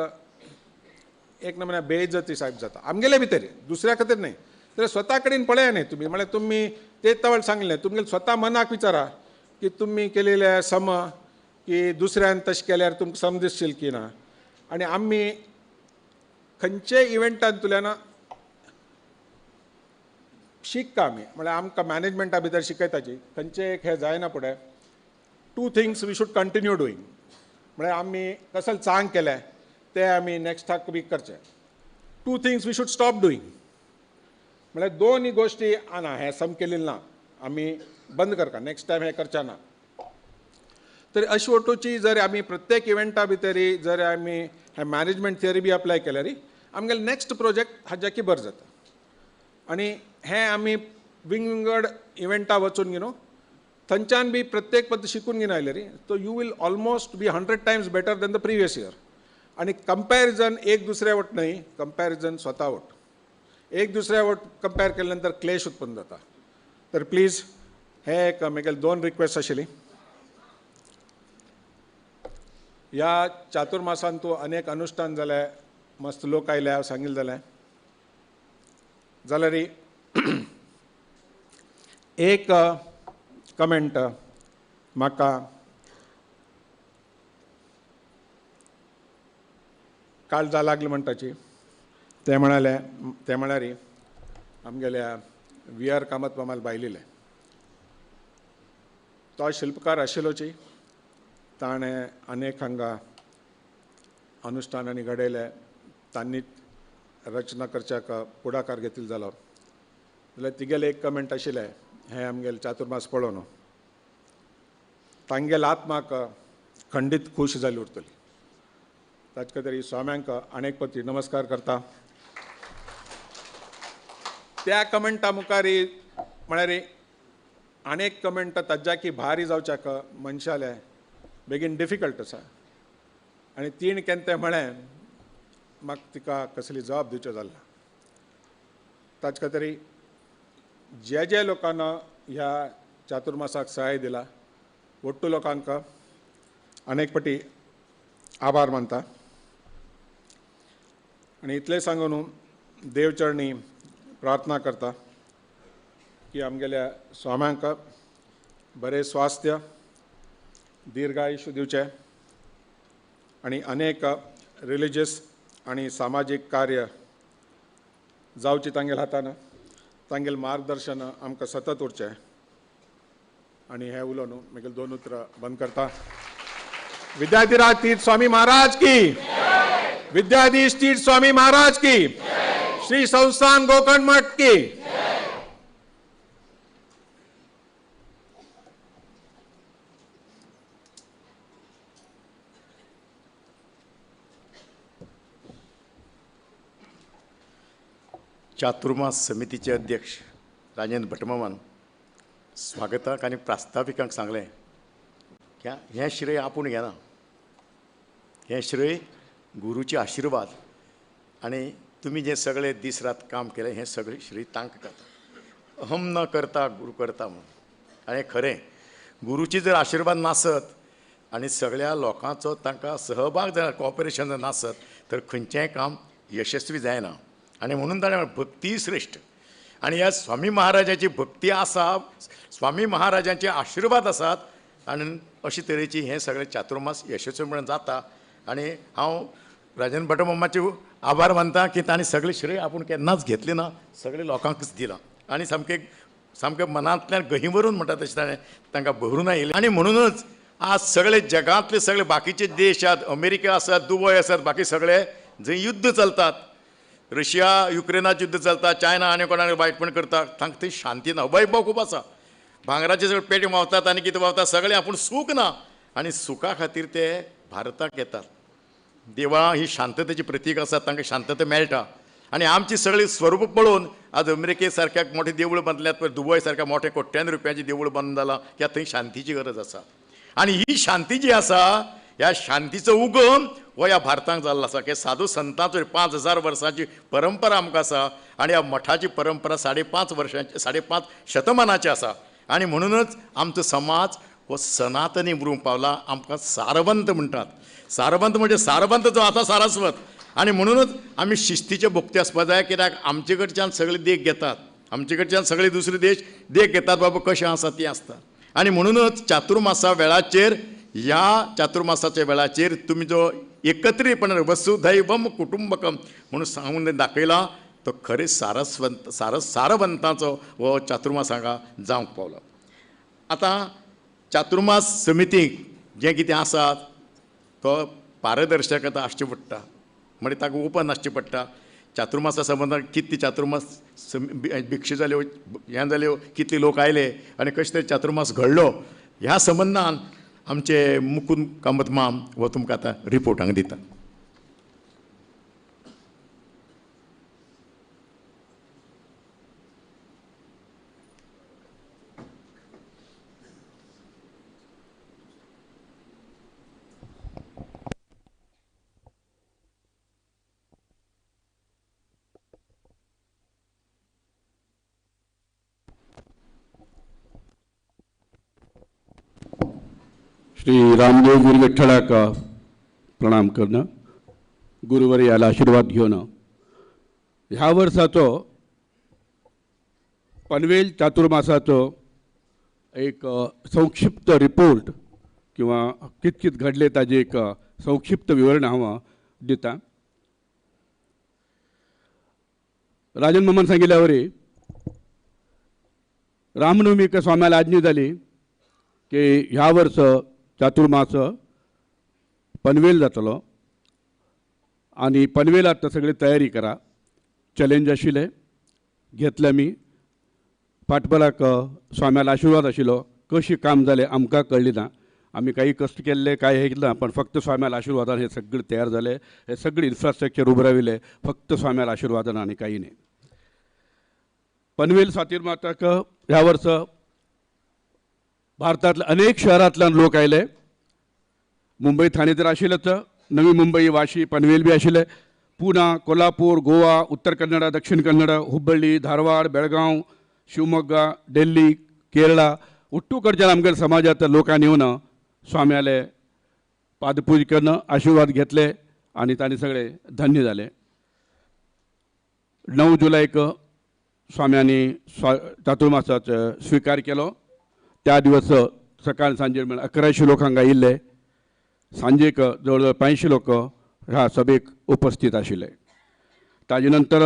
एक नमुन्या बेइज्जती साहेब जाता आमगेले भितर, दुसऱ्या खातीर न्हय. तर स्वता कडेन पळया न्ही तुमी, म्हळ्यार तुमी ते तवळ सांगलें तुमगेले स्वता मनाक विचारा की तुमी केलेले सम की दुसऱ्यान तशें केल्यार तुमकां सम दिसशील की ना. आनी आमी खंयचे इव्हेंटांतल्यान शिकता आमी, म्हळ्यार आमकां मॅनेजमेंटा भितर शिकयताची खंयचे एक हें जायना फुडें 2 things we should continue doing, म्हळ्यार आमी कसल चांग केलें तें आमी नॅक्स्टाक बी करचें. 2 things we should stop doing, म्हळ्यार दोनूय गोश्टी ना हें सम केलें ना आमी बंद करता, नॅक्स्ट टायम हें करचें ना. तर अशी वटूची जर आमी प्रत्येक इव्हेंटा भितर जर आमी हें मॅनेजमेंट थियरी बी अप्लाय केल्यार आमगेले नॅक्स्ट प्रोजेक्ट हाज्याकी बरें जाता. आनी हें आमी विंगड इव्हेंटा वचून घेवन थंयच्यान बी प्रत्येक पद्दत शिकून घेवन आयले रे तो you will almost be 100 times better than the previous year. आनी कंपॅरिजन एक दुसऱ्या वट न्हय, कंपॅरिजन स्वता वट, एक दुसऱ्या वट कंपेर केले नंतर क्लेश उत्पन्न जाता. तर प्लीज हे एक म्हगेले 2 रिक्वेस्ट आशिल्ली. ह्या चातुर्मासान तूं अनेक अनुष्ठान जाले, मस्त लोक आयले, हांव सांगिल्लें जालें जाल्यार एक कमेंट म्हाका काळजा लागली म्हणटाची, ते म्हणाले ते म्हळ्यार आमगेल्या we are Kamat मामाल बायलिले, तो शिल्पकार आशिल्लोची, ताणें अनेक हांगा अनुष्ठानांनी घडयले, तांणी रचना करच्याक पुढाकार घेतिल्लो जालो. जाल्यार तिगेलें एक कमेंट आशिल्लें हें आमगेलें चातुर्मास पळोवन तांगेल्या आत्माक खंडीत खूश जाली उरतली. ताचे खातीर स्वाम्यांक अनेक पती नमस्कार करता. त्या कमेंटा मुखार म्हळ्यार अनेक कमेंट ताज्याकी भारी जावच्याक मनशाले बेगीन डिफिकल्ट आसा. आनी तीण केन्ना तें म्हळें म्हाका तिका कसली जबाब दिवचो जाल ना. ताचे खातीर जे जे लोकांना ह्या चातुर्मासाक सहाय दिला वट्टू लोकांक अनेक पटी आभार मानता. आनी इतलें सांगून देवचरणी प्रार्थना करता की आमगेल्या स्वाम्यांक बरें स्वास्थ्य, दीर्घायुष्य दिवचें आनी अनेक रिलिजियस आनी सामाजीक कार्य जावचें तांगेल्या हातान, तांगेलें मार्गदर्शन आमकां सतत उरचें. आनी हें उलोवन म्हगेलें 2 उतरां बंद करता. विद्याधिराज तीर्थ स्वामी महाराज की, विद्याधीश तीर्थ स्वामी महाराज की, श्री संस्थान गोकर्ण मठ की. चातुर्मास समितीचे अध्यक्ष राजेंद्र भटमामान स्वागताक आनी प्रास्ताविकांक सांगलें की हें श्रेय आपूण घेना, हें श्रेय गुरूचे आशिर्वाद आनी तुमी जें सगळे दीस रात काम केलें हें सगळें श्रेय तांकां करता. अहम न करता गुरू करता म्हणून. आनी खरें गुरूची जर आशिर्वाद नासत आनी सगळ्या लोकांचो तांकां सहभाग जायना, कॉपरेशन जर नासत तर खंयचेंय काम यशस्वी जायना. आनी म्हणून ताणें भक्ती श्रेश्ठ. आनी ह्या स्वामी महाराजाची भक्ती आसा, स्वामी महाराजांचे आशिर्वाद आसात आनी अशे तरेची हें सगळें चातुर्मास यशस्वी म्हणून जाता. आनी हांव राजेंद्र भट मामाचे आभार मानता की तांणी सगळें श्रेय आपूण केन्नाच घेतलें ना, सगळें लोकांकच दिलां आनी सामकें सामकें मनांतल्यान गहीवरून म्हणटा तशें ताणें तांकां भरून आयलें. आनी म्हणूनच आज सगळे जगांतले सगळे बाकीचे देश आसात, अमेरिका आसात, दुबय आसात, बाकी सगळे जंय युद्ध चलतात, रशिया युक्रेनात युद्ध चलता, चायना आनी कोणाक वायटपण करता, तांकां थंय शांती ना, वैभव खूब आसा, भांगराचे सगळे पेटे व्हांवतात आनी कितें व्हांवता, सगळें आपूण सूख ना आनी सुखा खातीर ते भारताक येतात. देवळां ही शांततेची प्रतीक आसा, तांकां शांतता मेळटा. आनी आमची सगळी स्वरूप पळोवन आज अमेरिके सारक्या मोठे देवूळ बांदल्यात, पळय दुबय सारक्या मोठे कोट्यान रुपयांचें देवूळ बांदून जालां, कित्याक थंय शांतीची गरज आसा. आनी ही शांती जी आसा ह्या शांतीचो उगम हो ह्या भारतांत जाल्लो आसा. की साधू संतांचो 5000 वर्सांची परंपरा आमकां आसा आनी ह्या मठाची परंपरा 5.5 वर्सांची 5.5 शतमानाची आसा. आनी म्हणूनच आमचो समाज हो सनातनी उरूंक पावला. आमकां सारवंत म्हणटात. सारवंत म्हणजे सारवंत जो आसा सारस्वत. आनी म्हणूनच आमी शिस्तीचे भोगते आसपा जाय, कित्याक आमचे कडच्यान सगळे देख घेतात, आमचे कडच्यान सगळे दुसरे देश देख घेतात बाबा कशें आसा ती आसता. आनी म्हणूनच चातुर्मासा वेळाचेर, ह्या चातुर्मासाच्या वेळाचेर तुमी जो एकत्रीपणान वसुधैवम कुटुंबकम म्हणून सांगून दाखयला तो खरें सारस्वंत सारवंताचो हो चातुर्मास हांगा जावंक पावलो. आतां चातुर्मास समितीक जें कितें आसा तो पारदर्शकता आसची पडटा, म्हणजे ताका ओपन आसची पडटा. चातुर्मासा संबंदान कितली चातुर्मास भिक्षू जाल्यो, हें जाल्यो, कितले लोक आयले आनी कशें तरेन चातुर्मास घडलो ह्या संबंदान आमचे मुकुंद कामत माम हो तुमकां आतां रिपोर्ट हांगा दिता. श्री रामदेव गुरु विठ्ठलाक प्रणाम करणं, गुरुवर्याला आशीर्वाद घेवन ह्या वर्साचो पनवेल चातुर्मासाचो एक संक्षिप्त रिपोर्ट किंवा कित कित घडले ताजें एक संक्षिप्त विवरण हांव दिता. राजन मामान सांगिल्ल्या वरी रामनवमीक स्वाम्याला आज्ञा जाली की ह्या वर्स चातुर्मास पनवेल जातलो आनी पनवेलात सगळी तयारी करा. चॅलेंज आशिल्लें घेतलें आमी. फाटबळाक स्वाम्याला आशिर्वाद आशिल्लो. कशी काम जालें आमकां कळ्ळें ना, आमी काही कश्ट केल्ले काय हे ना, पण फक्त स्वाम्याला आशिर्वादान हे सगळें तयार जालें, हे सगळें इन्फ्रास्ट्रक्चर उबें राविल्लें फक्त स्वाम्याला आशिर्वादान आनी काही न्ही. पनवेल चातुर्मासाक ह्या वर्स भारतांतल्या अनेक शहरांतल्यान लोक आयले. मुंबई ठाणे तर आशिल्लेच, नवी मुंबई, वाशी, पनवेल बी आशिल्ले, पुना, कोल्हापूर, गोवा, उत्तर कन्नडा, दक्षिण कन्नडा, हुब्बळ्ळी, धारवाड, बेळगांव, शिवमोग्गा, दिल्ली, केरळा, उट्टू कडच्यान आमगेल्या समाजांतल्या लोकांनी येवन स्वाम्याले पादपूज करून आशिर्वाद घेतले आनी तांणी सगळे धन्य जाले. 9 जुलैक स्वाम्यांनी चातुर्मासाचो स्विकार केलो. त्या दिवस सकाळ सांजे म्हळ्यार 1100 लोक हांगा आयिल्ले, सांजेक जवळ जवळ 500 लोक ह्या सभेक उपस्थित आशिल्ले. ताजे नंतर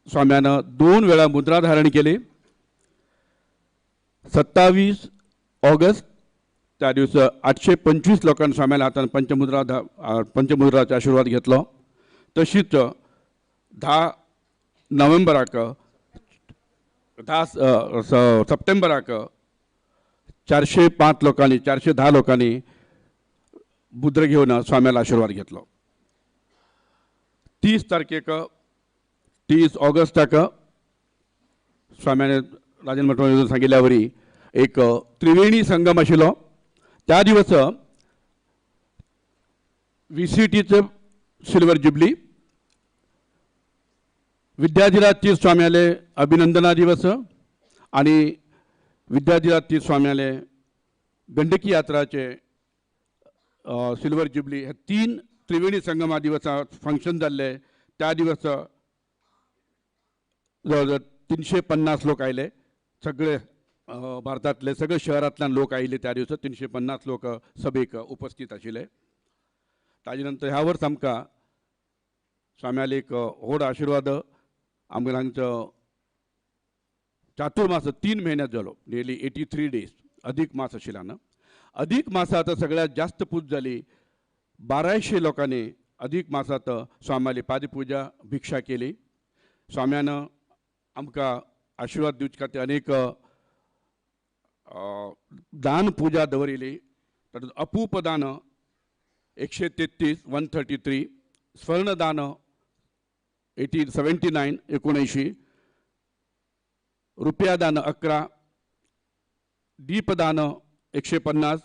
स्वाम्यान 2 वेळा मुद्रा धारण केली. 27 ऑगस्ट त्या दिवस 825 लोकांनी स्वाम्याला हातान पंचमुद्राचो आशिर्वाद घेतलो. तशीच 10 नोव्हेंबराक 10 सप्टेंबराक 405 लोकांनी 410 लोकांनी मुद्रा घेवन स्वाम्याला आशिर्वाद घेतलो. 30 तारखेक 30 ऑगस्टाक स्वाम्याने राजन मठवान सांगिल्ल्या वरी एक त्रिवेणी संगम आशिल्लो. त्या दिवस VCTचे सिल्वर जुबली, विद्याधिराज तीर्थ स्वाम्याले अभिनंदना दिवस आनी विद्याधिराज तीर्थ स्वाम्याले गंडकी यात्राचे सिल्वर जुबली हे 3 त्रिवेणी संगमा दिवसा फंक्शन जाल्ले. त्या दिवस जवळ 350 लोक आयले, सगळे भारतांतले सगळे शहरांतल्यान लोक आयिल्ले. त्या दिवसा 350 लोक सभेक उपस्थित आशिल्ले. ताजे नंतर ह्या वर्स आमकां स्वाम्याले एक व्हड आशिर्वाद आमकां हांगचो चातुर्मास 3 म्हयन्यात जालो, नियरली 83 डेज अधिक मास आशिल्ल्यान अधिक मासांत सगळ्यात जास्त पूज जाली. 1200 लोकांनी अधिक मासांत स्वाम्याली पादपूजा भिक्षा केली. स्वाम्यान आमकां आशिर्वाद दिवचे खातीर अनेक दान पूजा दवरिली. तातूंत अपूपदान 133 133, स्वर्णदान 1879 79, रुपयादान 11, दीपदान 150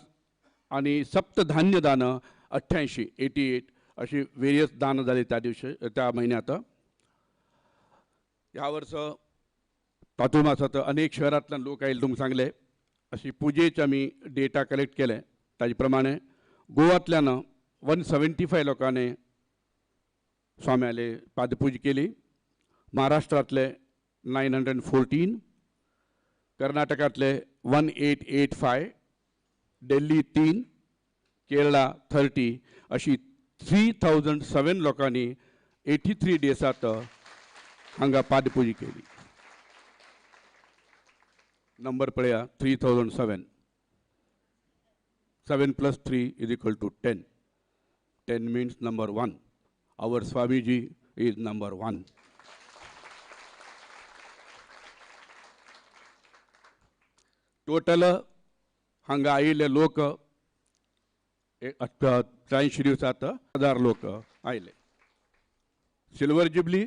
आनी सप्तधान्यदान 88 88 अशी वेरियस दान जाली त्या दिवशी त्या म्हयन्यांत. ह्या वर्स चातुर्मासांत अनेक शहरांतल्यान लोक आयिल्ले तुमकां सांगले. अशी पुजेचे आमी डेटा कलेक्ट केले ताजे प्रमाणे गोवांतल्यान 175 लोकांनी स्वाम्याले पादपूजा केली. महाराष्ट्रांतले 914, कर्नाटकांतले 1885, दिल्ली 3, केरळा 30 अशी 3007 लोकांनी 83 डेसात हांगा पादपूजा केली. नंबर पळया 3007. 7 + 3 = 10. 10 means number 1. Our Swamiji is number 1. Total हांगा आयिल्ले लोक 83 दिवसात 1000 लोक आयले. सिल्वर जुबली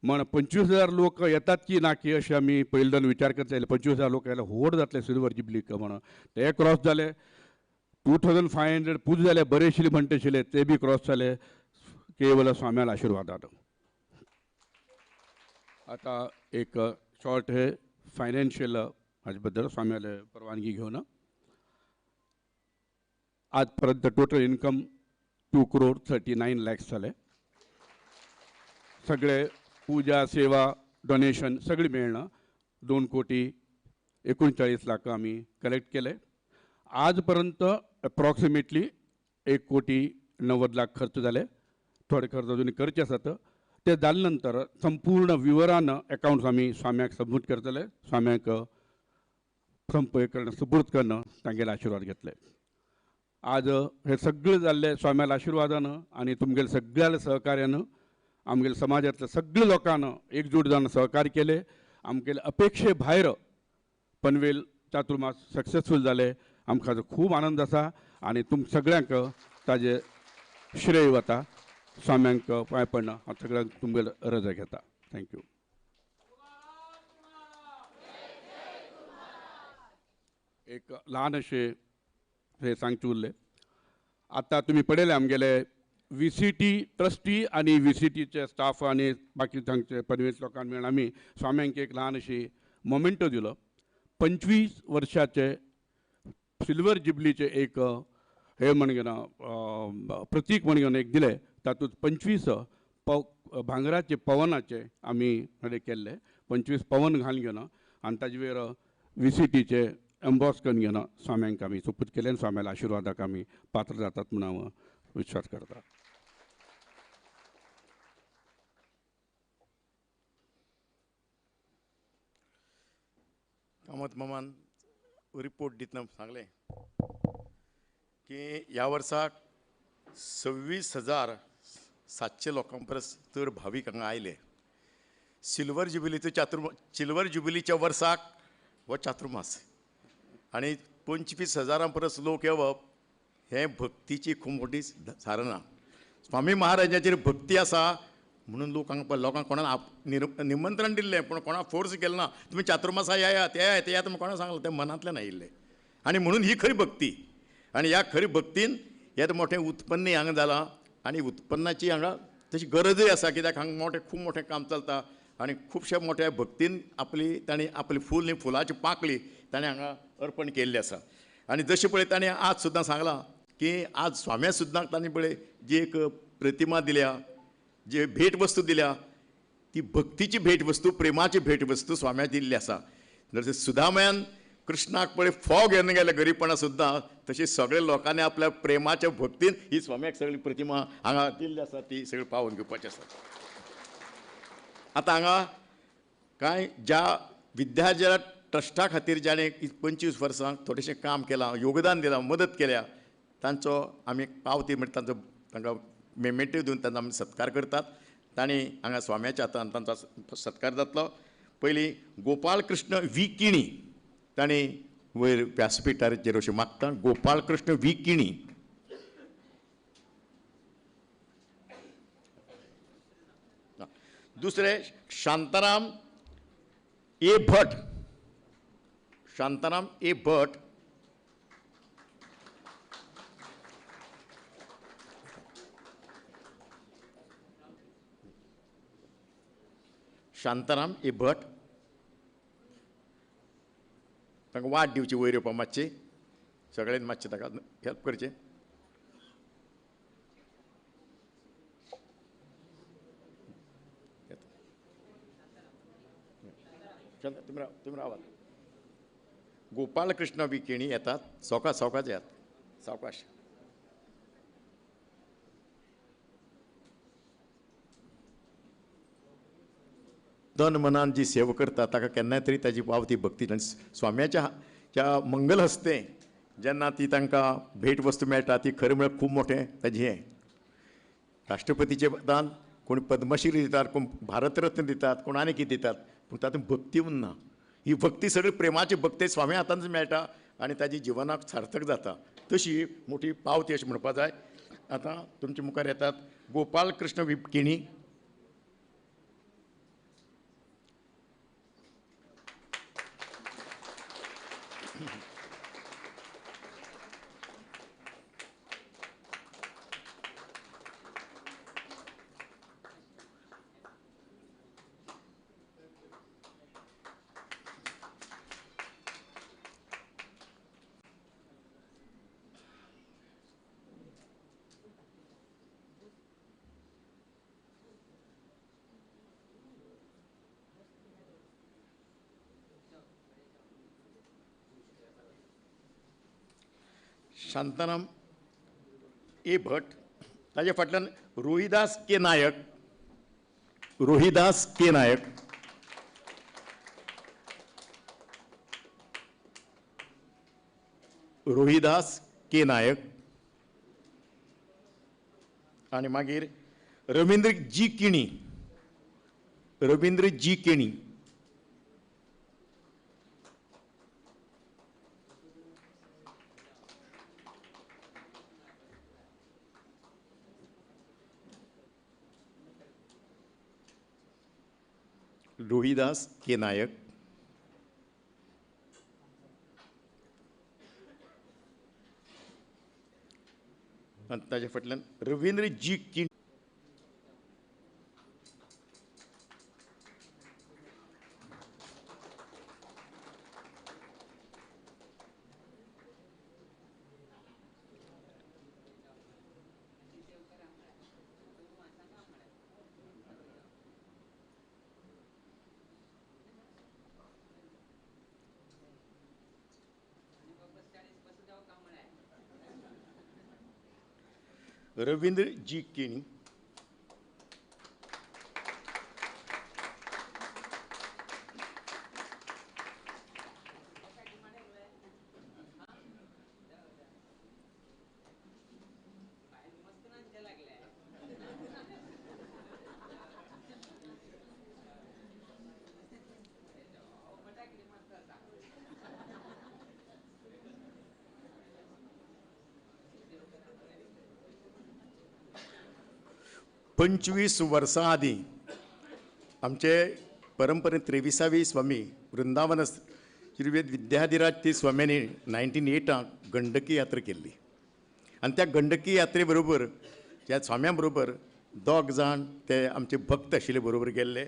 म्हण 25,000 लोक येतात की ना की अशें आमी पयलीं विचार करताले. 25,000 लोक आयले व्हड जातले सिल्वर जुबलीक म्हण, ते क्रॉस जाले. 2500 पूज जाले बरे आशिल्ले म्हणटा आशिल्ले ते बी क्रॉस जाले केवल स्वाम्याला आशिर्वादान. आतां एक शॉर्ट हे फायनान्शियल हाजे बद्दल स्वाम्याले परवानगी घेवन आजपर्यंत टोटल इन्कम 2,39 crore जाले. सगळे पूजा सेवा डोनेशन सगळी मेळना 2,39 कोटी आमी कलेक्ट केले. आजपर्यंत अप्रॉक्सिमेटली 1,90 कोटी खर्च जाले. थोडे खर्च अजून करचे आसात. ते जाले नंतर संपूर्ण विवरान अकाउंट्स आमी स्वाम्याक सबमीट करतले. स्वाम्याक संप सुपूर्द करून तांगेले आशिर्वाद घेतले. आज हे सगळे जाल्ले स्वाम्याला आशिर्वादान आनी तुमगेले सगळ्या सहकार्यान आमगेले समाजांतल्या सगळे लोकांना एकजूट जावन सहकार्य केले. आमगेले अपेक्षे भायर पनवेल चातुर्मास सक्सेसफूल जाले. आमकां खूब आनंद आसा आनी तुम सगळ्यांक ताजे श्रेय वता. स्वाम्यांक पांय पडना हांव सगळ्यांक तुमगेले रजा घेता. Thank you. एक ल्हान अशें हे सांगचें उरलें. आतां तुमी पळयलें आमगेले VCT trustee आनी VCTचे स्टाफ आनी बाकी तांचे पनवेल लोकांक मेळून आमी स्वाम्यांक एक ल्हान अशी मोमेंटो दिलो. 25 वर्षाचे सिल्वर जुबलीचे एक हे म्हण घेवन प्रतीक म्हण घेवन एक दिलें. तातूंत 25 भांगराचे पवनाचे आमी हे केल्ले. 25 पवन घालून घेवन आनी ताजे वयर VCTचे एम्बॉस करून घेवन स्वाम्यांक आमी सुपूत केले आनी स्वाम्याल्या आशिर्वादाक आमी पात्र जातात म्हूण हांव विश्वास करता. कामत मामान रिपोर्ट दितना सांगलें की ह्या वर्साक 26,700 लोकां परस चड भावीक हांगा आयले. सिल्वर जुबिलीचो सिल्वर जुबिलीच्या वर्साक हो चातुर्मास आनी 25,000 परस लोक येवप हें भक्तीची खूब मोठी सारना. स्वामी महाराजाचेर भक्ती आसा म्हणून लोकांक लोकांक कोणाक निमंत्रण दिल्लें पूण कोणाक फोर्स केलो ना. तुमी चातुर्मासा येयात येयात येयात म्हूण कोणाक सांगलें, तें मनांतल्यान आयिल्लें. आनी म्हणून ही खरी भक्ती आनी ह्या खरी भक्तीन हें मोठें उत्पन्न हांगा जालां आनी उत्पन्नाची हांगा तशी गरजूय आसा कित्याक हांगा मोठें खूब मोठें काम चलता आनी खुबशे मोठ्या भक्तीन आपली तांणी आपली फूल न्ही फुलाची पाकळी ताणें हांगा अर्पण केल्ली आसा. आनी जशें पळय ताणें आज सुद्दां सांगलां की आज स्वाम्या सुद्दां तांणी पळय जी एक प्रतिमा दिल्या, जी भेटवस्तू दिल्या ती भक्तीची भेटवस्तू, प्रेमाची भेटवस्तू स्वाम्या दिल्ली आसा. जशें सुदाम्यान कृष्णाक पळय फोव घेवन गेले गरीबपणा सुद्दां, तशी सगळे लोकांनी आपल्या प्रेमाच्या भक्तीन ही स्वाम्याक सगळी प्रतिमा हांगा दिल्ली आसा ती सगळी पावोवन घेवपाची आसा. आतां हांगा कांय ज्या विद्यार्थ्या ट्रस्टा खातीर जाणें 25 वर्सां थोडेशें काम केलां, योगदान दिलां, मदत केल्या, तांचो आमी पावती म्हणजे तांचो तांकां मेमेंट्यो दिवन तांचो आमी सत्कार करतात. तांणी हांगा स्वाम्याच्या हातान तांचो सत्कार जातलो. पयलीं गोपाळकृष्ण वी किणी तांणी वयर व्यासपिठाचेर अशें मागता. गोपाळकृष्ण वी किणी. दुसरे शांताराम ए भट. शांताराम ए भट. शांताराम ए भट तांकां वाट दिवची वयर येवपा मातशी, सगळ्यांनी मातशें ताका हेल्प करचें. तुमी तुमी रावात. गोपालकृष्ण बी केणी येतात, सवकास सवकास येतात, सावकाश. तन मनान जी सेवा करता ताका केन्नाय तरी ताजी पावती भक्ती. आनी स्वाम्याच्या त्या मंगल हस्ते जेन्ना ती तांकां भेट वस्तू मेळटा ती खरें म्हळ्यार खूब मोठें ताजें हें. राष्ट्रपतीचें दान कोण पद्मश्री दितात, कोण भारतरत्न दितात, कोण आनी कितें दितात, पूण तातूंत भक्ती उरना. ही भक्ती सगळी प्रेमाची भक्ती स्वामी हातानच मेळटा आनी ताजी जिवनाक सार्थक जाता. तशी मोठी पावती अशें म्हणपा जाय. आतां तुमचे मुखार येतात गोपालकृष्ण विपकिणी. शांताराम ए भट, ताजे फाटल्यान Rohidas K Naik, Rohidas K Naik, Rohidas K Naik आनी मागीर रवींद्र जी केणी, रवींद्र जी केणी. रोहिदास के नायक, आनी ताजे फाटल्यान रवींद्र जी केणी. रवींद्र जी केणी. पंचवीस वर्सां आदीं आमचे परंपरेन 23वी स्वामी वृंदावन श्री विद्याधिराज ती स्वाम्यांनी 1908 गंडकी यात्रा केल्ली आनी त्या गंडकी यात्रे बरोबर त्या स्वाम्या बरोबर दोग जाण ते आमचे भक्त आशिल्ले बरोबर गेल्ले.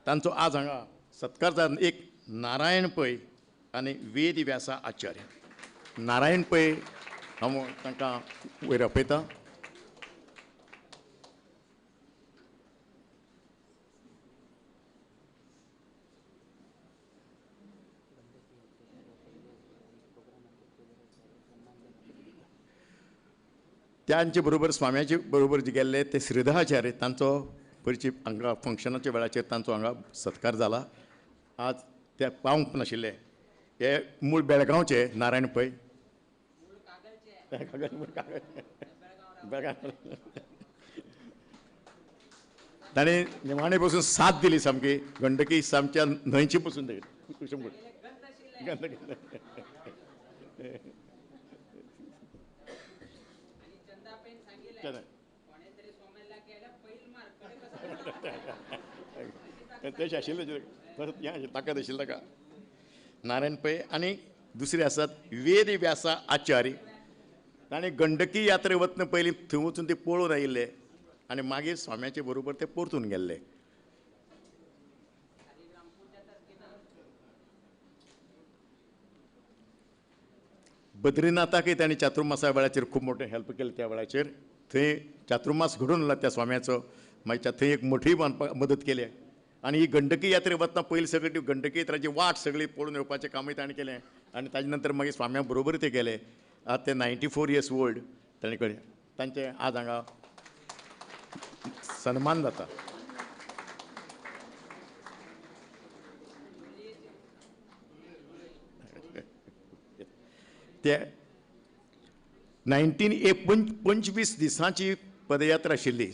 तांचो आज हांगा सत्कार जावन एक नारायण पै आनी वेद व्यासा आचार्य. नारायण पै हांव तांकां वयर आपयतां. त्यांचे बरोबर स्वाम्याचे बरोबर जे गेल्ले ते श्रीधराचार्य तांचो परिचय हांगा फंक्शनाच्या वेळाचेर तांचो हांगा सत्कार जाला. आज ते पावंक नाशिल्ले. हे मूळ बेळगांवचे नारायण पै, बेळगांव. ताणें निमाणे पसून साथ दिली सामकी गंडकी सामक्या न्हंयची पसून तेश आशिल्लें ताकद आशिल्लें ताका. नारायण पै आनी दुसरे आसात वेद व्यासा आचार्य. ताणें गंडकी यात्रे वतना पयलीं थंय वचून ते पळोवन आयिल्ले आनी मागीर स्वाम्याचे बरोबर ते परतून गेल्ले. बद्रीनाथाकय ताणें चातुर्मासा वेळाचेर खूब मोठें हेल्प केलें. त्या वेळाचेर थंय चातुर्मास घडून आयला त्या स्वाम्याचो, मागीर थंय एक मठूय बांदपाक मदत केली. आनी ही गंडकी यात्रे वतना पयली सगळी गंडकी यात्राची वाट सगळी पळोवन येवपाचें कामूय ताणें केलें आनी ताजे नंतर मागीर स्वाम्या बरोबर ते गेले. आतां ते 94 इयर्स ओल्ड ताणें कडेन तांचें आज हांगा सन्मान जाता. ते 1925 दिसांची पदयात्रा आशिल्ली,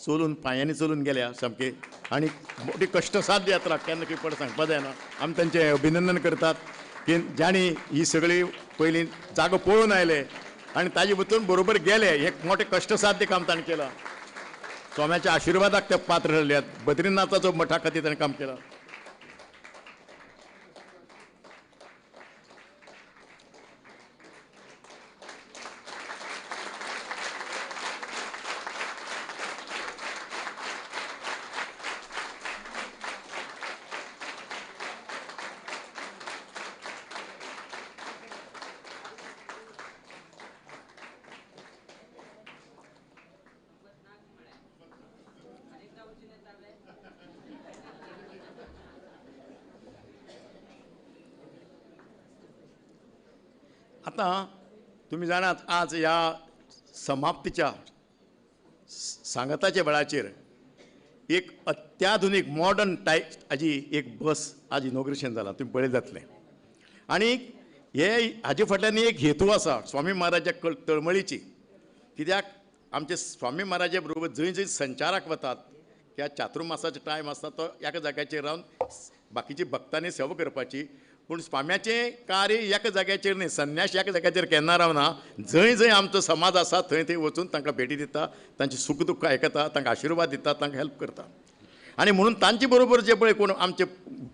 चलून पांयांनी चलून गेल्या सामकी आनी मोठी कश्टसाध्य यात्रा, केन्ना खंय पड सांगपा जायना. आमी तांचें अभिनंदन करतात की जांणी ही सगळी पयलीं जागो पळोवन आयले आनी ताजे वचून बरोबर गेले, हें मोठें कश्टसाध्य काम ताणें केलां. स्वाम्याच्या आशिर्वादाक ते पात्र ठरल्यात. बद्रीनाथाचो मठा खातीर ताणें काम केलां. आतां तुमी जाणात आज ह्या समाप्तीच्या सांगाताच्या वेळाचेर एक अत्याधुनीक मॉडर्न टायप हाजी एक बस आज इनॉग्रेशन जालां, तुमी पळयत जातलें. आनी हे हाजे फाटल्यान एक हेतू आसा स्वामी महाराजा तळमळीची, कित्याक आमचे स्वामी महाराजा बरोबर जंय जंय संचाराक वतात त्या चातुर्मासाचो टायम आसता तो एका जाग्याचेर रावन बाकीची भक्तांनी सेवा करपाची, पूण स्वाम्याचें कार्य एका जाग्याचेर न्ही, संन्यास एका जाग्याचेर केन्ना रावना. जंय जंय आमचो समाज आसा थंय थंय वचून तांकां भेटी दिता, तांची सूख दुख्ख आयकता, तांकां आशिर्वाद दिता, तांकां हेल्प करता. आनी म्हणून तांचे बरोबर जे पळय कोण आमचे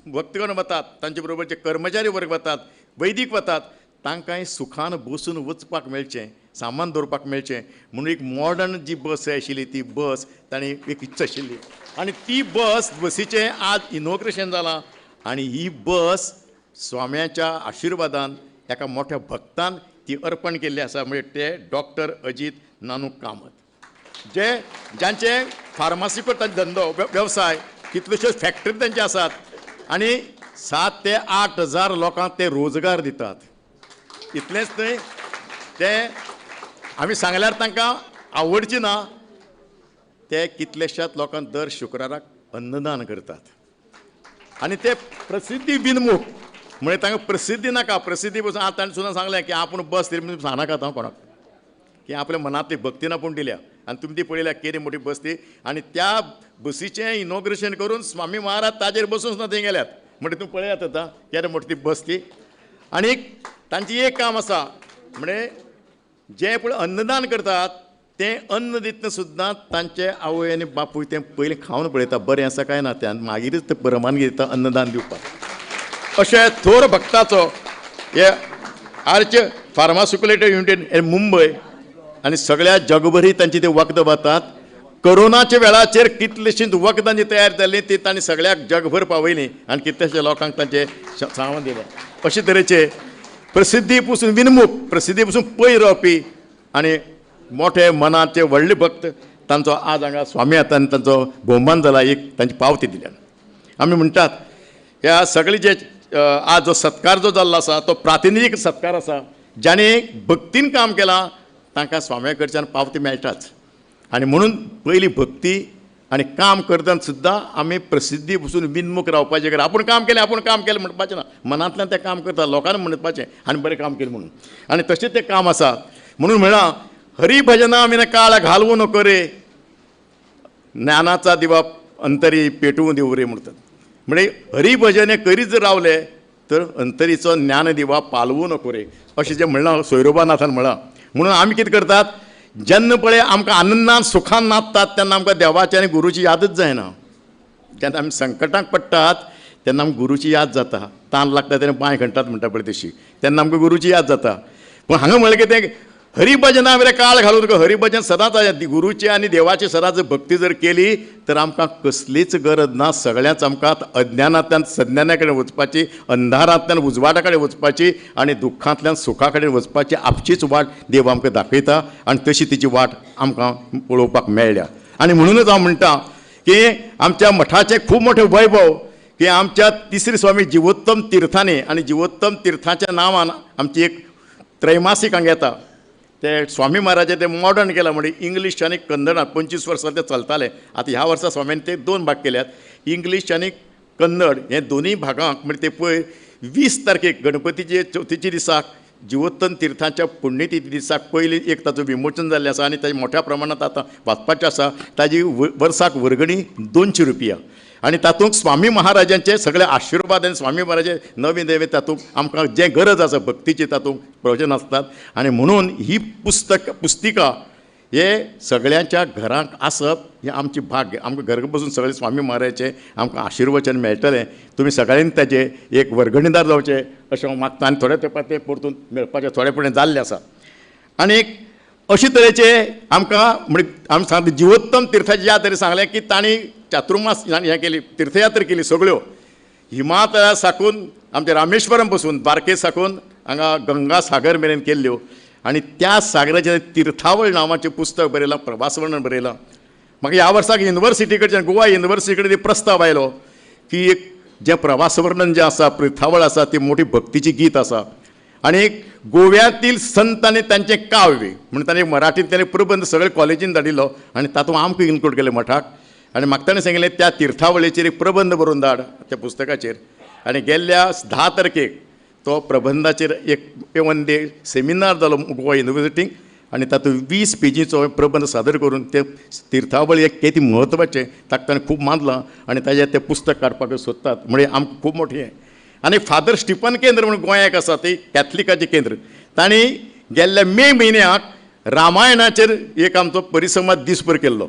भक्तगण वतात, तांचे बरोबर जे कर्मचारी वर्ग वतात, वैदीक वतात, तांकांय सुखान बसून वचपाक मेळचें, सामान दवरपाक मेळचें म्हणून एक मॉडर्न जी बस आशिल्ली ती बस तांणी एक इत्सा आशिल्ली आनी ती बस बसीचें आज इनॉग्रेशन जालां. आनी ही बस स्वाम्याच्या आशिर्वादान एका मोठ्या भक्तान ती अर्पण केल्ली आसा, म्हणजे ते डॉक्टर अजीत नानू कामत, जे जांचे फार्मासीचो तांचो धंदो वेवसाय, कितल्योश्योच फॅक्टरी तांचे आसात आनी 7 ते 8 हजार लोकांक ते रोजगार दितात. इतलेंच न्हय, ते आमी सांगल्यार तांकां आवडची ना, ते कितलेश्याच लोकांक दर शुक्राराक अन्नदान करतात आनी ते प्रसिद्धी विनमुख, म्हणजे तांकां प्रसिद्धी नाका. प्रसिद्धी पसून आतां ताणें सुद्दां सांगलें की आपूण बस दिली म्हणून सांगनाकात हांव कोणाक, की आपल्या मनांतली भक्तीन आपूण दिल्या. आनी तुमी ती पळयल्या केदी मोठी बस ती, आनी त्या बसीचें इनॉग्रेशन करून स्वामी महाराज ताजेर बसून सुद्दां थंय गेल्यात, म्हणजे तुमी पळयात आतां केदे मोठी ती बस ती. आनी तांचें एक काम आसा, म्हणजे जें पळय अन्नदान करतात तें अन्न दितना सुद्दां तांचे आवय आनी बापूय तें पयलीं खावन पळयता बरें आसा काय ना तें, आनी मागीरच ते परवानगी दिता अन्नदान दिवपाक. अशें थोर भक्ताचो हे आर्च फार्मास्युटिकल युनिट मुंबय आनी सगळ्या जगभरी तांची ते वखदां वतात. कोरोनाच्या वेळाचेर कितलीशींच वखदां जी तयार जालीं ती तांणी सगळ्याक जगभर पावयलीं आनी कितलेशे लोकांक तांचें सामान दिलें. अशे तरेचे प्रसिद्धी पसून विनमुख, प्रसिद्धी पसून पयर रावपी आनी मोठे मनाचे व्हडले भक्त तांचो आज हांगा स्वामी हातान तांचो भोवमान जाला, एक तांची पावती दिल्या. आमी म्हणटात ह्या सगळे जे आज जो सत्कार जो जाल्लो आसा तो प्रातिनिधीक सत्कार आसा, जाणें भक्तीन काम केलां तांकां स्वाम्या कडच्यान पावती मेळटाच. आनी म्हणून पयली भक्ती आनी काम करतना सुद्दां आमी प्रसिद्धी पसून विनमुख रावपाचें गरज. आपूण काम केलें, आपूण काम केलें म्हणपाचें ना, मनांतल्यान तें काम करता, लोकांनी म्हणपाचें आनी बरें काम केलें म्हणून. आनी तशें तें काम आसा. म्हणून म्हळां हरिभजना विना काळ घालवू नको रे, ज्ञानाचा दिवा अंतरी पेटवून दिवं रे म्हणतात. म्हणजे हरिभजन हें करीत जर रावले तर अंतरीचो ज्ञान दिवा पालवू नको रे, अशें जें म्हणलां सोयरोबानाथान म्हळां. म्हणून आमी कितें करतात, जेन्ना पळय आमकां आनंदान सुखान नाचतात तेन्ना आमकां देवाची आनी गुरूची यादच जायना. जेन्ना आमी संकटाक पडटात तेन्ना आमकां गुरूची याद जाता, तान लागता तेन्ना बांय खणटात म्हणटा पळय तशी, तेन्ना आमकां गुरूची याद जाता. पूण हांगा म्हणलें कितें, हरिभजना वयलें काळ घालून तुका हरिभजन सदांच गुरूची आनी देवाची सदांच भक्ती जर केली तर आमकां कसलीच गरज ना. सगळ्यांच आमकां अज्ञानांतल्यान सज्ञाना कडेन वचपाची, अंधारांतल्यान उजवाडा कडेन वचपाची आनी दुख्खांतल्यान सुखा कडेन वचपाची आपचीच वाट देव आमकां दाखयता आनी तशी तिची वाट आमकां पळोवपाक मेळ्ळ्या. आनी म्हणूनच हांव म्हणटा की आमच्या मठाचें खूब मोठें वैभव की आमच्या तिसरी स्वामी जिवोत्तम तीर्थांनी आनी जिवोत्तम तीर्थाच्या नांवान आमची एक त्रैमासीक हांगा येता. ते स्वामी महाराजां ते मॉडर्न केलां म्हणजे इंग्लीश आनी कन्नडान 25 वर्सां ते चलताले. आतां ह्या वर्सा स्वामीन ते 2 भाग केल्यात, इंग्लीश आनी कन्नड हे दोनूय भागांक. म्हणजे ते पळय 20 तारखेक गणपतीचे चवथीच्या दिसाक जिवोत्तम तीर्थाच्या पुण्यतिथी दिसाक पयली एक ताचो विमोचन जाल्लें आसा आनी ताजें मोठ्या प्रमाणांत आतां वाचपाचें आसा. ताजी वर्साक वर्गणी 200 रुपया आनी तातूंत स्वामी महाराजांचे सगळे आशिर्वाद आनी स्वामी महाराजे नवे नवे तातूंत आमकां जें गरज आसा भक्तीची तातूंत प्रवचन आसतात. आनी म्हणून ही पुस्तिका हे सगळ्यांच्या घरांक आसप हें आमचें भाग्य. आमकां घरा बसून सगळे स्वामी महाराजाचें आमकां आशिर्वचन मेळटलें. तुमी सगळ्यांनी ताजें एक वर्गणीदार जावचें अशें हांव मागता आनी थोड्या तेंपार तें परतून मेळपाचें थोडे फुडें जाल्लें आसा. आनी एक अशे तरेचे आमकां म्हणजे आमी सांगता जिवोत्तम तीर्थाची ज्या तरेन सांगलें की तांणी चातुर्मास हें केली, तीर्थयात्रा केली सगळ्यो हिमालया साकून आमच्या रामेश्वरम पसून द्वारके साकून हांगा गंगा सागर मेरेन केल्ल्यो. आनी त्या सागराचें तीर्थावळ नांवाचें पुस्तक बरयलां, प्रवास वर्णन बरयलां. म्हाका ह्या वर्साक युनिवर्सिटी कडच्यान गोवा युनिवर्सिटी कडेन प्रस्ताव आयलो की एक जें प्रवास वर्णन जें आसा तीर्थावळ आसा ती मोठी भक्तीची गीत आसा आनी गोव्यांतील संत आनी तांचें काव्य म्हणून ताणें मराठींत ताणें प्रबंध सगळे कॉलेजीन धाडिल्लो आनी तातूंत आमकां इन्क्लूड केलें मठाक. आनी म्हाका ताणें सांगलें त्या तीर्थावळीचेर एक प्रबंध बरोवन धाड त्या पुस्तकाचेर. आनी गेल्ल्या 10 तारखेक तो प्रबंधाचेर एक वन डे सेमिनार जालो गोवा युनिवर्सिटीक आनी तातूंत 20 पेजीचो प्रबंध सादर करून ते तीर्थावळी एक कितें म्हत्वाचें ताका ताणें खूब मानलां आनी ताजें तें पुस्तक काडपाक सोदतात. म्हणजे आमकां खूब मोठें हें. आनी फादर स्टिफन केंद्र म्हणून गोंयाक आसा ती कॅथलिकाचें केंद्र, तांणी गेल्ल्या मे म्हयन्याक रामायणाचेर एक आमचो परिसंवाद दीसभर केल्लो.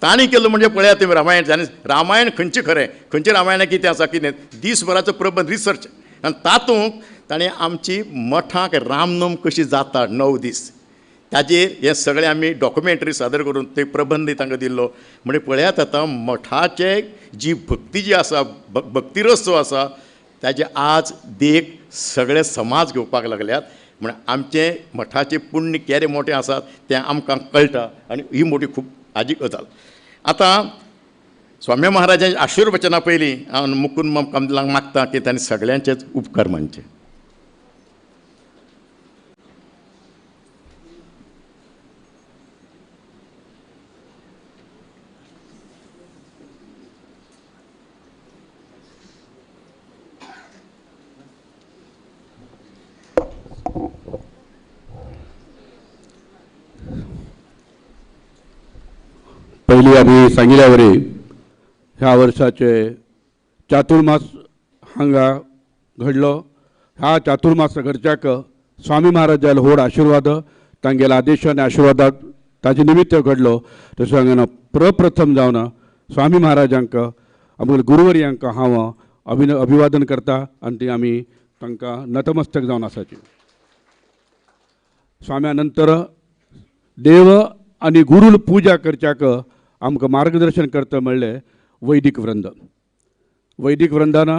तांणी केल्लो म्हणजे पळयात तुमी रामायण आनी रामायण खंयचें खरें, खंयचें रामायणां कितें आसा कितें दीसभराचो प्रबंध रिसर्च. आनी तातूंत ताणें आमची मठाक रामनम कशी जाता 9 दीस ताजेर हें सगळें आमी डॉक्युमेंटरी सादर करून ते प्रबंध तांकां दिल्लो. म्हणजे पळयात आतां मठाचे जी भक्ती जी आसा, भक्तिरस जो आसा ताजे आज देख सगळे समाज घेवपाक लागल्यात. म्हण आमचें मठाचें पुण्य केरें मोठें आसा तें आमकां कळटा आनी ही मोठी खूब हाजी गजाल. आतां स्वामी महाराजांच्या आशिर्वचना पयलीं हांव मुकूंद कमलांक मागता की तांणी सगळ्यांचेच उपकार मानचे. पयलीं आमी सांगिल्ल्या वरी ह्या वर्साचे चातुर्मास हांगा घडलो. ह्या चातुर्मास घडच्याक स्वामी महाराजाले व्हड आशिर्वाद, तांगेल्या आदेश आनी आशिर्वादाक ताजे निमित्त घडलो. तशें हांगा प्रप्रथम जावन स्वामी महाराजांक आमगेल्या गुरुवर्यांक हांव अभिवादन करता आनी ती आमी तांकां नतमस्तक जावन आसाची. स्वाम्या नंतर देव आनी गुरूल पूजा करच्याक आमकां मार्गदर्शन करता म्हणलें वैदिक वृंद. वैदिक वृंदान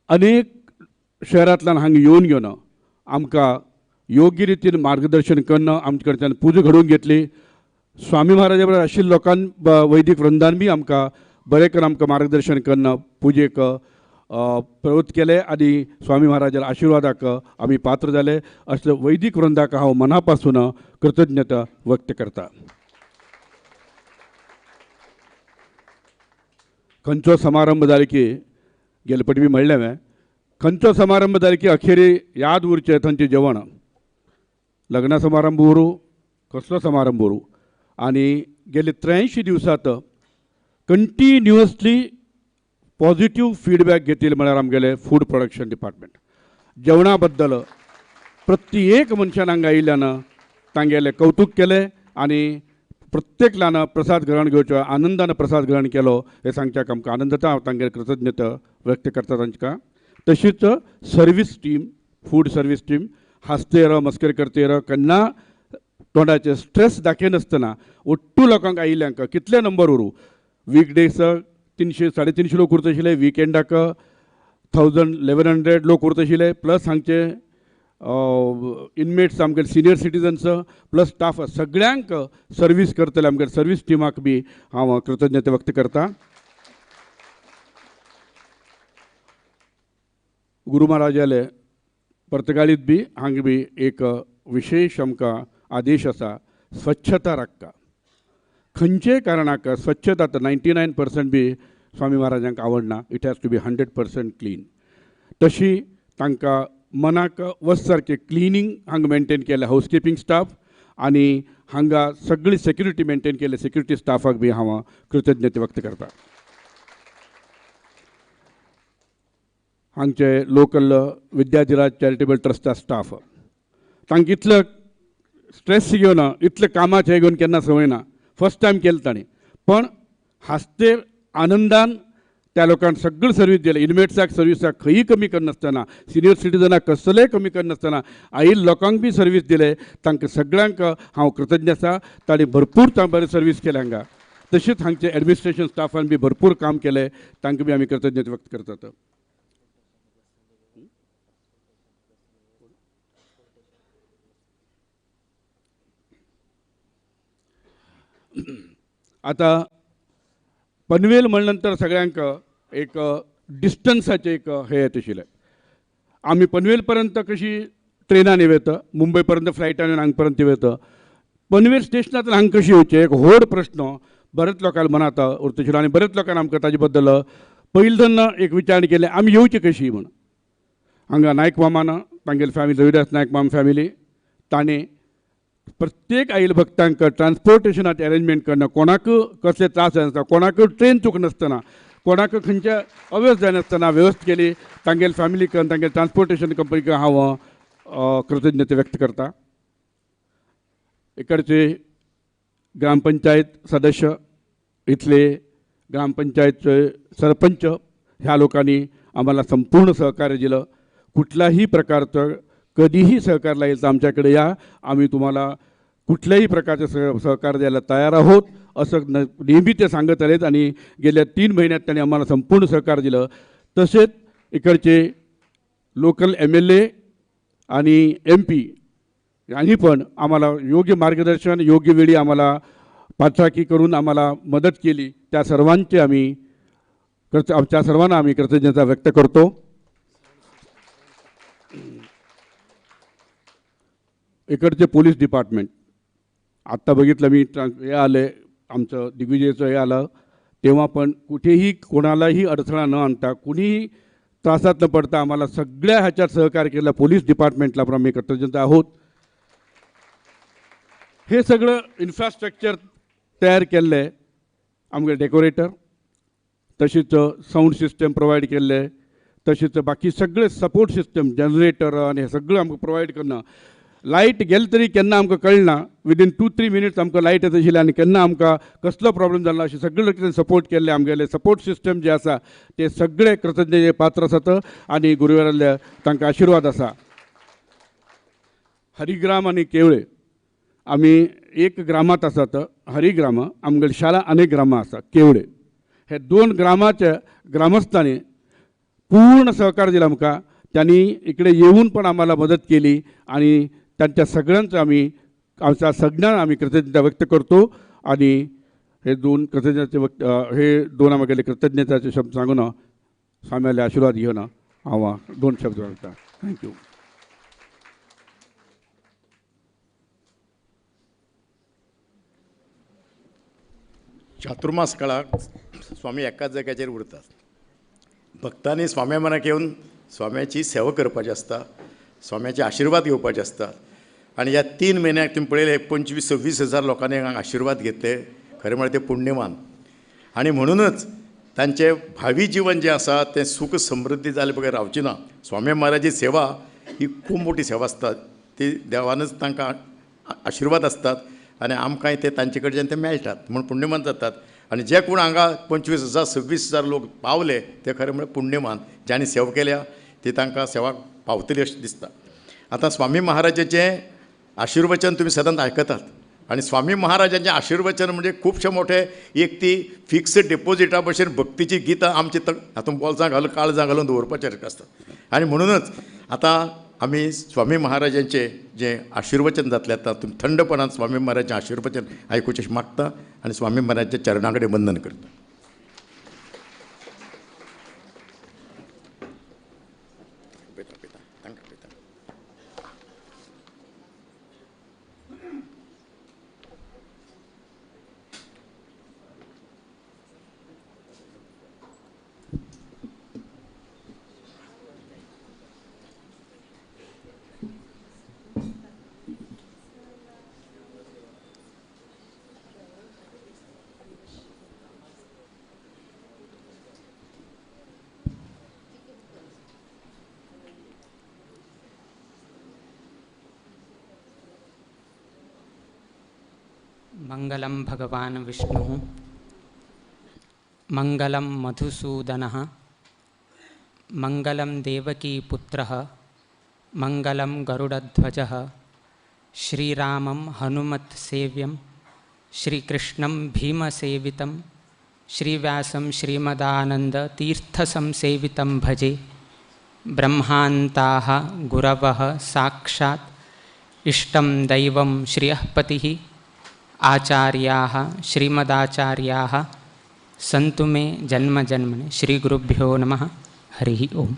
अनेक शहरांतल्यान हांगा येवन घेवन आमकां योग्य रितीन मार्गदर्शन करून आमचे कडच्यान पुजा घडोवन घेतली. स्वामी महाराजा बरोबर आशिल्ल्या लोकांक वैदिक वृंदान बी आमकां बरें करून आमकां मार्गदर्शन करून पुजेक प्रवृत्त केले आनी स्वामी महाराजाच्या आशिर्वादाक आमी पात्र जाले. असले वैदिक वृंदाक हांव मना पासून कृतज्ञता व्यक्त करता. खंयचो समारंभ जालो की गेले पटी बी म्हणलें हांवें, खंयचो समारंभ जालो की अखेरी याद उरचें थंयचें जेवण. लग्न समारंभ उरूं, कसलो समारंभ उरूं. आनी गेले 83 दिवसांत कंटिन्युअसली पॉझिटिव्ह फीडबॅक घेतली म्हळ्यार आमगेले फूड प्रोडक्शन डिपार्टमेंट. जेवणा बद्दल प्रत्येक मनशान हांगा आयिल्ल्यान तांगेलें कौतूक केलें आनी प्रत्येकल्यान प्रसाद ग्रहण घेवचो, आनंदान प्रसाद ग्रहण केलो हें सांगच्याक आमकां आनंद जाता. हांव तांगेली कृतज्ञता व्यक्त करता तांकां. तशीच service team, food service team हांसते र मस्करी करते र केन्ना तोंडाचेर स्ट्रेस दाखयनासतना ओट्टू लोकांक आयिल्ल्यांक कितले नंबर उरूं, वीकडेज 300 350 लोक उरता आशिल्ले, विकेंडाक 1000 1100 लोक उरता आशिल्ले, प्लस हांगचे इनमेट्स आमगे सिनियर सिटीजन्स प्लस स्टाफ सगळ्यांक सर्वीस करतले आमगे सर्वीस टिमाक बी हांव कृतज्ञता व्यक्त करता. गुरू महाराजाले पर्तगाळीत बी हांगा बी एक विशेष आमकां आदेश आसा, स्वच्छता राखता. खंयचेय कारणाक स्वच्छता तर 99% बी स्वामी महाराजांक आवडना, it has to be 100% clean. तशी तांकां मनाक वच सारकें क्लिनींग हांगा मेनटेन केलें हावसकिपींग स्टाफ आनी हांगा सगळी सेक्युरिटी मेनटेन केले सेक्युरिटी स्टाफाक बी हांव कृतज्ञता व्यक्त करता. हांगचे लोकल विद्याधिराज चॅरिटेबल ट्रस्टा स्टाफ तांकां इतलो स्ट्रेस घेवन इतलें कामाचें घेवन केन्ना संवय ना, फर्स्ट टायम केलें तांणी, पण हासते आनंदान त्या लोकांक सगळें सर्वीस दिलें. इनमेट्साक सर्विसाक खंयी कमी करनासतना, सिनियर सिटीजनाक कसलेय कमी करनासतना आयिल्ल्या लोकांक बी सर्वीस दिले. तांकां सगळ्यांक हांव कृतज्ञ आसा, तांणी भरपूर बरें सर्वीस केलें हांगा. तशेंच हांगचे एडमिनिस्ट्रेशन स्टाफान बी भरपूर काम केलें, तांकां बी आमी कृतज्ञता व्यक्त करतात. आतां पनवेल म्हणले नंतर सगळ्यांक एक डिस्टन्साचें एक हें येता आशिल्लें. आमी पनवेल पर्यंत कशी ट्रेनान येता, मुंबय पर्यंत फ्लायटान येवन हांगा पर्यंत येता, पनवेल स्टेशनांतल्यान हांगा कशी येवचें एक व्हड प्रश्न बरेच लोकांक मनांत उरता आशिल्लो आनी बरेच लोकांक आमकां ताजे बद्दल पयलीं तेन्ना एक विचार केलें आमी येवचें कशी म्हूण. हांगा नायक मामान तांगेली फॅमिली, रविदास नायक माम फॅमिली, ताणें प्रत्येक आयिल्ल्या भक्तांक ट्रान्सपोर्टेशनात अरेंजमेंट करणं, कोणाक कसले त्रास जायनासतना, कोणाक ट्रेन चुकनासतना, कोणाक खंयच्या अवेस्त जायनासतना व्यवस्था केली. तांगेले फॅमिलीक, तांगेले ट्रान्सपोर्टेशन कंपनीक हांव कृतज्ञता व्यक्त करता. इकडचे ग्रामपंचायत सदस्य, इथले ग्रामपंचायतचे सरपंच, ह्या लोकांनी आम्हाला संपूर्ण सहकार्य दिलं. कुठल्याही प्रकारचं कधीही सहकार लागेल तर आमच्याकडे या, आम्ही तुम्हाला कुठल्याही प्रकारचं सहकार द्यायला तयार आहोत असं नेहमी ते सांगत आलेत आणि गेल्या 3 महिन्यात त्यांनी आम्हाला संपूर्ण सहकार दिलं. तसेच इकडचे लोकल MLA आणि MP यांनी पण आम्हाला योग्य मार्गदर्शन, योग्य वेळी आम्हाला पाठराखी करून आम्हाला मदत केली. त्या सर्वांचे आम्ही त्या सर्वांना आम्ही कृतज्ञता व्यक्त करतो. इकडचे पोलीस डिपार्टमेंट, आत्ता बघितलं मी, हे आले आमचं दिग्विजयचं हे आलं तेव्हा पण कुठेही कोणालाही अडथळा न आणता, कुणीही त्रासात न पडता आम्हाला सगळ्या ह्याच्यात सहकार्य केलं. पोलीस डिपार्टमेंटला पण आम्ही कृतज्ञता आहोत. हे सगळं इन्फ्रास्ट्रक्चर तयार केल्लें आहे आमगे डेकोरेटर, तशीच सावंड सिस्टम प्रोवायड केल्लें, तशीच बाकी सगळे सपोर्ट सिस्टम, जनरेटर आनी हे सगळें आमकां प्रोवायड करणं. लायट गेले तरी केन्ना आमकां कळना, विदीन 2-3 मिनिट्स आमकां लायट येता आशिल्ली आनी केन्ना आमकां कसलो प्रॉब्लम जालो अशें सगळे सपोर्ट केल्ले. आमगेले सपोर्ट सिस्टम जे आसा ते सगळे कृतज्ञतेचे पात्र आसात आनी गुरुवारांतले तांकां आशिर्वाद आसा. हरिग्राम आनी केवळे आमी एक ग्रामांत आसात, हरिग्राम आमगेली शाळा अनेक ग्रामां आसा. केवळे हे 2 ग्रामाच्या ग्रामस्थांनी पूर्ण सहकार दिला आमकां, त्यांनी इकडे येऊन पण आम्हाला मदत केली आणि त्यांच्या सगळ्यांचं आम्ही आमच्या सगळ्यांना आम्ही कृतज्ञता व्यक्त करतो. आणि हे 2 कृतज्ञतेचे व्यक्त हे 2 आमगेले कृतज्ञताचे शब्द सांगून स्वाम्याले आशीर्वाद घेवन हांव 2 शब्द सांगता. Thank you. चातुर्मास काळाक स्वामी एकाच जाग्याचेर उरतात. भक्तांनी स्वाम्या मनाक येवन स्वाम्याची सेवा करपाची आसता, स्वाम्याचे आशिर्वाद घेवपाचे आसता. आनी ह्या 3 म्हयन्याक तुमी पळयलें 25-26 हजार लोकांनी आशिर्वाद घेतले. खरें म्हळ्यार ते पुण्यवान आनी म्हणूनच तांचें भावी जिवन जें आसा तें सूख समृद्धी जाले बगर रावची ना. स्वामी महाराजाची सेवा ही खूब मोठी सेवा आसता, ती देवानच तांकां आशिर्वाद आसतात आनी आमकांय ते तांचे कडच्यान ते मेळटात म्हूण पुण्यवान जातात. आनी जे कोण हांगा 25,000 26,000 लोक पावले ते खरें म्हळ्यार पुण्यवान, ज्यांनी सेवा केल्या ती तांकां सेवा पावतली अशें दिसता. आतां स्वामी महाराजाचें आशिर्वचन तुमी सदांच आयकतात आनी स्वामी महाराजांचें आशिर्वचन म्हणजे खुबशे मोठे एक ती फिक्स्ड डिपोजिटा भशेन भक्तीची गितां आमची हातूंत बोल्सां घालून काळजां घालून दवरपाचें आसतात. आनी म्हणूनच आतां आमी स्वामी महाराजांचे जें आशिर्वचन जातलें आतां तुमी थंडपणान स्वामी महाराजांचें आशिर्वचन आयकुचें अशें मागता आनी स्वामी महाराजांच्या चरणा कडेन वंदन करता. मंगलं भगवान् विष्णुः मंगलं मधुसूदनः मंगलं देवकीपुत्रः मंगलं गरुडध्वजः श्रीरामं हनुमत्सेव्यं श्रीकृष्णं भीमसेवितं श्रीव्यासं श्रीमदानन्दतीर्थसंसेवितं भजे. ब्रह्मान्ताः गुरवः साक्षात् इष्टं दैवं श्रियःपतिः आचार्याः श्रीमदाचार्याः सन्तु मे जन्म जन्मनि. श्रीगुरुभ्यो नमः. हरिः ओम.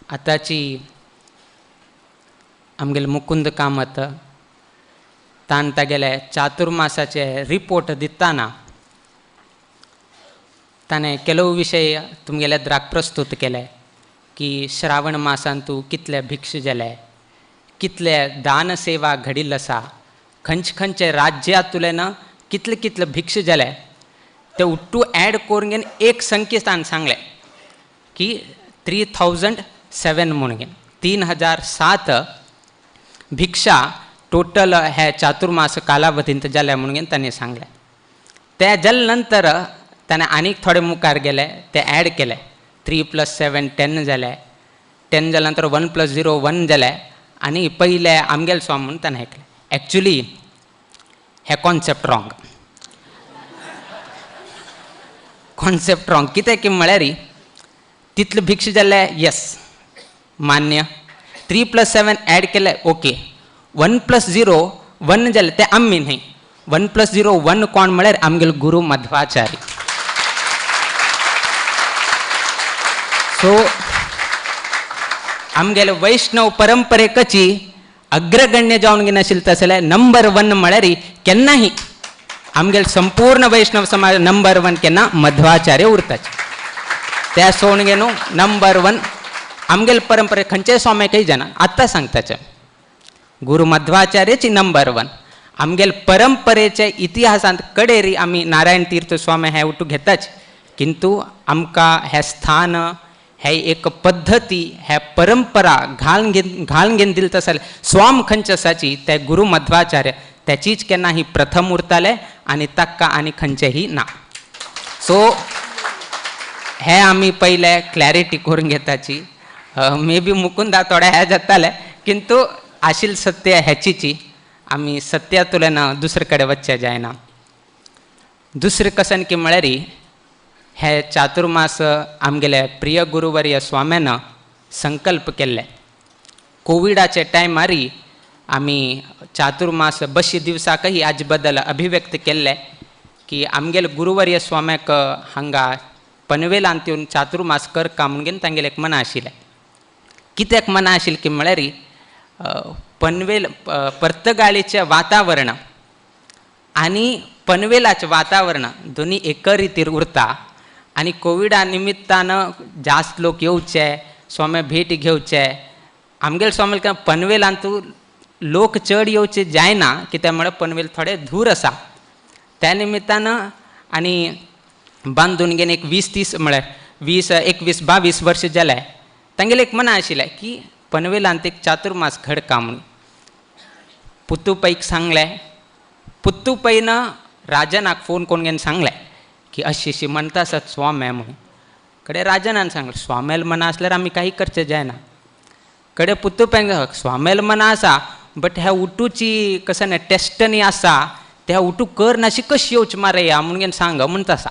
आतांची आमगेले मुकुंद कामत तान तागेले चातुर्मासाचे रिपोर्ट दिताना ताणें ಕೆಲವು विशय तुमगेले द्राक प्रस्तुत केले की श्रावण मासांतू कितले भिक्ष जाले, कितले दानसेवा घडिल्ल आसा, खंयचे खंयचे राज्यांतुल्यान कितले कितले भिक्ष जाले ते उट्टू एड करून घेवन एक संकेतान सांगलें की 3007 म्हणून घेवन 3007 भिक्षा टोटल हे चातुर्मास कालावधींत जाले म्हणून घेवन ताणें सांगलें. ते जाले नंतर ताणें आनीक थोडे मुखार गेले, ते एड केले 3 + 7 10 जाले, 10 जाल्या नंतर 1 + 0 1 जाले आनी पयले आमगेल स्वामी म्हणून ताणें आयकलें. एक्चुली हे कॉन्सेप्ट रॉंग, कॉन्सेप्ट रॉंग कितें की म्हळ्यार तितले भिक्ष जाले येस मान्य, 3 + 7 एड केले ओके, 1 + 0 1 जाले ते आमी न्हय, 1 + 0 1 कोण म्हळ्यार आमगेल गुरू मध्वाचार्य. सो आमगेले वैष्णव परंपरेकची अग्रगण्य जावन घेवन आशिल्ले तशें जाल्यार नंबर 1 म्हळ्यार केन्नाही आमगेले संपूर्ण वैष्णव समाज नंबर 1 केन्ना मध्वाचार्य उरताचे. त्या सोडून घेवन नंबर 1 आमगेले परंपरे खंयच्याय स्वाम्याकय जाणा आत्तां सांगताचे गुरू मध्वाचार्यची नंबर 1. आमगेले परंपरेचे इतिहासांत कडेरी आमी नारायण तीर्थ स्वामी हे उठू घेताच, किंतु आमकां हें स्थान हे एक पद्दती हे परंपरा घालून घेवन दिल तशें जाल्यार स्वाम खंयचे आसाची ते गुरू मध्वाचार्य त्याचीच केन्ना ही प्रथम उरताले आनी ताका आनी खंयचेही ना. सो हे आमी पयले क्लॅरिटी करून घेताची. मे बी मुकुंदा थोडे हे जाताले किंतु आशिल सत्य हेचीची आमी सत्यांतल्यान दुसरे कडेन वचचें जायना. दुसरें कसन की म्हळ्यार हे चातुर्मास आमगेले प्रिय गुरुवर्य स्वाम्यान संकल्प केल्ले. कोविडाचे टायमारी आमी चातुर्मास बशी दिवसाकही आज बद्दल अभिव्यक्त केल्ले की आमगेले गुरुवर्य स्वाम्याक हांगा पनवेलांत येवन चातुर्मास करका म्हणून तांगेले एक मना आशिल्लें. कित्याक मना आशिल्लें की म्हळ्यार पनवेल पर्तगाळीचें वातावरण आनी पनवेलाचें वातावरण दोनी एक रितीर उरता आनी कोविडा निमित्तान जास्त लोक येवचे स्वामी भेट घेवचे. आमगेले स्वामी पनवेलांतू लोक चड येवचे जायना कित्याक म्हळ्यार पनवेल थोडे दूर आसा त्या निमित्तान आनी बांदून घेवन एक 20-30 म्हळ्यार 20, 21, 22 वर्स जाले तांगेलें एक मना आशिल्लें की पनवेलांत एक चातुर्मास घडका म्हणून. पुत्तुपैक सांगलें, पुत्तुपैन राजनाक फोन करून घेवन सांगलें की अशी अशी म्हणटा आसत स्वामी म्हणून. कडे राजनान सांगलें स्वाम्याल मना आसल्यार आमी काही करचें जायना. कडे पुत्तुपैन स्वाम्याल मना आसा बट ह्या उटूची कसं ना टेस्टनी आसा त्या उटू कर नाशी कशी येवची मारे या म्हणून घेवन सांग म्हणटा आसा.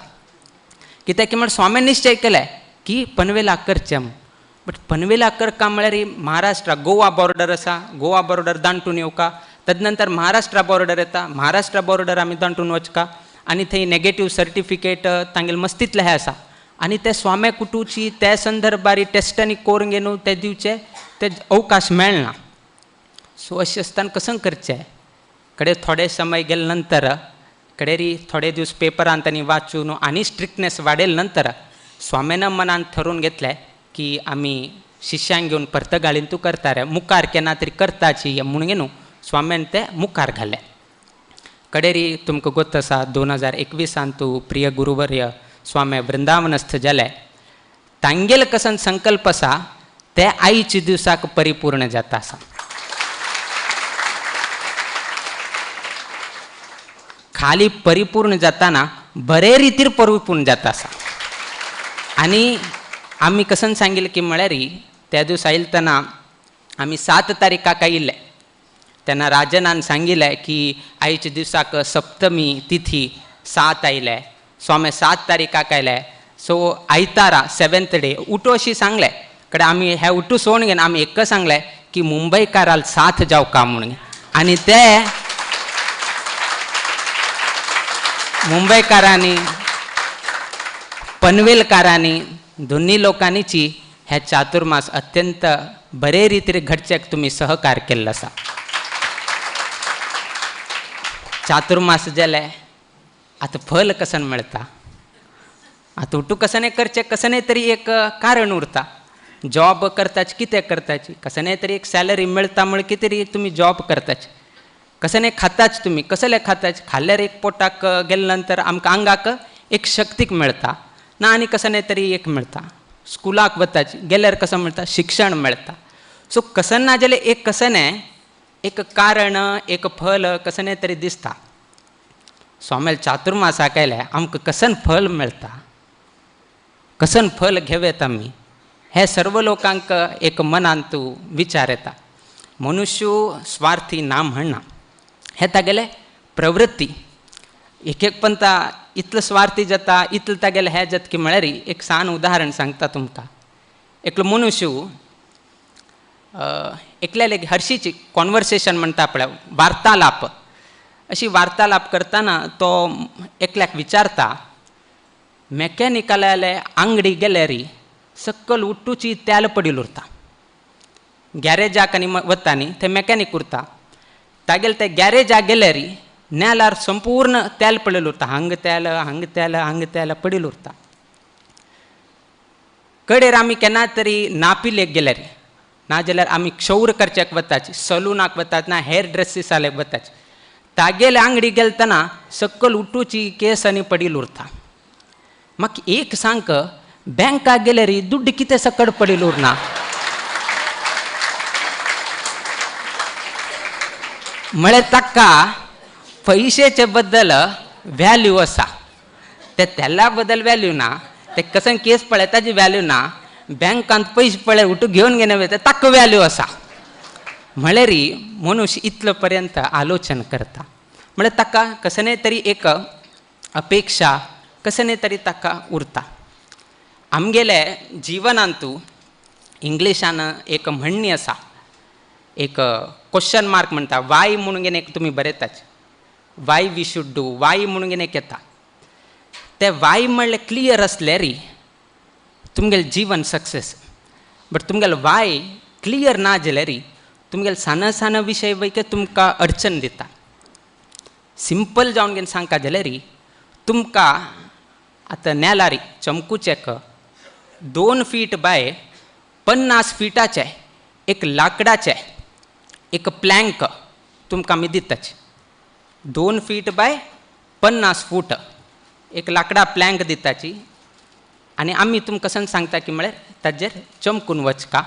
कित्याक की म्हण स्वाम्यान निश्चय केलें की पनवेलाक करचें म्हणून. बट पनवेला करका म्हळ्यार महाराष्ट्रा गोवा बॉर्डर आसा, गोवा बॉर्डर दांटून येवका, तदनंतर महाराष्ट्रा बॉर्डर येता, महाराष्ट्रा बॉर्डर आमी दांटून वचका आनी थंय नेगेटीव सर्टिफिकेट तांगेले मस्तीतले हें आसा आनी ते स्वामे कुटुची त्या संदर्भार टेस्टांनी करून घेवन ते दिवचे ते अवकाश मेळना. सो अशें आसतना कसं करचें कडे थोडे समय गेले नंतर कडेरी थोडे दीस पेपरान तांणी वाचून आनी स्ट्रिक्टनेस वाडयले नंतर स्वाम्यान मनान थरोवन घेतलें की आमी शिष्यांक घेवन पर्तगाळीन तूं करता रे मुखार केन्ना तरी करताची म्हणून घेवन स्वाम्यान ते मुखार घालें. कडेरी तुमकां गोत आसा 2021 तूं प्रिय गुरुवर्य स्वामी वृंदावनस्थ जाले. तांगेले कसन संकल्प आसा ते आयचे दिवसाक परिपूर्ण जाता आसा. खाली परिपूर्ण जाताना बरे रितीर परिपूर्ण जाता आसा. आनी आमी कसन सांगिल्लें की म्हळ्यार त्या दिवसा आयलतना आमी 7 तारीखाक आयिल्ले तेन्ना राजनान सांगिल्लें की आयच्या दिवसाक सप्तमी तिथी 7 आयले, स्वामी 7 तारीखाक आयले, सो आयतारा 7th day उठो अशी सांगलें. कडे आमी हे उठू सोडून घेवन आमी एक सांगलें की मुंबयकाराल साथ जावका म्हणून आनी ते मुंबयकारांनी पनवेलकारांनी दोन्ही लोकांनीची हे चातुर्मास अत्यंत बरे रितीर घडच्याक तुमी सहकार केल्लो आसा. चातुर्मास जाले आतां फल कसन मेळटा, आतां उठू कसने करचें कसने तरी एक कारण उरता, जॉब करताच कितें करताची कसने तरी एक सॅलरी मेळटा म्हण कितें तरी तुमी जॉब करताच, कसने खाताच तुमी कसले खाताच, खाल्ल्यार एक पोटाक गेले नंतर आमकां आंगाक एक शक्तीक मेळटा ना आनी कसने तरी एक मेळटा, स्कुलाक वताच गेल्यार कसं मेळटा शिक्षण मेळटा. सो कसन ना जाल्यार एक कसने एक कारण एक फल कसने तरी दिसता. स्वामील चातुर्मासाक आयले आमकां कसन फल मेळटा, कसन फल घेवयेत आमी हे सर्व लोकांक एक मनांत विचार येता. मनुष्य स्वार्थी ना म्हणना हे तागेले प्रवृत्ती एक एक पंता इतलो स्वार्थी जाता इतलो तागेले हें जाता की म्हळ्यार एक सान उदाहरण सांगता तुमकां. एकलो मनुष्य एकल्याले हरशीची कॉन्वर्सेशन म्हणटा पळय वार्तालाप, अशी वार्तालाप करतना तो एकल्याक विचारता मेकॅनिकलाले आंगडी गेल्यार सकल उट्टूची तेल पडिल्ल उरता, गॅरेजाक आनी वता न्ही थंय मेकॅनीक उरता, तागेले ते गॅरेजाक गेल्यार नेलार संपूर्ण तेल पडिल्ल उरता, हांग तेल हांग तेल हांग तेल पडिल्ल उरता. कडेर आमी केन्ना तरी नापिलेक गेल्यार नाजाल्यार आमी क्षौर करच्याक वताच, सलुनाक वतात ना हेर ड्रेसीसालेक वताच, तागेले आंगडी गेलतना सकल उठूची केस आनी पडिल्ल उरता. म्हाका एक सांग बँकाक गेल्यार दुड्ड कितें सकट पडिल्ल उरना, म्हळ्यार ताका पयशेचे बद्दल व्हॅल्यू आसा, ते तेला बद्दल व्हॅल्यू ना, ते कसन केस पळय ताजी व्हॅल्यू ना, बँकांत पयशे पळय उठू घेवन घेवन वयता ताका व्हॅल्यू आसा. म्हळ्यार मनुष्य इतलो पर्यंत आलोचन करता, म्हळ्यार ताका कसने तरी एक अपेक्षा कसने तरी ताका उरता. आमगेले जिवनांतू इंग्लिशान एक म्हणणी आसा, एक क्वेश्चन मार्क म्हणटा वाय म्हणून घेवन एक तुमी बरयताच, why we should do why म्हणून घेवन एक येता. ते वाय म्हणलें क्लियर आसल्यार तुमगेलें जीवन सक्सेस, बट तुमगेलें वाय क्लियर ना जाल्यार तुमगेले सान सान विशय वयके तुमकां अडचण दिता. सिंपल जावन घेवन सांगता जाल्यार तुमकां आतां नेलारी चमकूचेक 2 फीट बाय 50 फिटाचें एक लांकडाचें एक प्लँक तुमकां आमी दिताच, 2 फीट बाय 50 फूट एक लांकडा प्लँक दिताची आनी आमी तुमकां सांगता की म्हळ्यार ताजेर चमकून वचका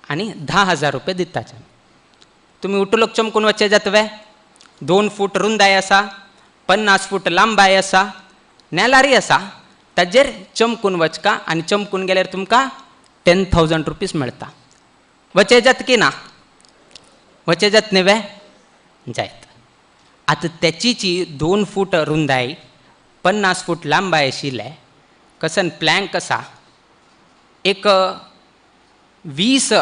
आनी 10,000 रुपये दिताचे. तुमी उठलोक चमकून वचचे जातवे, 2 फूट रुंदाय आसा, 50 फूट लांबाय आसा, नेलारी आसा, ताजेर चमकून वचका आनी चमकून गेल्यार तुमकां 10,000 रुपीज मेळटा. वचे जात की ना? वचे जात न्ही वे? जायत. आतां तेचीची 2 फूट रुंदाय 50 फूट लांबाय आशिल्लें कसन प्लँक आसा, एक 20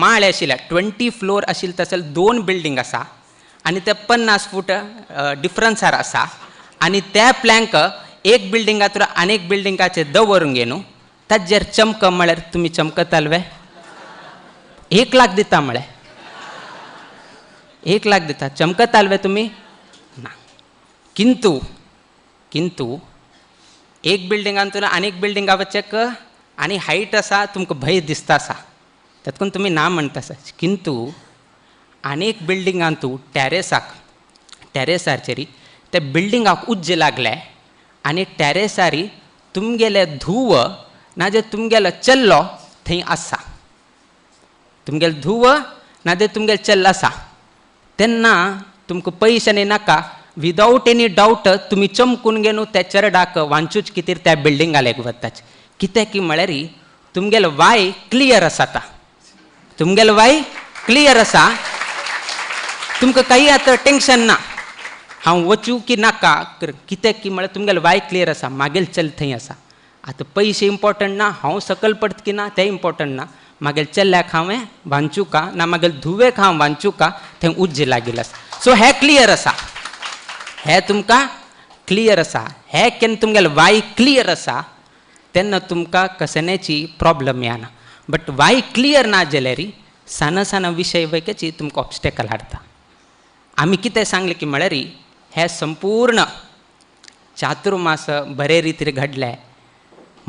माळे आशिल्ले 20 फ्लोर आशिल्ले तसले 2 बिल्डींग आसा आनी ते 50 फूट डिफरन्सार आसा आनी त्या प्लँक एक बिल्डिंगातून आनी एक बिल्डिंगाचेर दवरून घेनु ताजेर चमक म्हळ्यार तुमी चमकतालवे 1 लाख दिता म्हळें 1 लाख दिता चमकतालवे तुमी ना. किंतु किंतु एक बिल्डिंगांतून आनी एक बिल्डिंगा वचक आनी हायट आसा तुमकां भंय दिसता आसा तातूंत तुमी ना म्हणटा आसा. किंतु आनी एक बिल्डिंगांतू टॅरेसाक टॅरेसाचेर त्या बिल्डिंगाक उज्ज लागले आनी टॅरेसारी तुमगेले धूव ना जे तुमगेलो चल्लो थंय आसा तुमगेलो धूव ना जे तुमगेलो चल्लो आसा तेन्ना तुमकां पयशे आनी नाका विदावट एनी डावट तुमी चमकून घेवन त्या चरडाक वांचूच कितें त्या बिल्डिंगाक वताच. कित्याक की म्हळ्यार तुमगेलो वाय क्लियर आसा आतां तुमगेलो वाय क्लियर आसा तुमकां कांय आतां टेंशन ना हांव वचूं की नाका कित्याक की म्हळ्यार तुमगेलो वाय क्लियर आसा मागेल चल थंय आसा. आतां पयशे इम्पॉर्टंट ना हांव सकयल पडत की ना तें इम्पॉर्टंट ना मागेल चल्याक हांवें वांचूं का ना मागेल धुवेक हांव वांचूं का थंय उज्ज लागिल्लें आसा. सो हें क्लियर आसा हें तुमकां क्लियर आसा हें केन्ना तुमगेलें वाय क्लियर आसा तेन्ना तुमकां कसनेची प्रॉब्लम येना. बट why clear ना जाल्यार सान सान विशय वयकेची तुमकां ऑब्स्टेकल हाडटा. आमी कितें सांगलें की म्हळ्यार हें संपूर्ण चातुर्मास बरे रितीर घडलें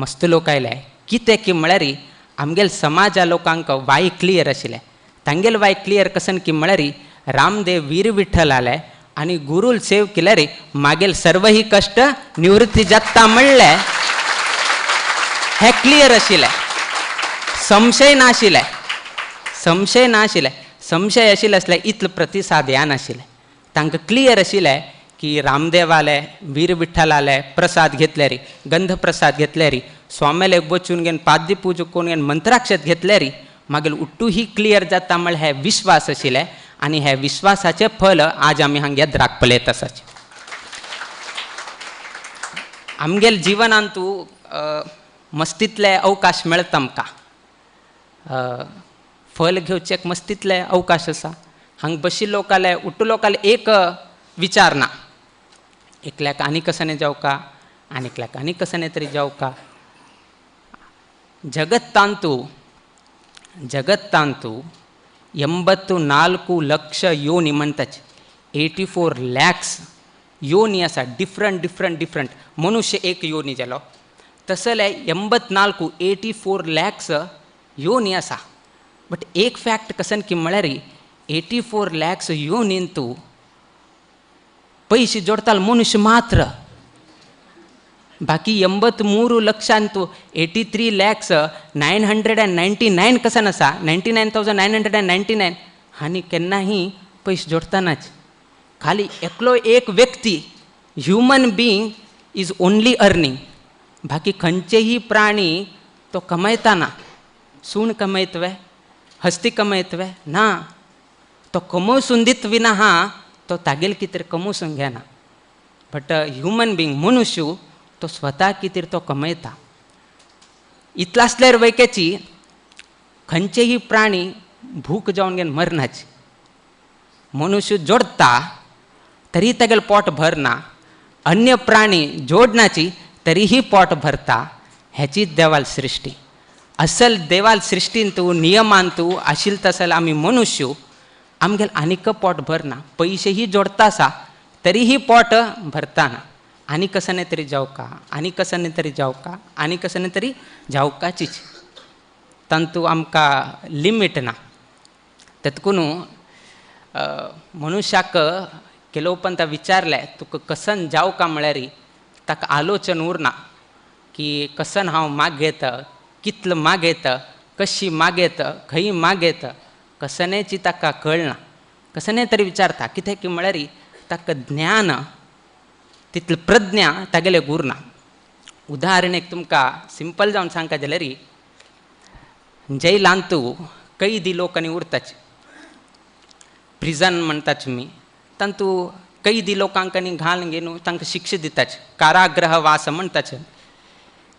मस्त लोक आयले कितें की म्हळ्यार आमगेले समाजा लोकांक वाय क्लियर आशिल्लें तांगेले वाय क्लियर कसन की म्हळ्यार रामदेव वीर विठ्ठल आले आनी गुरूल सेव केल्यार मागेल सर्वही कश्ट निवृत्ती जाता म्हणलें हें क्लियर आशिल्लें. संशय नाशिल्लें संशय नाशिल्लें संशय आशिल्लें आसल्यार इतलो प्रतिसाद ह्या नाशिल्लें. तांकां क्लियर आशिल्लें की रामदेव आले वीर विठ्ठल आले प्रसाद घेतल्यार गंध प्रसाद घेतल्यार स्वाम्याले वचून घेवन पाद्य पूजा करून घेवन मंत्राक्षत घेतल्यार मागीर उट्टू ही क्लियर जाता म्हळ्यार हे विश्वास आशिल्ले आनी हे विश्वासाचें फल आज आमी हांगा येद्राक पळयत आसाचे. आमगेले जिवनांतू मस्तींतले अवकाश मेळटा आमकां फल घेवचें मस्तींतले अवकाश आसा. हांगा बशिल्ले लोकाले उट्टू लोकाले एक विचार ना एकल्याक आनी कसाने जावका आनी एकल्याक आनी कसाने तरी जावका. जगत्तांतू जगत्तांतू 84 लक्ष योनी म्हणटाचे 84 लॅक्स योनी आसा डिफरंट डिफरंट डिफरंट मनुष्य एक योनी जालो तसले 84 84 लॅक्स योनी आसा. बट एक फॅक्ट कसन की म्हळ्यार 84 लॅक्स योनींतू पयशे जोडतालो मनुष्य मात्र बाकी 83 लक्षांतू 83 लॅक्स 999 कसन आसा 99,999 आनी केन्नाही पयशे जोडटनाच. खाली एकलो एक व्यक्ती human being is only earning बाकी खंयचेही प्राणी तो कमयता ना. सूण कमयतवे हस्ती कमयतवे ना तो कमोवसून दित विना हा तो तागेल कितें कमोवसून घेना. बट ह्युमन बीइंग मनुष्य तो स्वता कितें तो कमयता. इतलो आसल्यार वयकेची खंयचेही प्राणी भूक जावन घेवन मरनाच. मनुष्य जोडटा तरी तागेलें पोट भरना अन्य प्राणी जोडनाची तरीही पोट भरता. हेचीच देवाल सृश्टी असल देवाल सृश्टींतू नियमांतू आशिल्ले तसल आमी मनुष्य आमगेले आनीक पोट भरना. पयशेही जोडटा आसा तरीही पोट भरता ना. आनी कसाने तरी जावका आनी कसाने तरी जावका आनी कसाने तरी जावकाचीच तांतू आमकां लिमीट ना. तेतकून मनुष्याक केलोवपंत विचारलें तुका कसन जावका म्हळ्यार ताका आलोचन उरना की कसन हांव मागयत कितलो मागयत कशी मागयत खंय मागयत कसनेची ताका कळना. कसने तरी विचारता कित्याक की म्हळ्यार ताका ज्ञान तितली प्रज्ञा तागेले उरना. उदाहरण एक तुमकां सिंपल जावन सांगता जाल्यार जैलांतू कैदी लोकांनी उरताच प्रिजन म्हणटा तुमी तांतू कैदी लोकांक आनी घालून घेवन तांकां शिक्षा दिताच कारागृहवास म्हणटाच.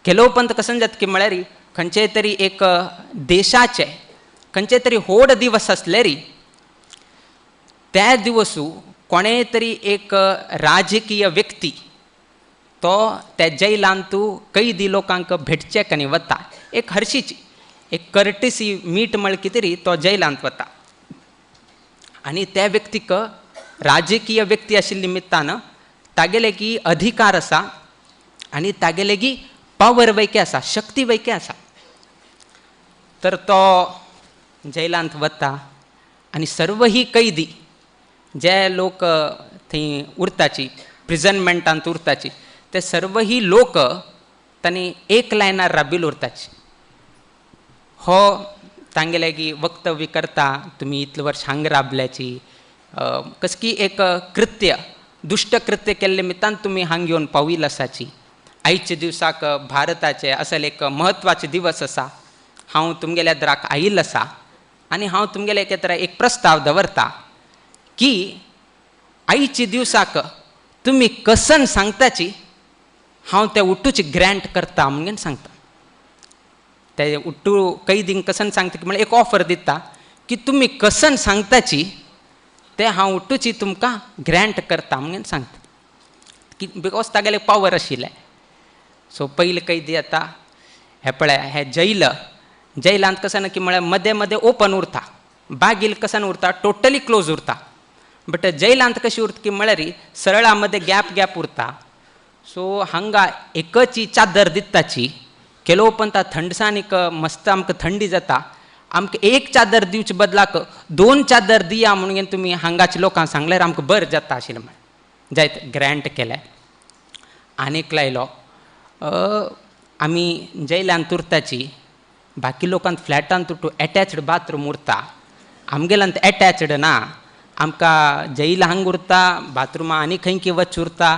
केलोवपंत कसन जाता की म्हळ्यार खंयचे तरी एक देशाचे खंयचे तरी होड दिवस आसले री त्या दिवसू कोणे तरी एक राजकीय व्यक्ती तो त्या जैलांतू कैदी लोकांक भेटचे कनी वता, एक हरशीची एक कर्टिसी मीट म्हळ कितें तरी तो जैलांत वता आनी त्या व्यक्तीक राजकीय व्यक्ती आशिल्ले निमित्तान तागेले की अधिकार आसा आनी तागेले की पावर वैके आसा, शक्ती वैके आसा. तर तो जैलांत वता आनी सर्व ही कैदी जे लोक थंय उरताची प्रिजनमेंटांत उरताची ते सर्व ही लोक तांणी एक लायनार राबिल उरताची. हो तांगेले की वक्तव्य करता तुमी इतले वर्स हांगा राबल्याची कसकी एक कृत्य दुश्ट कृत्य केल्ले निमित्तान तुमी हांग येवन पाविल्ले आसाची. आयच्या दिवसाक भारताचे असल एक म्हत्वाचे दिवस आसा, हांव तुमगेल्या दराक आयिल्लो आसा आनी हांव तुमगेल्या एके एक प्रस्ताव दवरता की आयच्या दिवसाक तुमी कसन सांगताची हांव त्या उट्टूची ग्रँट करता म्हणून सांगता. ते उट्टू कैदींक कसन सांगता की म्हळ्यार एक ऑफर दिता की तुमी कसन सांगताची ते हांव उट्टूची तुमकां ग्रँट करता म्हणून सांगता की because तागेले पावर आशिल्लें. सो पयले कैदी येता हे पळय हे जैल जैलांत कशें ना की म्हळ्यार मदें मदें ओपन उरता, बागील कशें उरता टोटली क्लोज उरता, बट जैलांत कशी उरता की म्हळ्यार सरळा मदें गॅप गॅप उरता. सो हांगा एकची चादर दिताची केलो पण ता थंडसाणीक मस्त आमकां थंडी जाता, आमकां एक चादर दिवचे बदलाक दोन चादर दिया म्हणून तुमी हांगाच्या लोकांक सांगल्यार आमकां बरें जाता आशिल्लें म्हळ्यार जायत ग्रँट केलें. आनीक लायलो आमी जैलांत उरताची बाकी लोकांत फ्लॅटांत उरतू एटॅच्ड बाथरूम उरता, आमगेल्यांत एटॅच्ड ना, आमकां जैल हांग उरता बाथरुमां आनी खंय की वच उरता,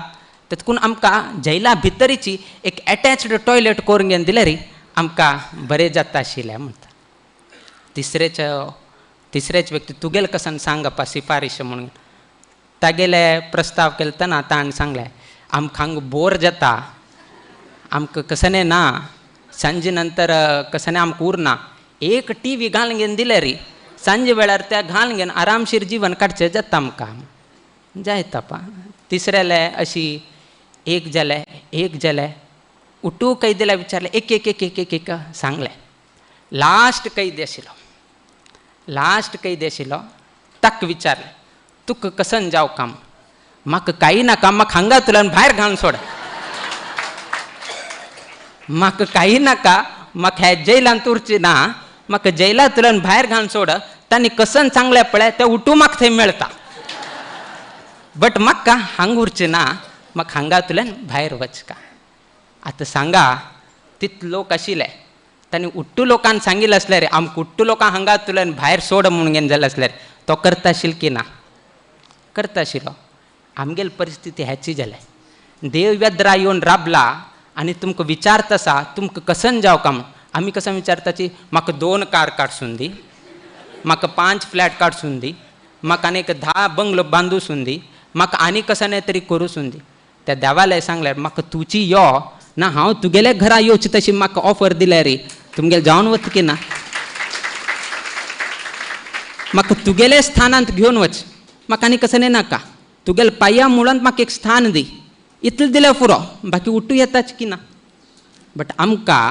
तेतकून आमकां जैला भितरीची एक एटॅच्ड टॉयलेट करून घेवन दिल्यार आमकां बरें जाता आशिल्लें म्हणटा. तिसरेच व्यक्ती तुगेले कसन सांगपा सिफारीश म्हणून तागेले प्रस्ताव केले तेन्ना ताणें सांगलें आमकां हांगा बोर जाता, आमकां कसने ना सांजे नंतर कसने आमकां उरना, एक टी व्ही घालून घेवन दिल्यार सांजे वेळार त्या घालून घेवन आरामशीर जिवन काडचें जाता आमकां जायता पा. तिसऱ्याले अशी एक जालें एक जालें उठू कैदीला विचारलें एक एक एक एक एक एक सांगलें. लास्ट कैदी आशिल्लो लास्ट कैदी आशिल्लो ताका विचारलें तुका कसन जावं काम, म्हाका कांय नाका म्हाका हांगा तुल्यान भायर घालून सोड, म्हाका कांय नाका म्हाका ह्या जैलांत उरचें ना, म्हाका जैलांतल्यान भायर घालून सोड. तांणी कसन सांगलें पळय तें उठू म्हाका थंय मेळटा, बट म्हाका हांगा उरचें ना, म्हाका हांगांतल्यान भायर वचका. आतां सांगा तितले लोक आशिल्ले तांणी उट्टू लोकांक सांगिल्लें आसल्यार रे आमकां उट्टू लोकांक हांगांतल्यान भायर सोड म्हणून घेवन जालें आसल्यार तो करता आशिल्लो की ना? करता आशिल्लो. आमगेली परिस्थिती ह्याची जाल्या, देव वेद्रा येवन राबला आनी तुमकां विचारता आसा तुमकां कसन जावं काम. आमी कशें विचारताची म्हाका 2 कार काडसून दी, म्हाका 5 फ्लॅट काडसून दी, म्हाका आनी एक 10 बंगलो बांदूसून दी, म्हाका आनी कशें तरी करूसून दी. त्या देवालय सांगल्यार म्हाका तुजी यो ना हांव तुगेल्या घरा येवची तशी म्हाका ऑफर दिल्या रे, तुमगेले जावन वता की ना, म्हाका तुगेले स्थानांत घेवन वच, म्हाका आनी कशें नाका, तुगेले पांया मुळांत म्हाका एक स्थान दी, इतलें दिल्यार पुरो, बाकी उठू येताच की ना. बट आमकां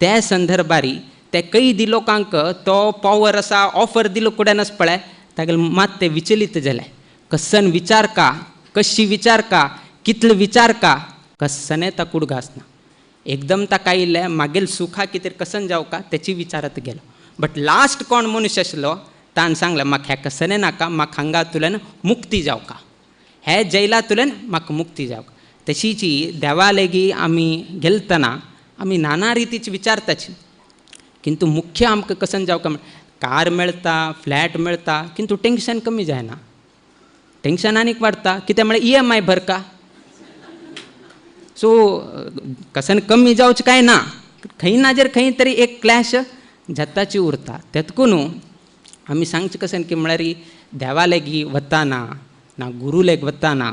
त्या संदर्भारी ते कैदी लोकांक तो पावर आसा ऑफर दिलो कुड्यानच पळय तागेले मात ते विचलित जाले. कसन विचार का कशी विचार का कितले विचार का कसने ता कुडगास ना, एकदम ताका आयिल्लें मागीर सुखा कितें कसन जावं का तेची विचारत गेलो. बट लास्ट कोण मनीस आशिल्लो ताणें सांगलें म्हाका ह्या कसने नाका, म्हाका हांगांतल्यान मुक्ती जावं का, हे जैलांतल्यान म्हाका मुक्ती जावं का. तशीची देवा लेगी आमी गेलतना आमी नाना रितीची विचारताची, किंतु मुख्य आमकां कसन जावं का कार मेळटा फ्लॅट मेळटा किंतु टेंशन कमी जायना, टेंशन आनीक वाडटा कित्याक म्हळ्यार EMI भरका. सो कसन कमी जावचें कांय ना, खंय नाजाल्यार खंय तरी एक क्लॅश जाताची उरता. तेतकून आमी सांगचें कशें की म्हळ्यार देवा लागीं वतना ना गुरू लेग वतना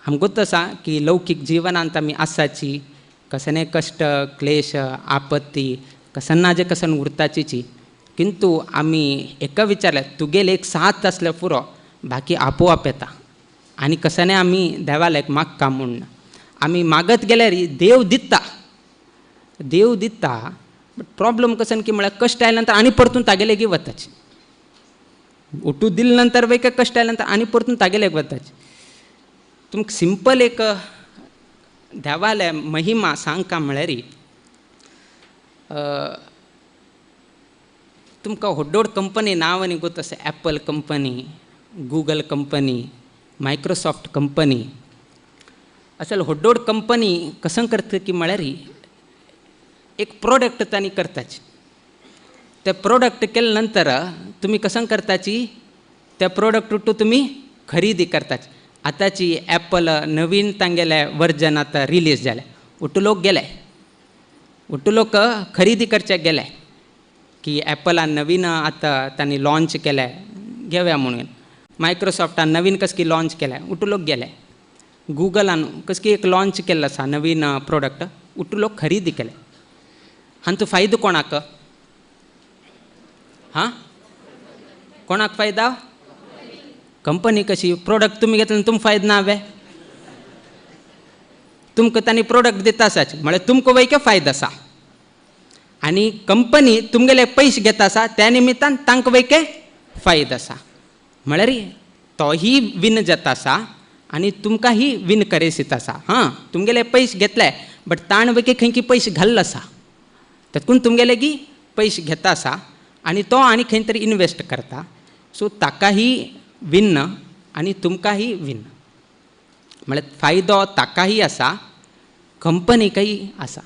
आमकांच आसा की लौकीक जिवनांत आमी आसाची कसने कश्ट क्लेश आपत्ती कसन ना जे कसन उरताचीची, किंतु आमी एका विचारलें तुगेले एक साथ आसल्यार पुरो बाकी आपोआप येता आनी कसाने आमी देवालेक मागका म्हूण आमी मागत गेल्यार देव दिता देव दिता. बट प्रॉब्लम कसन की म्हळ्यार कश्ट आयल्या नंतर आनी परतून तागेले वताचे उठू दिले नंतर वय काय कश्ट आयल्या नंतर आनी परतून तागेले वताचे. तुमकां सिंपल एक देवाले महिमा सांगका म्हळ्यार तुमकां व्हड व्हड कंपनी नांव आनी गोत आसा Apple company, Google company, Microsoft company असल व्हड व्हड कंपनी कसं करता की म्हळ्यार एक प्रोडक्ट तांणी करताची ते प्रोडक्ट केले नंतर तुमी कसं करताची त्या प्रोडक्ट तुमी खरेदी करताची. आतांची एप्पल नवीन तांगेले वर्जन आतां रिलीज जालें उठू लोक गेले उठू लोक खरेदी करच्याक गेले की एप्पलान नवीन आतां तांणी लॉंच केलें घेवया म्हणून. मायक्रोसॉफ्टान नवीन कसकी लॉंच केलें उठू लोक गेले. गुगलान कसकी एक लॉंच केल्लो आसा नवीन प्रोडक्ट उठू लोक खरेदी केले. हांचो फायदो कोणाक? हां कोणाक फायदा? कंपनी कशी प्रोडक्ट तुमी घेतले तुमकां फायदो ना वे तुमकां तांणी प्रोडक्ट दिता आसाच म्हळ्यार तुमकां वय फायदो आसा आनी कंपनी तुमगेले पयशे घेता आसा त्या निमित्तान तांकां वय फायदो आसा म्हळ्यार तोही विन जाता आसा आनी तुमकां ही विन करेसीत आसा. हां तुमगेले पयशे घेतले बट ताण वय खंय पयशे घाल्ले आसा तातूंत तुमगेले की पयशे घेता आसा आनी तो आनी खंय तरी इनवेस्ट करता. सो ताकाही विन्न आनी तुमकांही विन्न म्हळ्यार फायदो ताकाही आसा कंपनीकय आसा.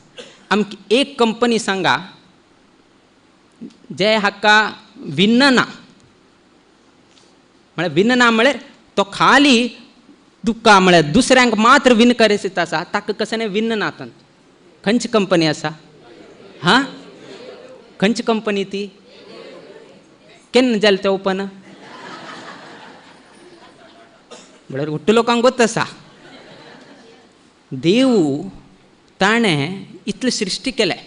आमकां एक कंपनी सांगा जे हाका विन्न ना म्हळ्यार विन्न ना म्हळ्यार तो खाली तुका म्हळ्यार दुसऱ्यांक मात्र विन करेसीत आसा ताका कशें विन्न ना. खंयची कंपनी आसा? हां खंयची कंपनी ती? केन्ना जालें तें ओपन? म्हळ्यार उट्ट लोकांक गोत आसा. देव ताणें इतलें सृश्टी केलें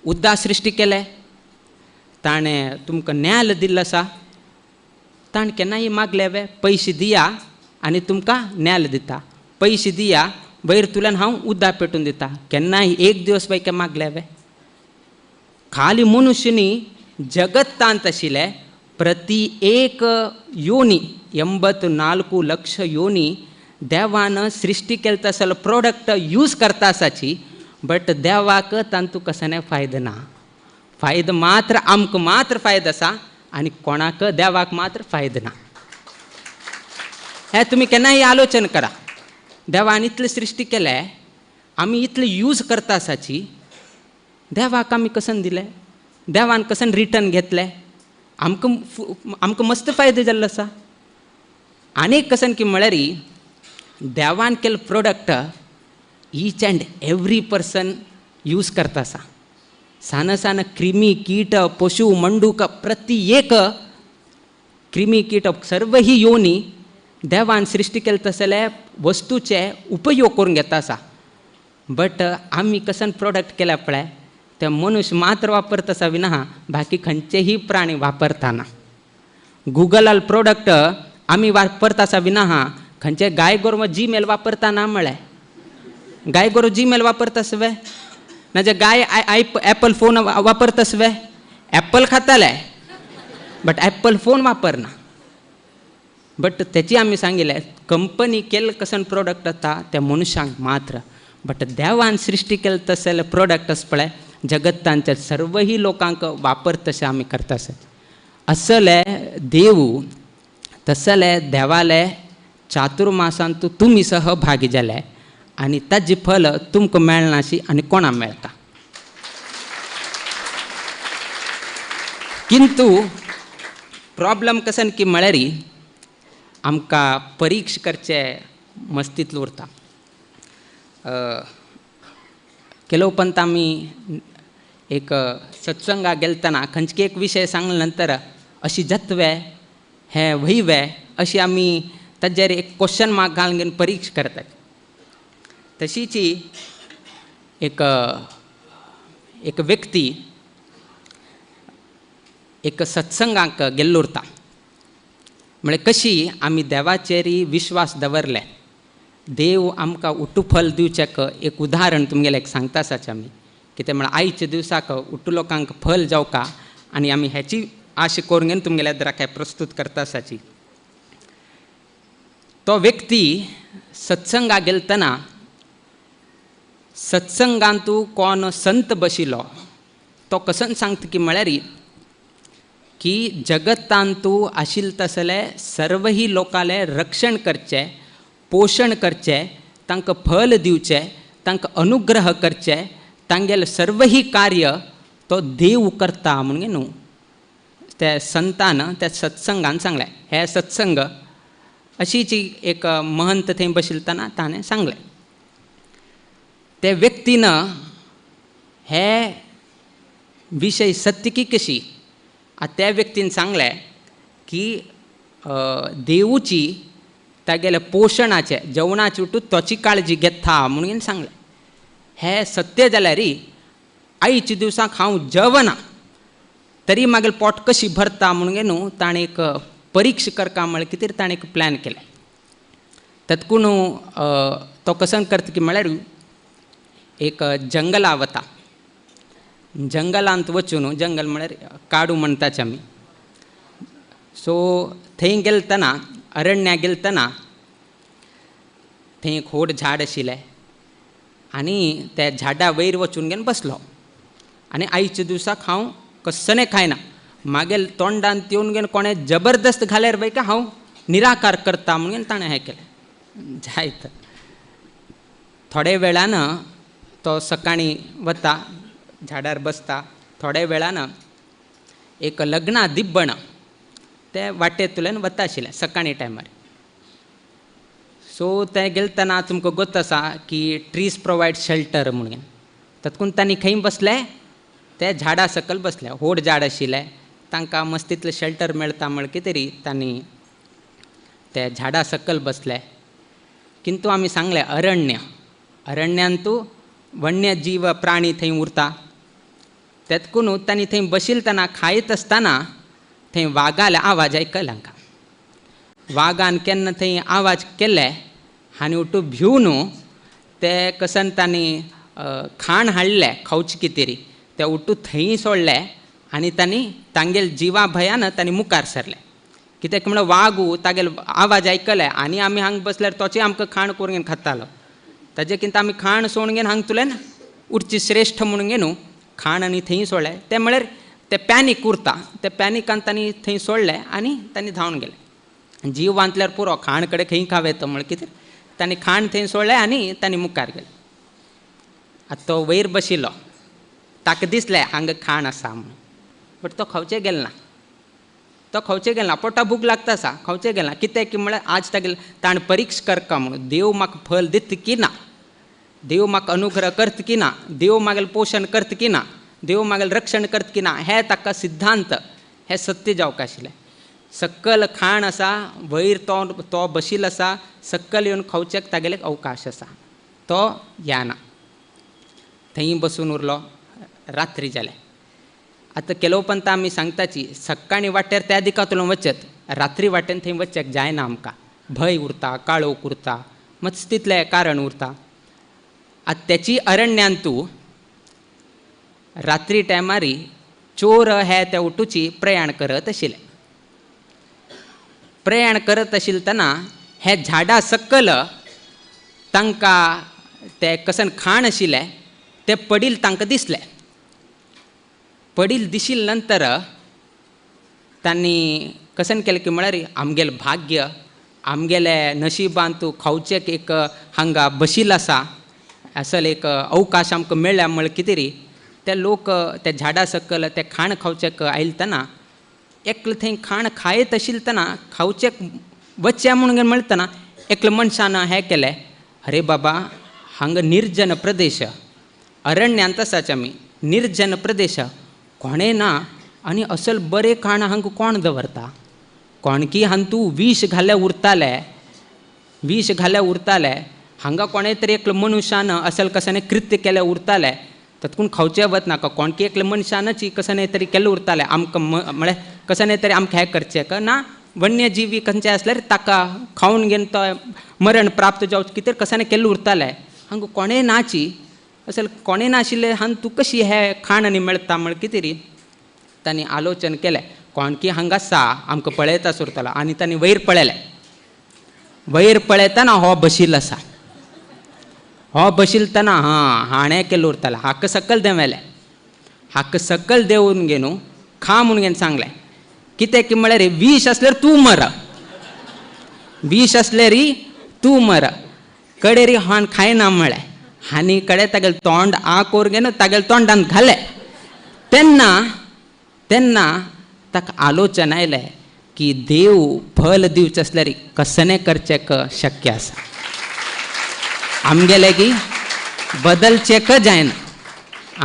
उद्दा सृश्टी केलें ताणें तुमकां न्याल दिल्लो आसा ताणें केन्नाय मागले वे पयशे दिया आनी तुमकां न्याल दिता पयशे दिया वयर तुल्यान हांव उद्दा पेटून दिता केन्नाय एक दिवस बाय मागले वे. खाली मनुष्य न्ही जगत्तांत आशिल्ले प्रति एक योनी 84 लक्ष योनी देवान सृश्टी केले तसलो प्रोडक्ट यूज करता आसाची बट देवाक तांतू कसने फायदो ना. फायदो मात्र आमकां मात्र फायदो आसा आनी कोणाक देवाक मात्र फायदो ना. हें तुमी केन्नाय आलोचन करा. देवान इतलें सृश्टी केलें आमी इतलें यूज करता आसाची देवाक आमी कसन दिलें देवान कसन रिटर्न घेतलें आमकां आमकां मस्त फायदो जाल्लो आसा. आनी एक कसन की म्हळ्यार देवान केल्लो product each and every person use करता आसा. सान सान क्रिमी कीट पशु मंडूक प्रति एक क्रिमी कीट सर्व ही योनी देवान सृश्टी केले तसले वस्तूचे उपयोग करून घेता आसा. बट आमी कसन प्रोडक्ट केल्या पळय ते मनुष्य मात्र वापरता आसा विना बाकी खंयचेही प्राणी वापरताना. गुगलाल प्रोडक्ट आमी वापरता आसा विना खंयचे गाय गोरवां जीमेल वापरताना म्हळ्यार गाय गोरवां जीमेल वापरता वे नाजाल्यार गाय I Apple phone वापरतास way Apple खाताले बट एप्पल फोन वापरना. बट तेची आमी सांगिल्लें कंपनी केल्लें कसन प्रोडक्ट आतां त्या मनुष्यांक मात्र बट देवान सृश्टी केलें तसले प्रोडक्ट आसा पळय जगत्तांच्या सर्वही लोकांक वापर तशें आमी करता आसत. असले देव तसले देवाले चातुर्मासांत तुमी सहभागी जाले आनी ताजें फल तुमकां मेळनाशी आनी कोणाक मेळटा. किंतु प्रॉब्लम कसन की म्हळ्यार आमकां परीक्षा करचे मस्तींतलो उरता. केलो उपरांत आमी एक सत्संगाक गेलतना खंयचे एक विशय सांगले नंतर अशी जातवे हें वयवे अशी आमी ताजेर एक क्वेश्चन मार्क घालून घेवन परीक्षा करतात. तशीच एक एक व्यक्ती एक सत्संगाक गेल्लो उरता. म्हळ्यार कशी आमी देवाचेर विश्वास दवरले, देव आमकां उट्टू फल दिवचेक एक उदाहरण तुमगेलें एक सांगता आसाच आमी. कितें म्हळ्यार आयच्या दिवसाक उट्टू लोकांक फल जावका आनी आमी हेची आशा करून घेवन तुमगेल्या द्राखाय प्रस्तूत करता आसाची. तो व्यक्ती सत्संगा गेलतना सत्संगांतू कोण संत बशिल्लो तो कसन सांगता की म्हळ्यार की जगतांतू आशिल्ले तसले सर्वही लोकांले रक्षण करचें, पोशण करचें, तांकां फल दिवचें, तांकां अनुग्रह करचें, तांगेलें सर्वही कार्य तो देव करता म्हणून न्हू त्या संतान त्या सत्संगान सांगलें. हे सत्संग अशीच एक महंत थंय बशिल्तना ताणें सांगलें. ते व्यक्तीन हे विशय सत्य की कशी त्या व्यक्तीन सांगलें की देवूची तागेले पोशणाचे जेवणाचे उठून तोची काळजी घेता म्हणून सांगलें. हे सत्य जाल्यार आयच्या दिवसाक हांव जेवना तरी मागीर पोट कशी भरता म्हणून न्हू ताणें एक परीक्षा करका म्हळ्यार कितें ताणें एक प्लॅन केलें. तत्कून तो कसन करता की म्हळ्यार एक जंगला वता, जंगलांत वचून, जंगल म्हळ्यार काडू म्हणटाच आमी, सो थंय गेलतना अरण्या गेलतना थंय एक व्हड झाड आशिल्लें आनी त्या झाडा वयर वचून घेवन बसलो आनी आयच्या दिवसाक हांव कसने खायना, मागीर तोंडान येवन घेवन कोणें जबरदस्त घाल्यार पळय हांव निराकार करता म्हणून ताणें हें केलें. जायत थोडे वेळान तो सकाळीं वता झाडार बसता, थोड्या वेळान एक लग्ना दिब्बण ते वाटेंतल्यान वता आशिल्लें सकाळीं टायमार. सो ते गेलतना तुमकां गोत आसा की ट्रीज प्रोवायड शेल्टर म्हणून, तातूंत तांणी खंय बसले ते झाडा सकयल बसले, व्हड झाड आशिल्लें तांकां मस्तीतलें शेल्टर मेळटा म्हळ्यार कितें तरी तांणी ते झाडा सकयल बसले. किंतु आमी सांगलें अरण्य, अरण्यांतू वन्य जीव प्राणी थंय उरता, तेतकून तांणी थंय बशिल्तना खायत आसतना थंय वागाले आवाज आयकले हांकां. वागान केन्ना थंय आवाज केले आनी उठू भिवन ते कसन तांणी खाण हाडलें खावचें कितें तरी ते उठू थंय सोडले आनी तांणी तांगेल जिवा भयान तांणी मुखार सरले. कित्याक म्हणल्यार वागू तागेल आवाज आयकले आनी आमी हांगा बसल्यार तोचें आमकां खाण करून घेवन खातालो, ताजे कितें आमी खाण सोडून घेवन हांगा तुल्यान उरची श्रेश्ठ म्हणून घेवन खाण आनी थंय सोडलें. तें म्हळ्यार ते पॅनीक उरता, ते पॅनिकान तांणी थंय सोडलें आनी तांणी धांवन गेले. जीव वांचल्यार पुरो, खाण कडेन खंय खावं येता म्हळ्यार कितें तांणी खाण थंय सोडलें आनी तांणी मुखार गेले. आतां तो वयर बशिल्लो, ताका दिसलें हांगा खाण आसा म्हणून, बट तो खावचें गेलो ना, तो खावचें गेलो ना, पोटा भूक लागता आसा खावचें गेलो ना. कित्याक की म्हळ्यार आज तागेले ताणें परीक्षा करका म्हणून, देव म्हाका फल दिता की ना, देव म्हाका अनुग्रह करता की ना, देव म्हागेलें पोशण करता की ना, देव म्हागेलें रक्षण करता की ना, हें ताका सिद्धांत हें सत्य जावंक आशिल्लें. सकल खाण आसा वयर तो तो बशिल्लो आसा, सकल येवन खावच्याक तागेले अवकाश आसा, तो येना, थंय बसून उरलो. रात्री जालें. आतां केलोवपंत आमी सांगताची सकाळीं वाटेर त्या दिकांतल्यान वचत, रात्री वाटेन थंय वचक जायना आमकां, भंय उरता, काळोख उरता, मस्त तितलें कारण उरता. आतां तेची अरण्यांतू रात्री टायमारी चोर हे त्या उठूची प्रयाण करत आशिल्ले. प्रयाण करत आशिल्तना हे झाडा सकल तांकां ते कसन खाण आशिल्लें तें पडील तांकां दिसलें. पडील दिशिल्ले नंतर तांणी कसन केलें की म्हळ्यार आमगेलें भाग्य आमगेले नशिबान तूं खावचें एक हांगा बशिल्लो आसा, असल एक अवकाश आमकां मेळ्ळ्या म्हळ्यार कितें री ते लोक त्या झाडा सकयल ते खाण खावचेक आयलतना एकले थंय खाण खायत आशिल्तना खावचेक वचचें म्हणून मेळतना एकले मनशान हें केलें, अरे बाबा हांगा निर्जन प्रदेश, अरण्यांत आसाच आमी, निर्जन प्रदेश, कोणें ना आनी असल बरें खाण हांगा कोण दवरता, कोणकी हांतू विष घाल्यार उरताले, विष घाल्यार उरताले, हांगा कोणें तरी एकलो मनुष्यान असल कशाने कृत्य केलें उरतालें, तत्कून खावचें वत नाका कोणकी एकले मनशानच कसं न्ही तरी केल्लें उरतालें आमकां म्हळ्यार कसं न्ही तरी आमकां हें करचें ना वन्यजीवी खंयचे आसल्यार ताका खावन घेवन तो मरण प्राप्त जावचें कितें कसं न्ही केल्लें उरतालें हांगा कोणें नाची असल कोणें नाशिल्लें हांगा तूं कशी हें खाण आनी मेळटा म्हळ कितें री तांणी आलोचन केलें कोणकी हांगा आसा आमकां पळयता उरतालो आनी तांणी वयर पळयलें वयर पळयतना हो बशील आसा हो बशिलतना हां हाणें केल्लो उरतालें हाका सकल देंवयलें हाका सकल देंवून घे न्हू खा म्हणून घेवन सांगलें कितें की म्हळ्यार विश आसल्यार तूं मर विश आसल्यार तूं मर कडेरी हाण खायना म्हळें आनी कडे तागेलें तोंड आ करून घेवन तागेलें तोंडान घालें तेन्ना तेन्ना ताका आलोचन आयलें की देव फल दिवचें आसल्यार कसने करचें शक्य आसा आमगेले की बदलचें क जायना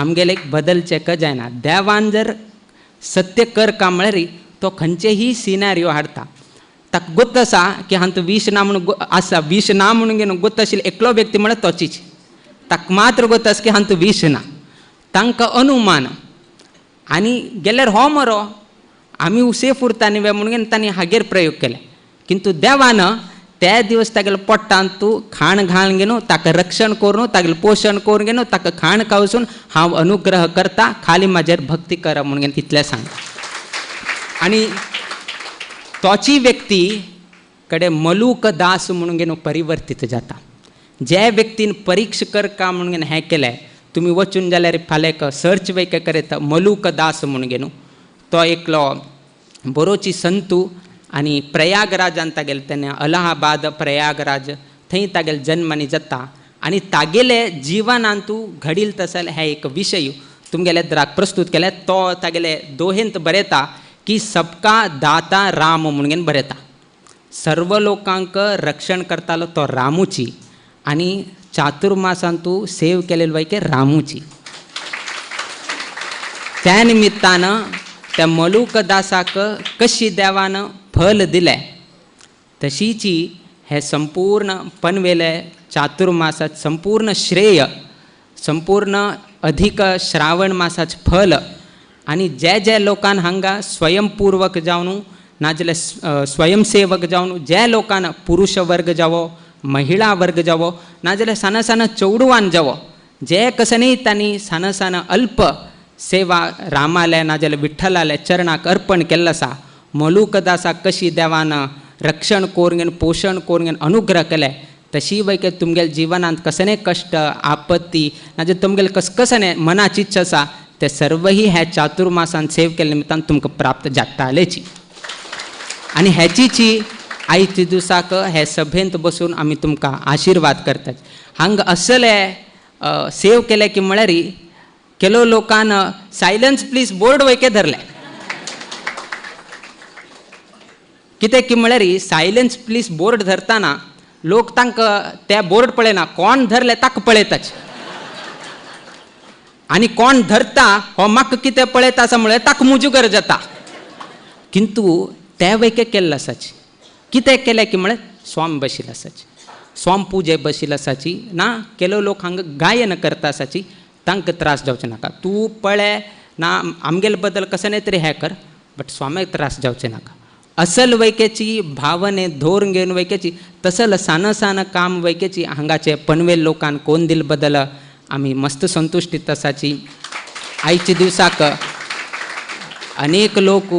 आमगेले बदलचें क जायना देवान जर सत्य कर का म्हळ्यार तो खंयचेही सिनारियो हाडटा ताका गोत आसा की हांतू विश ना म्हणून आसा विश ना म्हणून घेवन गोत आशिल्लो एकलो व्यक्ती म्हळ्यार तोचीच ताका मात्र गोत आसा की हांतू विश ना तांकां अनुमान आनी गेल्यार हो मरो आमी सेफ उरता न्ही वे म्हणून तांणी हागेर प्रयोग केले किंतु देवान त्या दिवस तागेले पोटांत तूं खाण घालून घेवन ताका रक्षण करून तागेलें पोशण करून घेवन ताका खाण खावसून हांव अनुग्रह करता खाली म्हाजेर भक्ती कर म्हणून घेवन तितलें सांग आनी तोची व्यक्ती कडे मलूक दास म्हणून घेवन परिवर्तीत जाता जे व्यक्तीन परीक्षा कर का म्हणून घेवन हें केलें तुमी वचून जाल्यार फाल्यां सर्च वय करता मलूक दास म्हणून घेवन तो एकलो बरोची संतू आनी प्रयागराजान तागेले तेन्ना अलाहाबाद प्रयागराज थंय तागेले जन्म आनी जाता आनी तागेले जिवनांतू घडील तसल हे एक विशय तुमगेले द्राक प्रस्तुत केले तो तागेले दोहेंत बरयता की सबका दाता राम म्हणून बरयता सर्व लोकांक रक्षण करतालो तो रामूची आनी चातुर्मासांतू सेव केलेलो वैके रामूची त्या निमित्तान त्या मलूक दासाक कशी देवान फल दिलें तशीची हे संपूर्ण पनवेले चातुर्मासात संपूर्ण श्रेय संपूर्ण अधिक श्रावण मासाचे फल आनी जे जे लोकान हांगा स्वयंपूर्वक जावन नाजाल्यार स्वयंसेवक जावन जे लोकान पुरुष वर्ग जावो महिला वर्ग जावो नाजाल्यार सान सान चेडवान जावो जे कसनय तांणी सान सान अल्प सेवा रामाले नाजाल्यार विठ्ठलाले चरणाक अर्पण केल्लो आसा मलूकदासाक कशी देवान रक्षण करून घेवन पोशण करून घेवन अनुग्रह केले तशी वैके तुमगेले जिवनांत कसने कश्ट आपत्ती नाजाल्यार तुमगेले कसकसने मनाची इच्छा आसा ते सर्वही ह्या चातुर्मासान सेव केल्ले निमित्तान तुमकां प्राप्त जातालेची आनी हेचीची आयच्या दिवसाक हे सभेंत बसून आमी तुमकां आशिर्वाद करतात हांगा असले सेव केले की म्हळ्यार केलो लोकान सायलन्स प्लीज बोर्ड वयके धरले कितें की म्हळ्यार सायलन्स प्लीज बोर्ड धरताना लोक तांकां ते बोर्ड पळयना कोण धरले ताका पळयताच आनी कोण धरता हो म्हाका कितें पळयता आसा म्हळ्यार ताका मुजूगर जाता किंतु ते वयके केल्ले आसाची कितें केलें की म्हळ्यार स्वाम बशील आसाची स्वाम पुजे बशील आसाची ना केलो लोक हांगा गायन करता आसाची तांकां त्रास जावचें नाका तूं पळय ना आमगेले बद्दल कशें न्ही तरी हें कर बट स्वाम्याक त्रास जावचें नाका असल वैकेची भावने धोर घेवन वैकेची तसल सान सान काम वैकेची हांगाचे पनवेल लोकान कोण दिल बदल आमी मस्त संतुश्टीत आसाची आयच्या दिवसाक अनेक लोक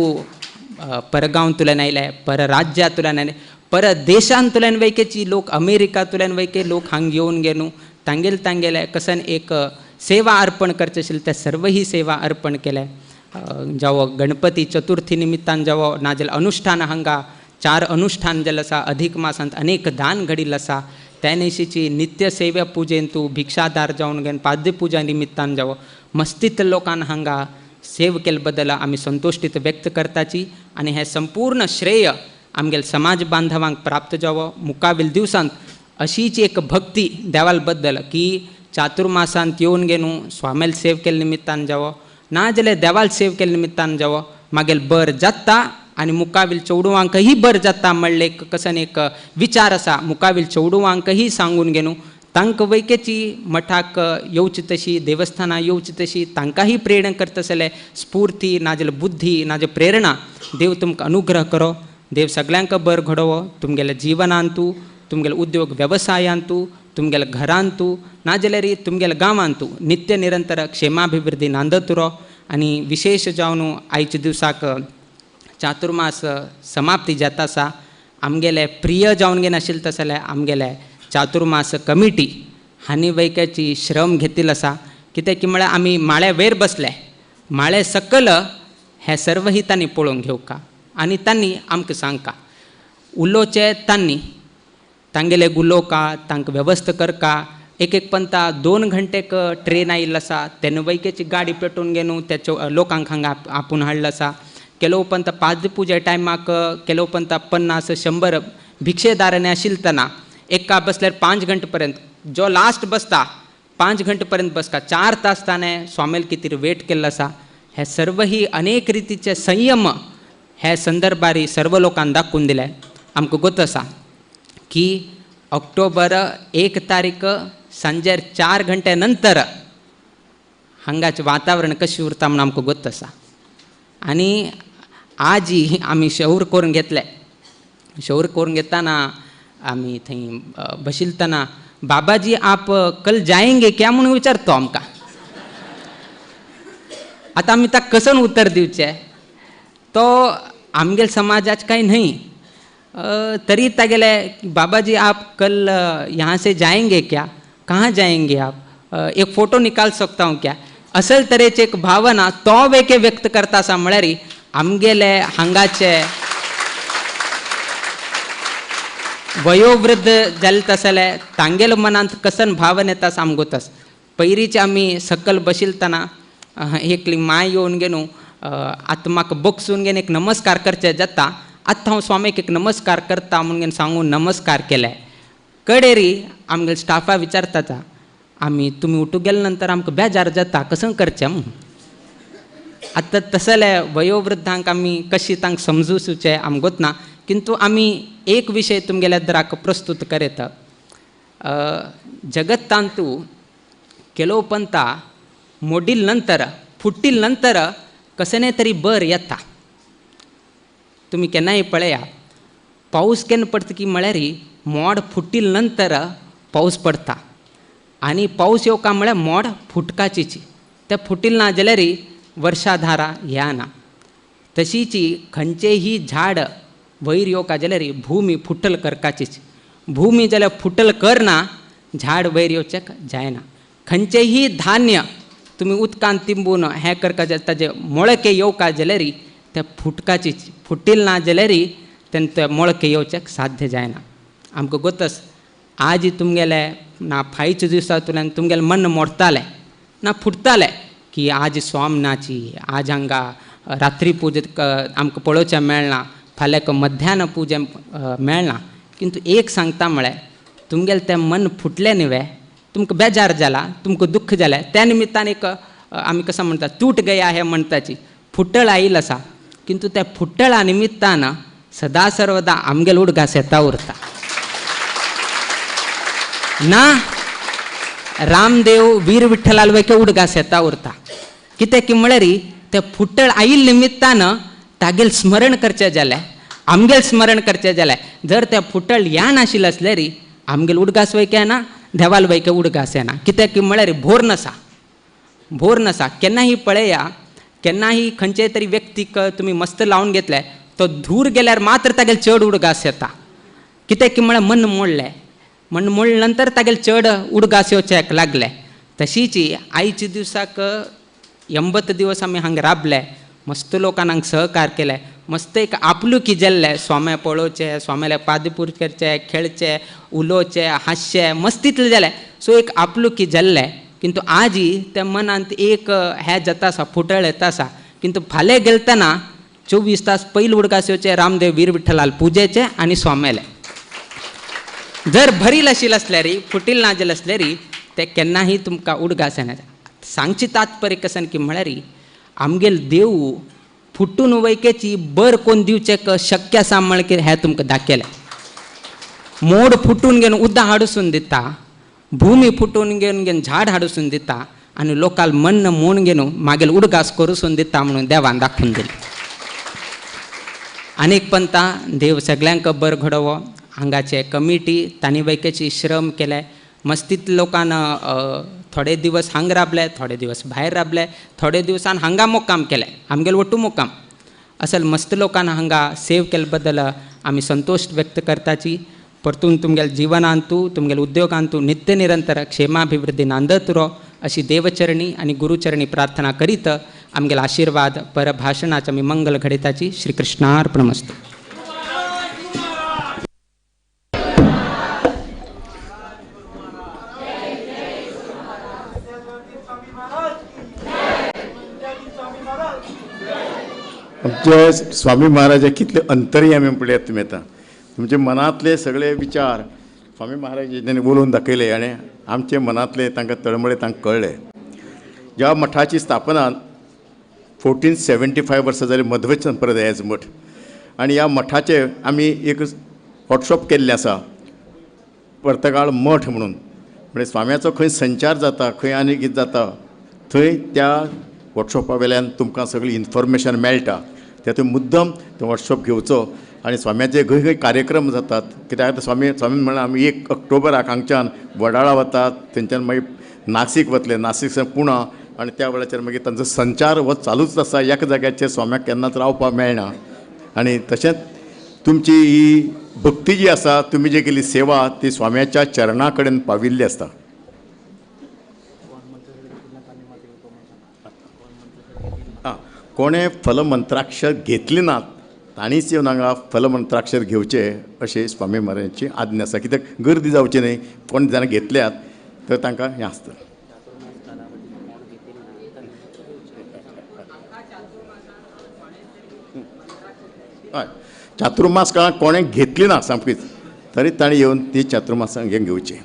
परगांवांतल्यान आयले परराज्यांतल्यान आयले परदेशांतल्यान वैकेची लोक अमेरिकांतल्यान वैके लोक हांगा येवन घेवन तांगेले तांगेले कसन एक सेवा अर्पण करचे आशिल्ले ते सर्वही सेवा अर्पण केले जावो गणपती चतुर्थी निमित्तान जावो नाजाल्यार अनुष्ठान हांगा चार अनुष्ठान जाल्लें आसा अधिक मासांत अनेक दान घडिल्लें आसा त्या निशीची नित्य सेवा पुजेन तूं भिक्षादार जावन घेवन पाद्य पुजा निमित्तान जावो मस्तीत लोकान हांगा सेव केल्ले बद्दल आमी संतुश्टीत व्यक्त करताची आनी हें संपूर्ण श्रेय आमगेले समाज बांधवांक प्राप्त जावो मुखावेल दिवसांत अशीच एक भक्ती देवाल बद्दल की चातुर्मासांत येवन घेवन स्वामेल सेव केल्ले निमित्तान जावो ना जाल्यार देवाल सेव केल्ले निमित्तान जावो मागीर बर जाता आनी मुखावेल चेडवांकही बर जाता म्हणलें एक कसन एक विचार आसा मुखावेल चेडवांकही सांगून घेवन तांकां वैकेची मठाक येवची तशी देवस्थानां येवची तशी तांकांय प्रेरणा करता स्फूर्ती नाजाल्यार बुद्धी नाजाल्यार प्रेरणा देव तुमकां अनुग्रह करो. देव सगळ्यांक बरें घडोवो तुमगेल्या जिवनांतू, तुमगेल्या उद्योग वेवसायांतू, तुमगेल्या घरांतू नाजाल्यार तुमगेल्या गांवांतू नित्य निरंतर क्षेमाभिवृद्धी नांदत उरो. आनी विशेष जावन आयच्या दिवसाक चातुर्मास समाप्ती जाता आसा. आमगेले प्रिय जावन घेन आशिल्ले तशें जाल्यार आमगेले चातुर्मास कमिटी हांणी वैक्याची श्रम घेतिल्लो आसा. कित्याक की म्हळ्यार आमी माळ्या वयर बसले, माळे सकल हें सर्वही तांणी पळोवंक घेवका आनी तांणी आमकां सांगका उलोवचें, तांणी तांगेले उलोवका, तांकां वेवस्था करका. एक एक पंता 2 घंटेक ट्रेन आयिल्लो आसा तेन्ना वैकेची गाडी पेटोवन घेवन त्या लोकांक हांगा आपोवन हाडलो आसा. केलो पंत पाद पुजे टायमाक केलो पंत 50-100 भिक्षेदारांनी आशिल्लतना एका बसल्यार 5 घंटे पर्यंत जो लास्ट बसता 5 घंटे पर्यंत बसता 4 तास ताणें स्वामेल कितें वेट केल्लो आसा. हे सर्वही अनेक रितीचे संयम हे संदर्भारी सर्व लोकांक दाखोवन दिले. आमकां गोत आसा की ऑक्टोबर 1 तारीख सांजेर 4 घंटे नंतर हांगाचें वातावरण कशें उरता म्हूण आमकां गोत आसा. आनी आजी आमी शौर करून घेतले. शौर करून घेतना आमी थंय बशिल्तना बाबाजी आप कल जाएंगे क्या म्हणून विचारतो आमकां. आतां आमी ताका कसन उत्तर दिवचें, तो आमगेल समाजाच काय न्हय तरी तागेले बाबाजी आप कल यहाँ से जाएंगे क्या, कहाँ जाएंगे आप, एक फोटो निकाल सकता हूँ क्या, असल तरेचे एक भावना तो वेके व्यक्त करता आसा. म्हळ्यार आमगेले हांगाचे वयोवृद्ध जाले तसले तांगेले मनांत कसन भावना येता आसा आमकां गोत आसा. पयरीचे आमी सकल बशिल्तना एकली माय येवन घेवन आत्माक बगसून घेवन एक नमस्कार करचे जाता. आतां हांव स्वामीक एक नमस्कार करता म्हणून घेवन सांगून नमस्कार केले. कडेरी आमगेले स्टाफा विचारता आमी तुमी उठू गेले नंतर आमकां बेजार जाता कसं करचें म्हूण. आतां तसले वयोवृद्धांक आमी कशी तांकां समजूचें आमकां गोत ना, किंतु आमी एक विशय तुमगेल्या दराक प्रस्तुत करीत. जगत्तांतू केलो पंता मोडील नंतर फुटील नंतर कसने तरी बर येता. तुमी केन्नाय पळया पावस केन्ना पडटा की म्हळ्यार मोड फुटील नंतर पावस पडटा आनी पावस येवका म्हळ्यार मोड फुटकाचीची ते फुटील ना जाल्यार वर्षाधारा ह्या ना. तशीची खंयचेही झाड वयर येवका जाल्यार भूमी फुटल करकाचीच, भूमी जाल्यार फुटल करना झाड वयर येवचें जायना. खंयचेही धान्य तुमी उदकान तिंबून हें करका जाल्यार ताजे मोळके येवका जाल्यार ते फुटकाचीच, फुटील ना जाल्यार तेन्ना ते मोळके येवचें साध्य जायना. आमकां गोतस आज तुमगेले ना फायच्या दिवसांतल्यान तुमगेलें मन मोडतालें ना फुटतालें की आज स्वाम नाची, आज हांगा रात्री पुजे आमकां पळोवचें मेळना, फाल्यां मध्यान पुजे मेळना. किंतु एक सांगता म्हळ्यार तुमगेलें तें मन फुटलें न्ही वे, तुमकां बेजार जाला, तुमकां दुख्ख जालें, त्या निमित्तान एक आमी कसं म्हणटा तूट गया हें म्हणटाची फुटळ आयिल्लो आसा. किंतु त्या फुटळा निमित्तान सदा सर्वदा आमगेलो उडगास येता उरता ना. रामदेव वीर विठ्ठलाल वेके उडगास येता उरता. कित्याक की म्हळ्यार ते फुटळ आयिल्ले निमित्तान तागेल स्मरण करचें जालें, आमगेल स्मरण करचें जालें. जर ते फुटळ या नाशिल्लें आसल्यार आमगेल उडगास वयके येना, देवाल वयके उडगास येना. कित्याक की म्हळ्यार भोर नसा, भोर नसा. केन्नाही पळया केन्नाही खंयचे तरी व्यक्तीक तुमी मस्त लावन घेतले तो धूर गेल्यार मात्र तागेल चड उडगास येता. कित्याक की म्हळ्यार मन मोडलें, मन मोडले नंतर तागेल चड उडगास येवचें लागलें. तशीच आयच्या दिवसाक 80 दिवस आमी हांगा राबले, मस्त लोकांक हांगा सहकार केले, मस्त एक आपलुकी जाल्लें. स्वामे पळोवचें, स्वाम्याले पादपूर करचें, खेळचें, उलोवचें, हांसचें, मस्त इतलें जालें. सो एक आपलुकी जाल्लें. किंतु आजी त्या मनांत एक हें जाता आसा, फुटळ येता आसा. किंतु फाल्यां गेलतना 24 तास पयलीं उडगास येवचें रामदेव वीर विठ्ठलाल पुजेचें आनी स्वाम्यालें. जर भरील आशिल्लें आसल्यार फुटील ना जालें आसल्यार ते केन्नाही तुमकां उडगास येना. सांगची तात्पर्य कसन की म्हळ्यार आमगेल देव फुटून वयकेची बर कोण दिवचें शक्य आसा म्हळ्यार हें तुमकां दाखयलें. मोड फुटून घेवन उदक हाडसून दिता, भूमी फुटून घेवन घेवन झाड हाडूसून दिता आनी लोकाल मन्न म्हूण घेवन मागीर उडगास करूसून दिता म्हणून देवान दाखोवन दिलें. आनीक पंता देव सगळ्यांक बरो घडोवो. हांगाचे कमिटी तांणी वैकेची श्रम केले, मस्तीत लोकान थोडे दिवस हांग राबले, थोडे दिवस भायर राबले, थोडे दिवसान हांगा मुक्काम केले, आमगेल वट्टू मुक्काम असल मस्त लोकान हांगा सेव केले बद्दल आमी संतोष व्यक्त करताची. परतून तुमगेल जिवनांतू तुमगेल उद्योगांतू नित्य निरंतर क्षेमाभिवृद्धी नांदत उरो अशी देवचरणी आनी गुरुचरणी प्रार्थना करीत आमगेल आशीर्वाद परभाषणाचे आमी मंगल घडयताची. श्रीकृष्णार्पणमस्तु. आमचे स्वामी महाराज कितले अंतर्यामी पळयात तुमी आतां तुमचे मनांतले सगळे विचार स्वामी महाराज उलोवन दाखयले आनी आमचे मनांतले तांकां तळमळे तांकां कळ्ळे. ज्या मठाची स्थापना 1475 वर्सां जाली मध्व संप्रदायाचो मठ आनी ह्या मठाचे आमी एक वर्कशॉप केल्लें आसा पर्तगाळ मठ म्हणून, म्हणजे स्वाम्याचो खंय संचार जाता खंय आनी कितें जाता थंय त्या वर्कशॉपा वेल्यान तुमकां सगळी इन्फॉर्मेशन मेळटा. त्या मुद्दम तो वर्कशॉप घेवचो आनी स्वाम्याचे खंय खंय कार्यक्रम जातात कित्याक आतां स्वामी स्वामी म्हणल्यार आमी 1 ऑक्टोबराक हांगच्यान वडाळा वतात, थंयच्यान मागीर नासीक वतले, नासीक पुणा आनी त्या वेळाचेर मागीर तांचो संचार हो चालूच आसा. एका जाग्याचेर स्वाम्याक केन्नाच रावपाक मेळना. आनी तशेंच तुमची ही भक्ती जी आसा तुमी जी केली सेवा ती स्वाम्याच्या चरणा कडेन पाविल्ली आसता. कोणें फलमंत्राक्षर घेतली ना तांणीच येवन हांगा फलमंत्राक्षर घेवचे अशें स्वामी महाराजांची आज्ञा आसा. कित्याक गर्दी जावची न्हय, कोण जाणां घेतल्यात तर तांकां हें आसता. हय, चातुर्मास काळांत कोणें घेतली ना सामकीच तरी ताणें येवन ती चातुर्मासांक घेवची.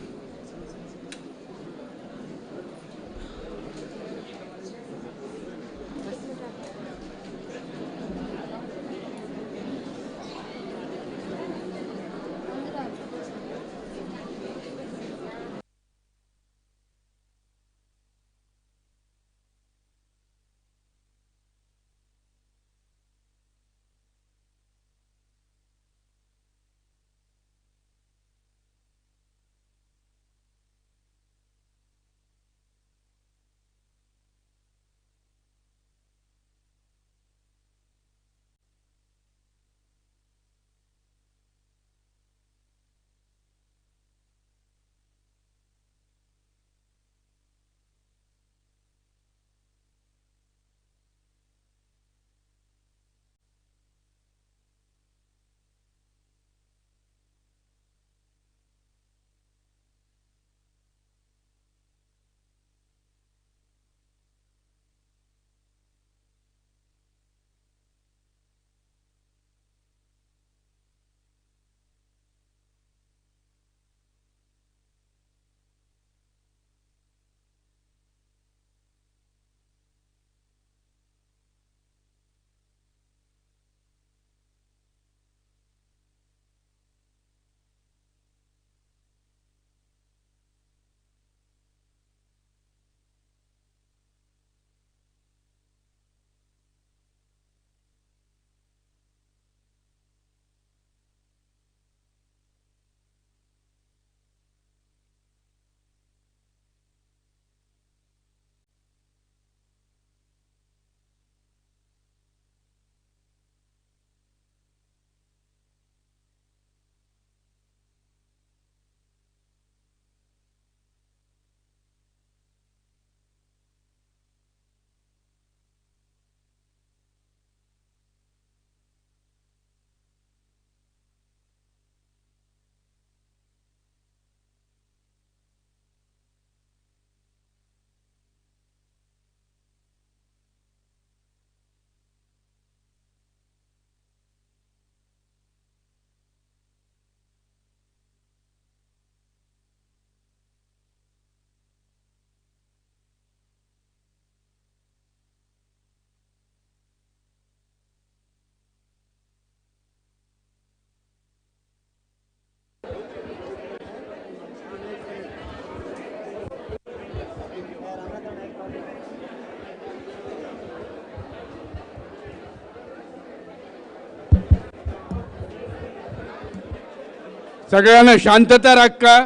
सगळ्यांना शांतता राखा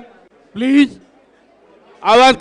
प्लीज. आवाज